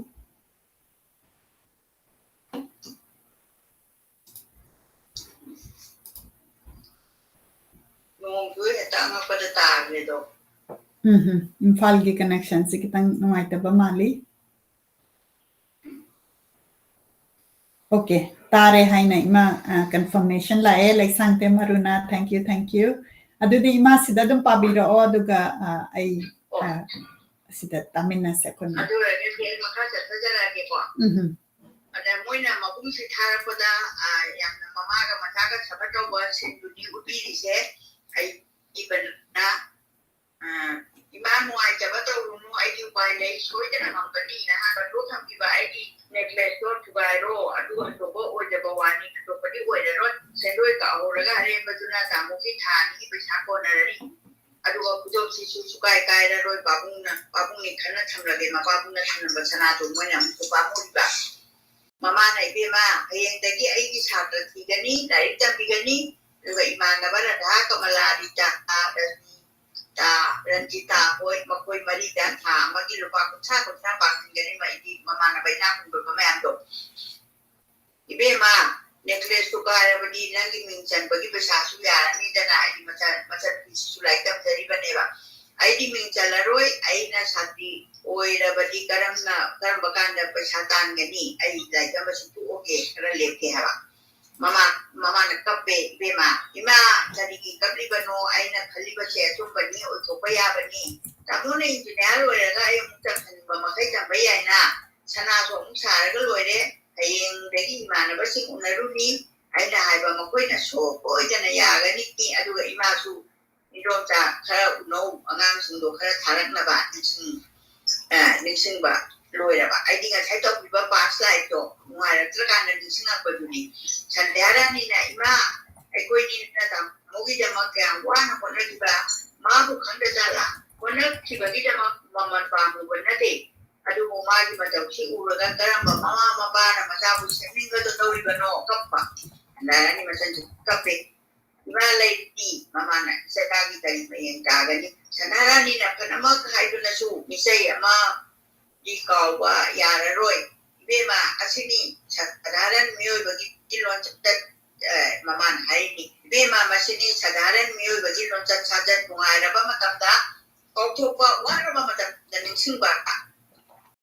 ꯅꯣꯡꯁꯨ ꯍꯦꯛꯇ ꯑꯉꯛꯄꯗ ꯇꯥꯈ꯭ꯔꯦꯗꯣ꯫ ꯎꯝ, ꯎꯝ꯫ ꯏꯝꯐꯥꯜꯒꯤ ꯀꯅꯦꯛꯁꯟꯁꯤ ꯈꯤꯇꯪ ꯅꯨꯡꯉꯥꯏꯇꯕ ꯃꯥꯜꯂꯤ꯫ ꯑꯣꯀꯦ, ꯇꯥꯔꯦ ꯍꯥꯏꯅ ꯏꯃꯥ, ꯑ, ꯀꯟꯐꯔꯃꯦꯁꯟ ꯂꯥꯛꯑꯦ꯫ ꯂꯩꯁꯥꯡꯊꯦꯝ ꯑꯔꯨꯅꯥ, thank you, thank you꯫ ꯑꯗꯨꯗꯤ ꯏꯃꯥ ꯁꯤꯗ ꯑꯗꯨꯝ ꯄꯥꯕꯤꯔꯛꯑꯣ, ꯑꯗꯨꯒ, ꯑ, ꯑꯩ, ꯑ, ꯑꯁꯤꯗ ꯇꯥꯃꯤꯟꯅꯁꯦ ꯑꯩꯈꯣꯏ ꯃꯌꯥꯝ꯫ ꯑꯗꯨ ꯑꯣꯏꯔꯒꯗꯤ ꯑꯩ ꯃꯈꯥ ꯆꯠꯊꯖꯔꯛꯑꯒꯦꯀꯣ꯫ ꯎꯝ꯫ ꯑꯗ ꯃꯣꯏꯅ ꯃꯕꯨꯡꯁꯤ ꯊꯥꯔꯛꯄꯗ, ꯑ, ꯌꯥꯝꯅ ꯃꯃꯥꯒ ꯃꯆꯥꯒ ꯁꯥꯒꯠ ꯇꯧꯕ ꯁꯤꯟꯗꯨꯅꯤ ꯎꯠꯄꯤꯔꯤꯁꯦ꯫ ꯑꯩ ꯏꯕꯅ, ꯑ, "ꯏꯃꯥ, ꯅꯨꯡꯉꯥꯏꯇꯕ ꯇꯧꯔꯨꯅꯨ, ꯑꯩꯗꯤ ꯎꯄꯥꯏ ꯂꯩ, ꯁꯣꯏꯗꯅ ꯉꯝꯒꯅꯤꯅ" ꯍꯥꯏꯕ ꯂꯣꯛ ꯊꯝꯈꯤꯕ ꯑꯩꯒꯤ ꯅꯦꯀ꯭ꯂꯦꯁꯇꯣ ꯊꯨꯒꯥꯏꯔꯣ, ꯑꯗꯨ ꯍꯟꯗꯣꯛꯄ ꯑꯣꯏꯗꯕ ꯋꯥꯅꯤ, ꯍꯟꯗꯣꯛꯄꯗꯤ ꯑꯣꯏꯔꯔꯣꯏ꯫ ꯁꯦꯟꯗꯣꯏ ꯀꯛꯍꯧꯔꯒ ꯑꯔꯦꯝꯕꯗꯨꯅ ꯇꯥꯃꯣꯒꯤ ꯊꯥ ꯑꯅꯤꯒꯤ ꯄꯩꯁꯥ ꯀꯣꯟꯅꯔꯅꯤ꯫ ꯑꯗꯨꯒ ꯈꯨꯗꯣꯞꯁꯤꯁꯨ ꯁꯨꯀꯥꯏ ꯀꯥꯏꯔꯔꯣꯏ, ꯄꯥꯕꯨꯡꯅ, ꯄꯥꯕꯨꯡꯅꯤ ꯈꯟꯅ ꯊꯝꯂꯒꯦ, ꯃꯄꯥꯕꯨꯡꯅ ꯊꯝꯂꯝꯕ ꯁꯅꯥꯗꯣ ꯃꯣꯏꯅ ꯑꯃꯨꯛꯁꯨ ꯄꯥꯝꯃꯨꯔꯤꯕ꯫ ꯃꯃꯥꯅ, "ꯏꯕꯦꯝꯃ, ꯍꯌꯦꯡꯗꯒꯤ ꯑꯩꯒꯤ ꯁꯥꯇ꯭ꯔ ꯊꯤꯒꯅꯤ, ꯂꯥꯏꯔꯤꯛ ꯇꯝꯕꯤꯒꯅꯤ, ꯑꯗꯨꯒ ꯏꯃꯥꯟꯅꯕ ꯔꯙꯥ, ꯀꯃꯂꯥ, ꯔꯤꯇꯥ, ꯔꯟꯖꯤꯇꯥ, ꯔꯟꯖꯤꯇꯥ ꯍꯣꯏ, ꯃꯈꯣꯏ ꯃꯔꯤꯗ ꯊꯥ ꯑꯃꯒꯤ ꯂꯨꯄꯥ ꯀꯨꯟꯊ꯭ꯔꯥ ꯀꯨꯟꯊ꯭ꯔꯥ ꯄꯥꯡꯍꯟꯒꯅꯤ", ꯃꯩꯗꯤ ꯃꯃꯥꯟꯅꯕ ꯏꯅꯥꯛ ꯈꯨꯟꯕ ꯃꯌꯥꯝꯗꯣ꯫ "ꯏꯕꯦꯝꯃ, ꯅꯦꯀ꯭ꯂꯦꯁꯇꯨ ꯀꯥꯏꯔꯕꯗꯤ ꯅꯪꯒꯤ ꯃꯤꯡ ꯆꯟꯕꯒꯤ ꯄꯩꯁꯥꯁꯨ ꯌꯥꯔꯅꯤꯗꯅ, ꯑꯩꯗꯤ ꯃꯆꯟ-, ꯃꯆꯟꯅꯨꯄꯤꯁꯤꯁꯨ ꯂꯥꯏꯔꯤꯛ ꯇꯝꯖꯔꯤꯕꯅꯦꯕ꯫ ꯑꯩꯗꯤ ꯃꯤꯡ ꯆꯜꯂꯔꯣꯏ, ꯑꯩꯅ ꯁꯥꯇ꯭ꯔꯤ ꯑꯣꯏꯔꯕꯗꯤ ꯀꯔꯝꯅ, ꯀꯔꯝꯕ ꯀꯥꯟꯗ ꯄꯩꯁꯥ ꯇꯥꯟꯒꯅꯤ? ꯑꯩ ꯂꯥꯏꯔꯤꯛ ꯇꯝꯕꯁꯤ ꯇꯣꯛꯑꯒꯦ, ꯈꯔ ꯂꯦꯞꯀꯦ" ꯍꯥꯏꯕ꯫ ꯃꯃꯥ ꯃꯃꯥꯅ ꯀꯞꯄꯦ, "ꯏꯕꯦꯝꯃ, ꯏꯃꯥ, ꯀꯔꯤꯒꯤ ꯀꯞꯂꯤꯕꯅꯣ? ꯑꯩꯅ ꯈꯜꯂꯤꯕꯁꯦ ꯑꯆꯨꯝꯕꯅꯤ, ꯑꯣꯏꯊꯣꯛꯄ ꯌꯥꯕꯅꯤ꯫ ꯇꯥꯃꯣꯅ ꯏꯟꯖꯤꯅꯤꯌꯥꯔ ꯑꯣꯏꯔꯒ ꯑꯩ ꯑꯃꯨꯛ ꯇꯝꯍꯟꯅꯤꯡꯕ ꯃꯈꯩ ꯇꯝꯕ ꯌꯥꯏꯅ, ꯁꯅꯥꯁꯨ ꯑꯃꯨꯛ ꯁꯥꯔꯒ ꯂꯣꯏꯔꯦ꯫ ꯍꯌꯦꯡꯗꯒꯤ ꯏꯃꯥꯟꯅꯕꯁꯤꯡ ꯎꯅꯔꯨꯅꯤ꯫ ꯑꯩꯅ ꯍꯥꯏꯕ ꯃꯈꯣꯏꯅ ꯁꯣꯏꯗꯅ ꯌꯥꯒꯅꯤ꯫ ꯑꯗꯨꯒ ꯏꯃꯥꯁꯨ ꯏꯟꯗꯣꯝꯆꯥ ꯈꯔ ꯎꯅꯧ, ꯑꯉꯥꯡꯁꯤꯡꯗꯣ ꯈꯔ ꯊꯥꯔꯛꯅꯕ ꯅꯤꯡꯁꯤꯡ-, ꯑ, ꯅꯤꯡꯁꯤꯡꯕ ꯂꯣꯏꯔꯕ꯫ ꯑꯩꯗꯤ ꯉꯁꯥꯏ ꯇꯧꯈꯤꯕ ꯄꯥꯁ ꯂꯥꯏꯐꯇꯣ ꯅꯨꯡꯉꯥꯏꯔꯛꯇ꯭ꯔꯀꯥꯟꯗ ꯅꯤꯡꯁꯤꯡꯉꯛꯄꯗꯨꯅꯤ꯫ ꯁꯟꯙ꯭ꯌꯥ ꯔꯥꯅꯤꯅ, "ꯏꯃꯥ, ꯑꯩꯈꯣꯏꯅꯤꯅ ꯇꯥꯃꯣꯒꯤꯗꯃꯛ ꯀꯌꯥꯝ ꯋꯥꯅ ꯍꯣꯠꯅꯈꯤꯕ, ꯃꯥꯕꯨ ꯈꯪꯗꯖꯥꯠꯂꯥ? ꯍꯣꯠꯅꯈꯤꯕꯒꯤꯗꯃꯛ ꯃꯃꯜ ꯄꯥꯝꯃꯨꯕ ꯅꯠꯇꯦ, ꯑꯗꯨꯕꯨ ꯃꯥꯒꯤ ꯃꯇꯧꯁꯤ ꯎꯔꯒ ꯀꯔꯝꯕ ꯃꯃꯥ ꯃꯄꯥꯅ ꯃꯆꯥꯕꯨ ꯁꯦꯝꯅꯤꯡꯒꯗꯧꯔꯤꯕꯅꯣ?" ꯀꯞꯄ꯫ ꯁꯟꯙ꯭ꯌꯥ ꯔꯥꯅꯤ ꯃꯆꯟꯁꯨ ꯀꯞꯄꯦ꯫ "ꯏꯃꯥ ꯂꯩꯔꯤ, ꯃꯃꯥꯅ ꯏꯆꯥꯒꯤ ꯀꯔꯤ ꯃꯌꯦꯡ ꯇꯥꯒꯅꯤ?" ꯁꯟꯙ꯭ꯌꯥ ꯔꯥꯅꯤꯅ ꯐꯅꯃꯛ ꯍꯥꯏꯗꯨꯅꯁꯨ ꯃꯤꯆꯩ ꯑꯃꯗꯤ ꯀꯥꯎꯕ ꯌꯥꯔꯔꯣꯏ꯫ "ꯏꯕꯦꯝꯃ, ꯑꯁꯤꯅꯤ ꯁꯥꯙꯥꯔꯟ ꯃꯤꯑꯣꯏꯕꯒꯤ ꯂꯣꯟꯆꯠ", ꯑ, ꯃꯃꯥꯅ ꯍꯥꯏꯔꯤꯅꯤ, "ꯏꯕꯦꯝꯃ, ꯃꯁꯤꯅꯤ ꯁꯥꯙꯥꯔꯟ ꯃꯤꯑꯣꯏꯕꯒꯤ ꯂꯣꯟꯆꯠ ꯁꯥꯖꯠ, ꯅꯨꯡꯉꯥꯏꯔꯕ ꯃꯇꯝꯗ ꯀꯥꯎꯊꯣꯛꯄ, ꯋꯥꯔꯕ ꯃꯇꯝꯗ ꯅꯤꯡꯁꯤꯡꯕ꯫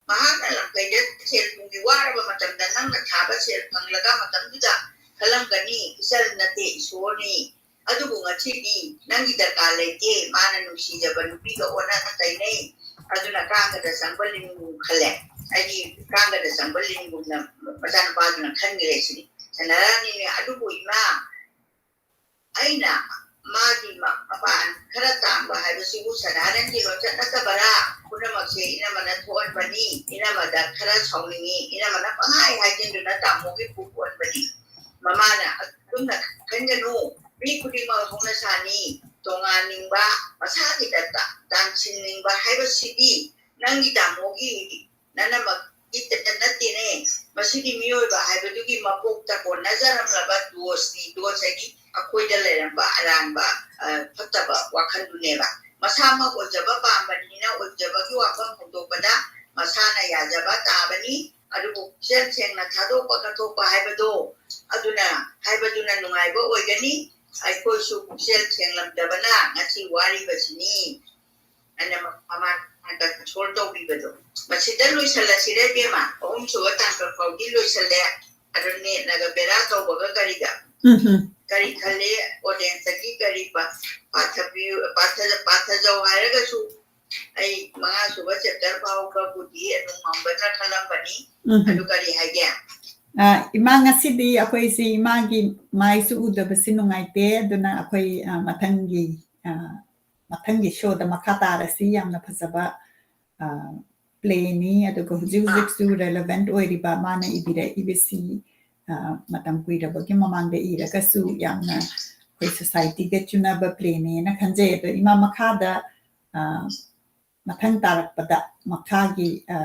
ꯃꯍꯥꯛꯅ ꯂꯝꯀꯩꯗ ꯁꯦꯜ ꯊꯨꯝꯒꯤ ꯋꯥꯔꯕ ꯃꯇꯝꯗ ꯅꯪꯅ ꯊꯥꯕ ꯁꯦꯜ ꯐꯪꯂꯒ ꯃꯇꯝꯗꯨꯗ ꯈꯜꯂꯝꯒꯅꯤ, ꯏꯆꯜ ꯅꯠꯇꯦ, ꯏꯁꯣꯔꯅꯤ꯫ ꯑꯗꯨꯕꯨ ꯉꯁꯤꯗꯤ ꯅꯪꯒꯤ ꯗꯔꯀꯥꯔ ꯂꯩꯇꯦ, ꯃꯥꯅ ꯅꯨꯡꯁꯤꯖꯕ ꯅꯨꯄꯤꯒ ꯑꯣꯟꯅ ꯇꯩꯅꯩ꯫ ꯑꯗꯨꯅ ꯀꯥꯡꯒꯗ ꯆꯪꯕ ꯂꯤꯟꯒꯨꯝ ꯈꯜꯂꯦ꯫ ꯑꯩꯗꯤ ꯀꯥꯡꯒꯗ ꯆꯪꯕ ꯂꯤꯟꯒꯨꯝꯅ ꯃꯆꯥꯅꯨꯄꯥꯗꯨꯅ ꯈꯟꯈ꯭ꯔꯦ ꯁꯤꯅꯤ꯫ ꯁꯥꯙꯥꯔꯟꯅꯤꯅꯦ, ꯑꯗꯨꯕꯨ ꯏꯃꯥ, ꯑꯩꯅ ꯃꯥꯒꯤ ꯃ-, ꯃꯄꯥꯟ ꯈꯔ ꯇꯥꯡꯕ ꯍꯥꯏꯕꯁꯤꯕꯨ ꯁꯥꯙꯥꯔꯟꯒꯤ ꯂꯣꯟꯆꯠ ꯅꯠꯇꯕꯔꯥ? ꯄꯨꯝꯅꯃꯛꯁꯦ ꯏꯅꯝꯃꯅ ꯊꯣꯛꯍꯟꯕꯅꯤ꯫ ꯏꯅꯝꯃꯗ ꯈꯔ ꯁꯥꯎꯅꯤꯡꯉꯤ꯫ ꯏꯅꯝꯃꯅ ꯄꯪꯍꯥꯏ ꯍꯥꯏꯖꯤꯟꯗꯨꯅ ꯇꯥꯃꯣꯒꯤ ꯄꯨꯛ ꯑꯣꯟꯕꯅꯤ꯫ ꯃꯃꯥꯅ ꯑꯗꯨꯝꯅ ꯈꯟꯒꯅꯨ, ꯃꯤ ꯈꯨꯗꯤꯡꯃꯛ ꯍꯧꯅ ꯁꯥꯅꯤ꯫ ꯇꯣꯉꯥꯟꯅꯤꯡꯕ, ꯃꯁꯥꯒꯤ ꯗꯠꯇ ꯇꯥꯟꯁꯤꯟꯅꯤꯡꯕ ꯍꯥꯏꯕꯁꯤꯗꯤ ꯅꯪꯒꯤ ꯇꯥꯃꯣꯒꯤ ꯅꯅꯝꯃꯒꯤꯇ ꯅꯠꯇꯦꯅꯦ꯫ ꯃꯁꯤꯗꯤ ꯃꯤꯑꯣꯏꯕ ꯍꯥꯏꯕꯗꯨꯒꯤ ꯃꯄꯣꯛꯇ ꯀꯣꯟꯅꯖꯔꯝꯂꯕ ꯗꯣꯁꯅꯤ꯫ ꯗꯣꯁ ꯍꯥꯏꯗꯤ ꯑꯩꯈꯣꯏꯗ ꯂꯩꯔꯝꯕ ꯑꯔꯥꯟꯕ, ꯑ, ꯐꯠꯇꯕ ꯋꯥꯈꯜꯗꯨꯅꯦꯕ꯫ ꯃꯁꯥꯃꯛ ꯑꯣꯏꯖꯕ ꯄꯥꯝꯕꯅꯤꯅ ꯑꯣꯏꯖꯕꯒꯤ ꯋꯥꯐꯝ ꯐꯣꯡꯗꯣꯛꯄꯗ ꯃꯁꯥꯅ ꯌꯥꯖꯕ ꯇꯥꯕꯅꯤ꯫ ꯑꯗꯨꯕꯨ ꯄꯨꯛꯆꯦꯜ ꯁꯦꯡꯅ ꯊꯥꯗꯣꯛꯄ ꯀꯠꯊꯣꯛꯄ ꯍꯥꯏꯕꯗꯣ, ꯑꯗꯨꯅ, ꯍꯥꯏꯕꯗꯨꯅ ꯅꯨꯡꯉꯥꯏꯕ ꯑꯣꯏꯒꯅꯤ꯫ ꯑꯩꯈꯣꯏꯁꯨ ꯄꯨꯛꯆꯦꯜ ꯁꯦꯡꯂꯝꯗꯕꯅ ꯉꯁꯤ ꯋꯥꯔꯤꯕꯁꯤꯅꯤ꯫ ꯑꯩꯅ ꯃꯃꯥꯗ ꯀꯟꯁꯣꯜ ꯇꯧꯕꯤꯕꯗꯣ꯫ ꯃꯁꯤꯗ ꯂꯣꯏꯁꯤꯜꯂꯁꯤꯔ ꯏꯕꯦꯝꯃ? ꯑꯍꯨꯝꯁꯨꯕ ꯇꯥꯡꯀꯛ ꯐꯥꯎꯗꯤ ꯂꯣꯏꯁꯤꯜꯂꯦ꯫ ꯑꯗꯨ ꯅꯦꯠꯅꯒ ꯕꯦꯔꯥ ꯇꯧꯕꯒ ꯀꯔꯤꯒ꯫ ꯀꯔꯤ ꯈꯜꯂꯤ? ꯑꯣꯗꯤꯌꯦꯟꯁꯇꯒꯤ ꯀꯔꯤ ꯄꯥ-, ꯄꯥꯊꯕꯤꯌꯨ-, ꯄꯥꯊ-, ꯄꯥꯊꯖꯧ ꯍꯥꯏꯔꯒꯁꯨ ꯑꯩ ꯃꯉꯥ ꯁꯨꯕ ꯆꯦꯞꯇꯔ ꯐꯥꯎꯕꯕꯨꯗꯤ ꯑꯗꯨꯝ ꯉꯝꯒꯗ꯭ꯔꯥ ꯈꯜꯂꯝꯕꯅꯤ꯫ ꯑꯗꯨ ꯀꯔꯤ ꯍꯥꯏꯒꯦ? ꯑ, ꯏꯃꯥ, ꯉꯁꯤꯗꯤ ꯑꯩꯈꯣꯏꯁꯤ ꯏꯃꯥꯒꯤ ꯃꯥꯏꯁꯨ ꯎꯗꯕꯁꯤ ꯅꯨꯡꯉꯥꯏꯇꯦ, ꯑꯗꯨꯅ ꯑꯩꯈꯣꯏ, ꯑ, ꯃꯊꯪꯒꯤ, ꯑ, ꯃꯊꯪꯒꯤ ꯁꯣꯗ ꯃꯈꯥ ꯇꯥꯔꯁꯤ꯫ ꯌꯥꯝꯅ ꯐꯖꯕ, ꯑ, ꯄ꯭ꯂꯦꯅꯤ, ꯑꯗꯨꯒ ꯍꯧꯖꯤꯛ ꯍꯧꯖꯤꯛꯁꯨ ꯔꯦꯂꯦꯚꯦꯟꯠ ꯑꯣꯏꯔꯤꯕ ꯃꯥꯅ ꯏꯕꯤꯔꯛꯏꯕꯁꯤ, ꯑ, ꯃꯇꯝ ꯀꯨꯏꯔꯕꯒꯤ ꯃꯃꯥꯡꯗ ꯏꯔꯒꯁꯨ ꯌꯥꯝꯅ ꯑꯩꯈꯣꯏ ꯁꯣꯁꯥꯏꯇꯤꯒ ꯆꯨꯅꯕ ꯄ꯭ꯂꯦꯅꯦꯅ ꯈꯟꯖꯩ꯫ ꯑꯗꯣ ꯏꯃꯥ, ꯃꯈꯥꯗ, ꯑ, ꯃꯊꯪ ꯇꯥꯔꯛꯄꯗ ꯃꯈꯥꯒꯤ, ꯑ,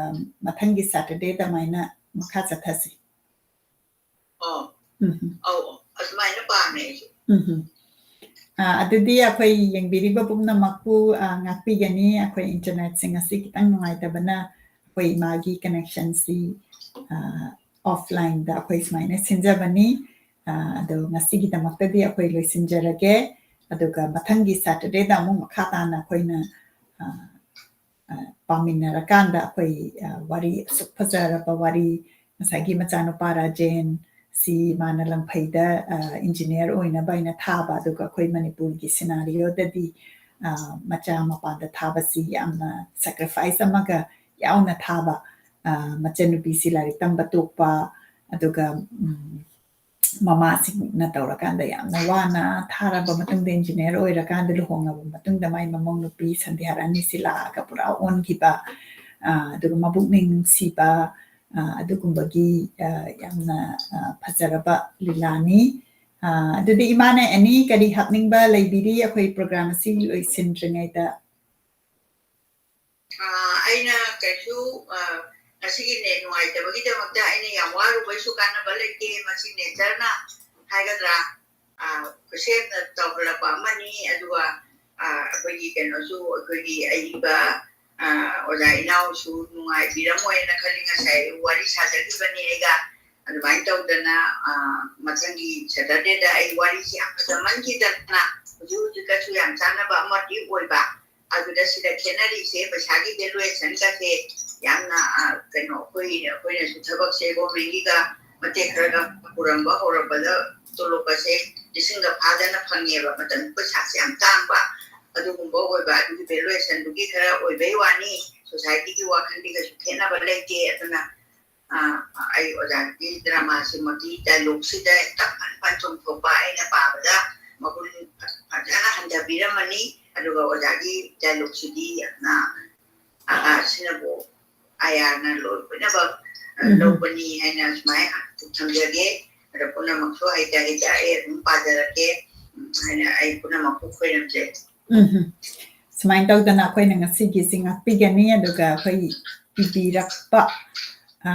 ꯃꯊꯪꯒꯤ ꯁꯦꯇꯔꯗꯦꯗ ꯑꯗꯨꯃꯥꯏꯅ ꯃꯈꯥ ꯆꯠꯊꯁꯤ꯫ ꯑꯣ꯫ ꯎꯝ꯫ ꯑꯧ, ꯑꯧ꯫ ꯑꯗꯨꯃꯥꯏꯅ ꯄꯥꯝꯃꯦ ꯑꯩꯁꯨ꯫ ꯎꯝ꯫ ꯑ, ꯑꯗꯨꯗꯤ ꯑꯩꯈꯣꯏ ꯌꯦꯡꯕꯤꯔꯤꯕ ꯄꯨꯝꯅꯃꯛꯄꯨ, ꯑ, ꯉꯥꯛꯄꯤꯒꯅꯤ꯫ ꯑꯩꯈꯣꯏ ꯏꯟꯇꯔꯅꯦꯠꯁꯤꯡ ꯑꯁꯤ ꯈꯤꯇꯪ ꯅꯨꯡꯉꯥꯏꯇꯕꯅ ꯑꯩꯈꯣꯏ ꯏꯃꯥꯒꯤ ꯀꯅꯦꯛꯁꯟꯁꯤ, ꯑ, ꯑꯣꯐꯂꯥꯏꯟꯗ ꯑꯩꯈꯣꯏ ꯁꯨꯃꯥꯏꯅ ꯁꯤꯟꯖꯕꯅꯤ꯫ ꯑ, ꯑꯗꯣ ꯉꯁꯤꯒꯤꯗꯃꯛꯇꯗꯤ ꯑꯩꯈꯣꯏ ꯂꯣꯏꯁꯤꯟꯖꯔꯒꯦ꯫ ꯑꯗꯨꯒ ꯃꯊꯪꯒꯤ ꯁꯦꯇꯔꯗꯦꯗ ꯑꯃꯨꯛ ꯃꯈꯥ ꯇꯥꯅ ꯑꯩꯈꯣꯏꯅ, ꯑ, ꯑ, ꯄꯥꯃꯤꯟꯅꯔꯀꯥꯟꯗ ꯑꯩꯈꯣꯏ, ꯑ, ꯋꯥꯔꯤ ꯑꯁꯨꯛ ꯐꯖꯔꯕ ꯋꯥꯔꯤ, ꯉꯁꯥꯏꯒꯤ ꯃꯆꯥꯅꯨꯄꯥ ꯔꯥꯖꯦꯟ ꯁꯤ ꯃꯥꯅ ꯂꯪꯐꯩꯗ, ꯑ, ꯏꯟꯖꯤꯅꯤꯌꯔ ꯑꯣꯏꯅꯕ ꯑꯩꯅ ꯊꯥꯕ, ꯑꯗꯨꯒ ꯑꯩꯈꯣꯏ ꯃꯅꯤꯄꯨꯔꯒꯤ ꯁꯤꯅꯥꯔꯤꯑꯣꯗꯗꯤ, ꯑ, ꯃꯆꯥ ꯃꯄꯥꯟꯗ ꯊꯥꯕꯁꯤ ꯌꯥꯝꯅ ꯁꯦꯀ꯭ꯔꯤꯐꯥꯏꯁ ꯑꯃꯒ ꯌꯥꯎꯅ ꯊꯥꯕ, ꯑ, ꯃꯆꯟꯅꯨꯄꯤꯁꯤ ꯂꯥꯏꯔꯤꯛ ꯇꯝꯕ ꯇꯣꯛꯄ, ꯑꯗꯨꯒ, ꯎꯝ, ꯃꯃꯥꯁꯤꯡꯅ ꯇꯧꯔꯀꯥꯟꯗ ꯌꯥꯝꯅ ꯋꯥꯅ ꯊꯥꯔꯕ ꯃꯇꯨꯡꯗ, ꯏꯟꯖꯤꯅꯤꯌꯔ ꯑꯣꯏꯔꯀꯥꯟꯗ, ꯂꯨꯍꯣꯡꯉꯕ ꯃꯇꯨꯡꯗ ꯃꯥꯏ ꯃꯃꯧ ꯅꯨꯄꯤ ꯁꯟꯙ꯭ꯌꯥ ꯔꯥꯅꯤꯁꯤ ꯂꯥꯛꯑꯒ ꯄꯨꯔꯥ ꯑꯣꯟꯈꯤꯕ, ꯑ, ꯑꯗꯨꯒ ꯃꯕꯨꯛꯅꯤꯡ ꯅꯨꯡꯁꯤꯕ, ꯑ, ꯑꯗꯨꯒꯨꯝꯕꯒꯤ, ꯑ, ꯌꯥꯝꯅ, ꯑ, ꯐꯖꯔꯕ ꯂꯤꯂꯥꯅꯤ꯫ ꯑ, ꯑꯗꯨꯗꯤ ꯏꯃꯥꯅ ꯑꯦꯅꯤ ꯀꯔꯤ ꯍꯥꯞꯅꯤꯡꯕ ꯂꯩꯕꯤꯔꯤ ꯑꯩꯈꯣꯏ ꯄ꯭ꯔꯣꯒ꯭ꯔꯥꯝ ꯑꯁꯤ ꯂꯣꯏꯁꯤꯟꯗ꯭ꯔꯤꯉꯩꯗ? ꯑ, ꯑꯩꯅ ꯀꯩꯁꯨ, ꯑ, ꯉꯁꯤꯒꯤ ꯅꯦꯠ ꯅꯨꯡꯉꯥꯏꯇꯕꯒꯤꯗꯃꯛꯇ ꯑꯩꯅ ꯌꯥꯝ ꯋꯥꯔꯨꯕꯩꯁꯨ ꯀꯥꯟꯅꯕ ꯂꯩꯇꯦ꯫ ꯃꯁꯤ ꯅꯦꯆꯔꯅ ꯍꯥꯏꯒꯗ꯭ꯔꯥ, ꯑ, ꯈꯨꯠꯁꯦꯝꯅ ꯇꯧꯍꯜꯂꯛꯄ ꯑꯃꯅꯤ꯫ ꯑꯗꯨꯒ, ꯑ, ꯑꯩꯈꯣꯏꯒꯤ ꯀꯩꯅꯣꯁꯨ, ꯑꯩꯈꯣꯏꯒꯤ ꯑꯏꯕ, ꯑ, ꯑꯣꯖꯥ ꯏꯅꯥꯎꯁꯨ ꯅꯨꯡꯉꯥꯏꯕꯤꯔꯝꯃꯣꯏꯅ ꯈꯜꯂꯤ꯫ ꯉꯁꯥꯏ ꯋꯥꯔꯤ ꯁꯥꯖꯈꯤꯕꯅꯤ ꯑꯩꯒ꯫ ꯑꯗꯨꯃꯥꯏꯅ ꯇꯧꯗꯅ, ꯑ, ꯃꯊꯪꯒꯤ ꯁꯦꯇꯔꯗꯦꯗ ꯑꯩ ꯋꯥꯔꯤꯁꯤ ꯌꯥꯝ ꯐꯖꯃꯟꯈꯤꯗꯅ ꯍꯧꯖꯤꯛ ꯍꯧꯖꯤꯛꯀꯁꯨ ꯌꯥꯝ ꯆꯥꯟꯅꯕ ꯑꯃꯗꯤ ꯑꯣꯏꯕ꯫ ꯑꯗꯨꯗ ꯁꯤꯗ ꯈꯦꯠꯅꯔꯤꯁꯦ ꯄꯩꯁꯥꯒꯤ ꯚꯦꯂꯨꯑꯦꯁꯟꯒꯁꯦ ꯌꯥꯝꯅ, ꯑ, ꯀꯩꯅꯣ, ꯑꯩꯈꯣꯏ, ꯑꯩꯈꯣꯏꯅꯁꯨ ꯊꯕꯛꯁꯦ ꯒꯣꯔꯃꯦꯟꯒꯤꯒ, ꯃꯇꯦꯛ ꯈꯔꯒ ꯄꯨꯔꯝꯕ ꯍꯧꯔꯛꯄꯗ ꯇꯣꯂꯣꯞ ꯑꯁꯦ ꯂꯤꯁꯤꯡꯒ ꯐꯥꯗꯅ ꯐꯪꯉꯦꯕ꯫ ꯃꯇꯝ ꯄꯩꯁꯥꯁꯦ ꯌꯥꯝ ꯇꯥꯡꯕ, ꯑꯗꯨꯒꯨꯝꯕ ꯑꯣꯏꯕ, ꯑꯗꯨꯒꯤ ꯚꯦꯂꯨꯑꯦꯁꯟꯗꯨꯒꯤ ꯈꯔ ꯑꯣꯏꯕꯩ ꯋꯥꯅꯤ꯫ ꯁꯣꯁꯥꯏꯇꯤꯒꯤ ꯋꯥꯈꯜꯗꯤ ꯀꯩꯁꯨ ꯈꯦꯠꯅꯕ ꯂꯩꯇꯦ꯫ ꯑꯗꯨꯅ ꯑꯩ ꯑꯣꯖꯥꯒꯤ ꯗ꯭ꯔꯃꯥꯁꯤꯃꯛꯀꯤ ꯗꯥꯏꯂꯣꯛꯁꯤꯗ ꯍꯦꯛꯇ ꯐꯟ ꯐꯟ ꯆꯣꯡꯊꯣꯛꯄ, ꯑꯩꯅ ꯄꯥꯕꯗ ꯃꯒꯨꯟ ꯐꯖꯅ ꯍꯟꯊꯕꯤꯔꯝꯃꯅꯤ꯫ ꯑꯗꯨꯒ ꯑꯣꯖꯥꯒꯤ ꯗꯥꯏꯂꯣꯛꯁꯤꯗꯤ ꯌꯥꯝꯅ ꯑꯁꯤꯅꯕꯨ ꯑꯌꯥꯅ ꯂꯣꯏ ꯂꯣꯏꯅꯃꯛ ꯎꯝ꯫ ꯂꯧꯕꯅꯤ ꯍꯥꯏꯅ ꯁꯨꯃꯥꯏꯅ ꯊꯝꯖꯒꯦ꯫ ꯑꯗ ꯄꯨꯝꯅꯃꯛꯁꯨ ꯍꯩꯇ ꯍꯩꯇ ꯑꯩ ꯑꯗꯨꯝ ꯄꯥꯖꯔꯛꯀꯦ ꯍꯥꯏꯅ ꯑꯩ ꯄꯨꯝꯅꯃꯛꯄꯨ ꯈꯣꯏꯔꯝꯖꯩ꯫ ꯎꯝ꯫ ꯁꯨꯃꯥꯏꯅ ꯇꯧꯗꯅ ꯑꯩꯈꯣꯏꯅ ꯉꯁꯤꯒꯤꯁꯤ ꯉꯥꯛꯄꯤꯒꯅꯤ꯫ ꯑꯗꯨꯒ ꯑꯩꯈꯣꯏ ꯏꯕꯤꯔꯛꯄ, ꯑ,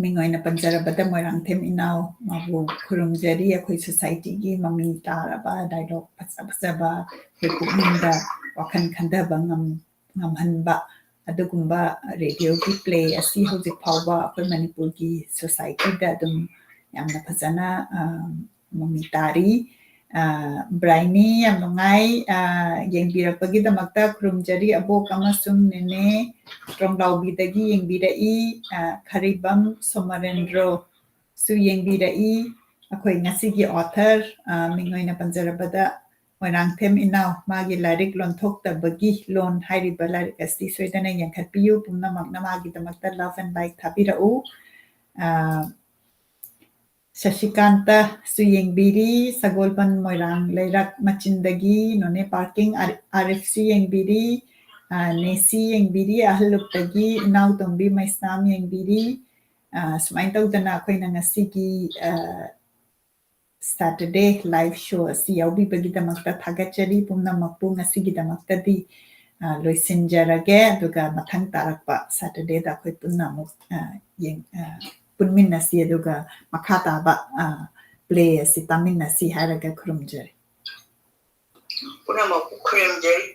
ꯃꯤꯡ ꯑꯣꯏꯅ ꯄꯟꯖꯔꯕꯗ ꯃꯣꯏꯔꯥꯡꯊꯦꯝ ꯏꯅꯥꯎ ꯃꯥꯕꯨ ꯈꯨꯔꯨꯝꯖꯔꯤ꯫ ꯑꯩꯈꯣꯏ ꯁꯣꯁꯥꯏꯇꯤꯒꯤ ꯃꯃꯤ ꯇꯥꯔꯕ ꯗꯥꯏꯂꯣꯛ ꯐꯖ ꯐꯖꯕ, ꯑꯩꯈꯣꯏ ꯄꯨꯛꯅꯤꯡꯗ ꯋꯥꯈꯜ ꯈꯟꯊꯕ ꯉꯝ-, ꯉꯝꯍꯟꯕ ꯑꯗꯨꯒꯨꯝꯕ ꯔꯦꯗꯤꯑꯣꯒꯤ ꯄ꯭ꯂꯦ ꯑꯁꯤ ꯍꯧꯖꯤꯛ ꯐꯥꯎꯕ ꯑꯩꯈꯣꯏ ꯃꯅꯤꯄꯨꯔꯒꯤ ꯁꯣꯁꯥꯏꯇꯤꯗ ꯑꯗꯨꯝ ꯌꯥꯝꯅ ꯐꯖꯅ, ꯑ, ꯃꯃꯤ ꯇꯥꯔꯤ꯫ ꯑ, ꯕ꯭ꯔꯥꯏꯅꯤ, ꯌꯥꯝ ꯅꯨꯡꯉꯥꯏ꯫ ꯑ, ꯌꯦꯡꯕꯤꯔꯛꯄꯒꯤꯗꯃꯛꯇ ꯈꯨꯔꯨꯝꯖꯔꯤ꯫ ꯑꯕꯣꯛ ꯑꯃꯁꯨꯡ ꯅꯦꯅꯦ ꯇ꯭ꯔꯣꯡꯂꯥꯎꯕꯤꯗꯒꯤ ꯌꯦꯡꯕꯤꯔꯛꯏ꯫ ꯑ, ꯈꯔꯤꯕꯝ ꯁꯣꯃꯔꯦꯟꯗ꯭ꯔꯣꯁꯨ ꯌꯦꯡꯕꯤꯔꯛꯏ꯫ ꯑꯩꯈꯣꯏ ꯉꯁꯤꯒꯤ ꯑꯣꯊꯔ, ꯑ, ꯃꯤꯡ ꯑꯣꯏꯅ ꯄꯟꯖꯔꯕꯗ ꯃꯣꯏꯔꯥꯡꯊꯦꯝ ꯏꯅꯥꯎ, ꯃꯥꯒꯤ ꯂꯥꯏꯔꯤꯛ ꯂꯣꯟꯊꯣꯛꯇꯕꯒꯤ ꯂꯣꯟ ꯍꯥꯏꯔꯤꯕ ꯂꯥꯏꯔꯤꯛ ꯑꯁꯤ ꯁꯣꯏꯗꯅ ꯌꯦꯡꯈꯠꯄꯤꯌꯨ꯫ ꯄꯨꯝꯅꯃꯛꯅ ꯃꯥꯒꯤꯗꯃꯛꯇ love and like ꯊꯥꯕꯤꯔꯛꯎ꯫ ꯑ, ꯁꯁꯤꯀꯥꯟꯇꯁꯨ ꯌꯦꯡꯕꯤꯔꯤ, ꯁꯒꯣꯜꯕꯟ ꯃꯣꯏꯔꯥꯡ ꯂꯩꯔꯛ ꯃꯆꯤꯟꯗꯒꯤ ꯅꯣꯅꯦ ꯄꯥꯔꯀꯤꯡ ꯑꯥꯔ-, ꯑꯥꯔꯤꯐꯁꯨ ꯌꯦꯡꯕꯤꯔꯤ, ꯑ, ꯅꯦꯁꯤ ꯌꯦꯡꯕꯤꯔꯤ, ꯑꯍꯜꯂꯨꯞꯇꯒꯤ ꯏꯅꯥꯎꯇꯣꯝꯕꯤ ꯃꯩꯁꯅꯥꯝ ꯌꯦꯡꯕꯤꯔꯤ꯫ ꯑ, ꯁꯨꯃꯥꯏꯅ ꯇꯧꯗꯅ ꯑꯩꯈꯣꯏꯅ ꯉꯁꯤꯒꯤ, ꯑ, Saturday live show ꯑꯁꯤ ꯌꯥꯎꯕꯤꯕꯒꯤꯗꯃꯛꯇ ꯊꯥꯒꯠꯆꯔꯤ꯫ ꯄꯨꯝꯅꯃꯛꯄꯨ ꯉꯁꯤꯒꯤꯗꯃꯛꯇꯗꯤ, ꯑ, ꯂꯣꯏꯁꯤꯟꯖꯔꯒꯦ, ꯑꯗꯨꯒ ꯃꯊꯪ ꯇꯥꯔꯛꯄ Saturdayꯗ ꯑꯩꯈꯣꯏ ꯄꯨꯟꯅ ꯑꯃꯨꯛ, ꯑ, ꯌꯦꯡ-, ꯑ, ꯄꯨꯟꯃꯤꯟꯅꯁꯤ, ꯑꯗꯨꯒ ꯃꯈꯥ ꯇꯥꯕ, ꯑ, ꯄ꯭ꯂꯦ ꯑꯁꯤ ꯇꯥꯃꯤꯟꯅꯁꯤ ꯍꯥꯏꯔꯒ ꯈꯨꯔꯨꯝꯖꯔꯤ꯫ ꯄꯨꯝꯅꯃꯛꯄꯨ ꯈꯨꯔꯨꯝꯖꯔꯤ꯫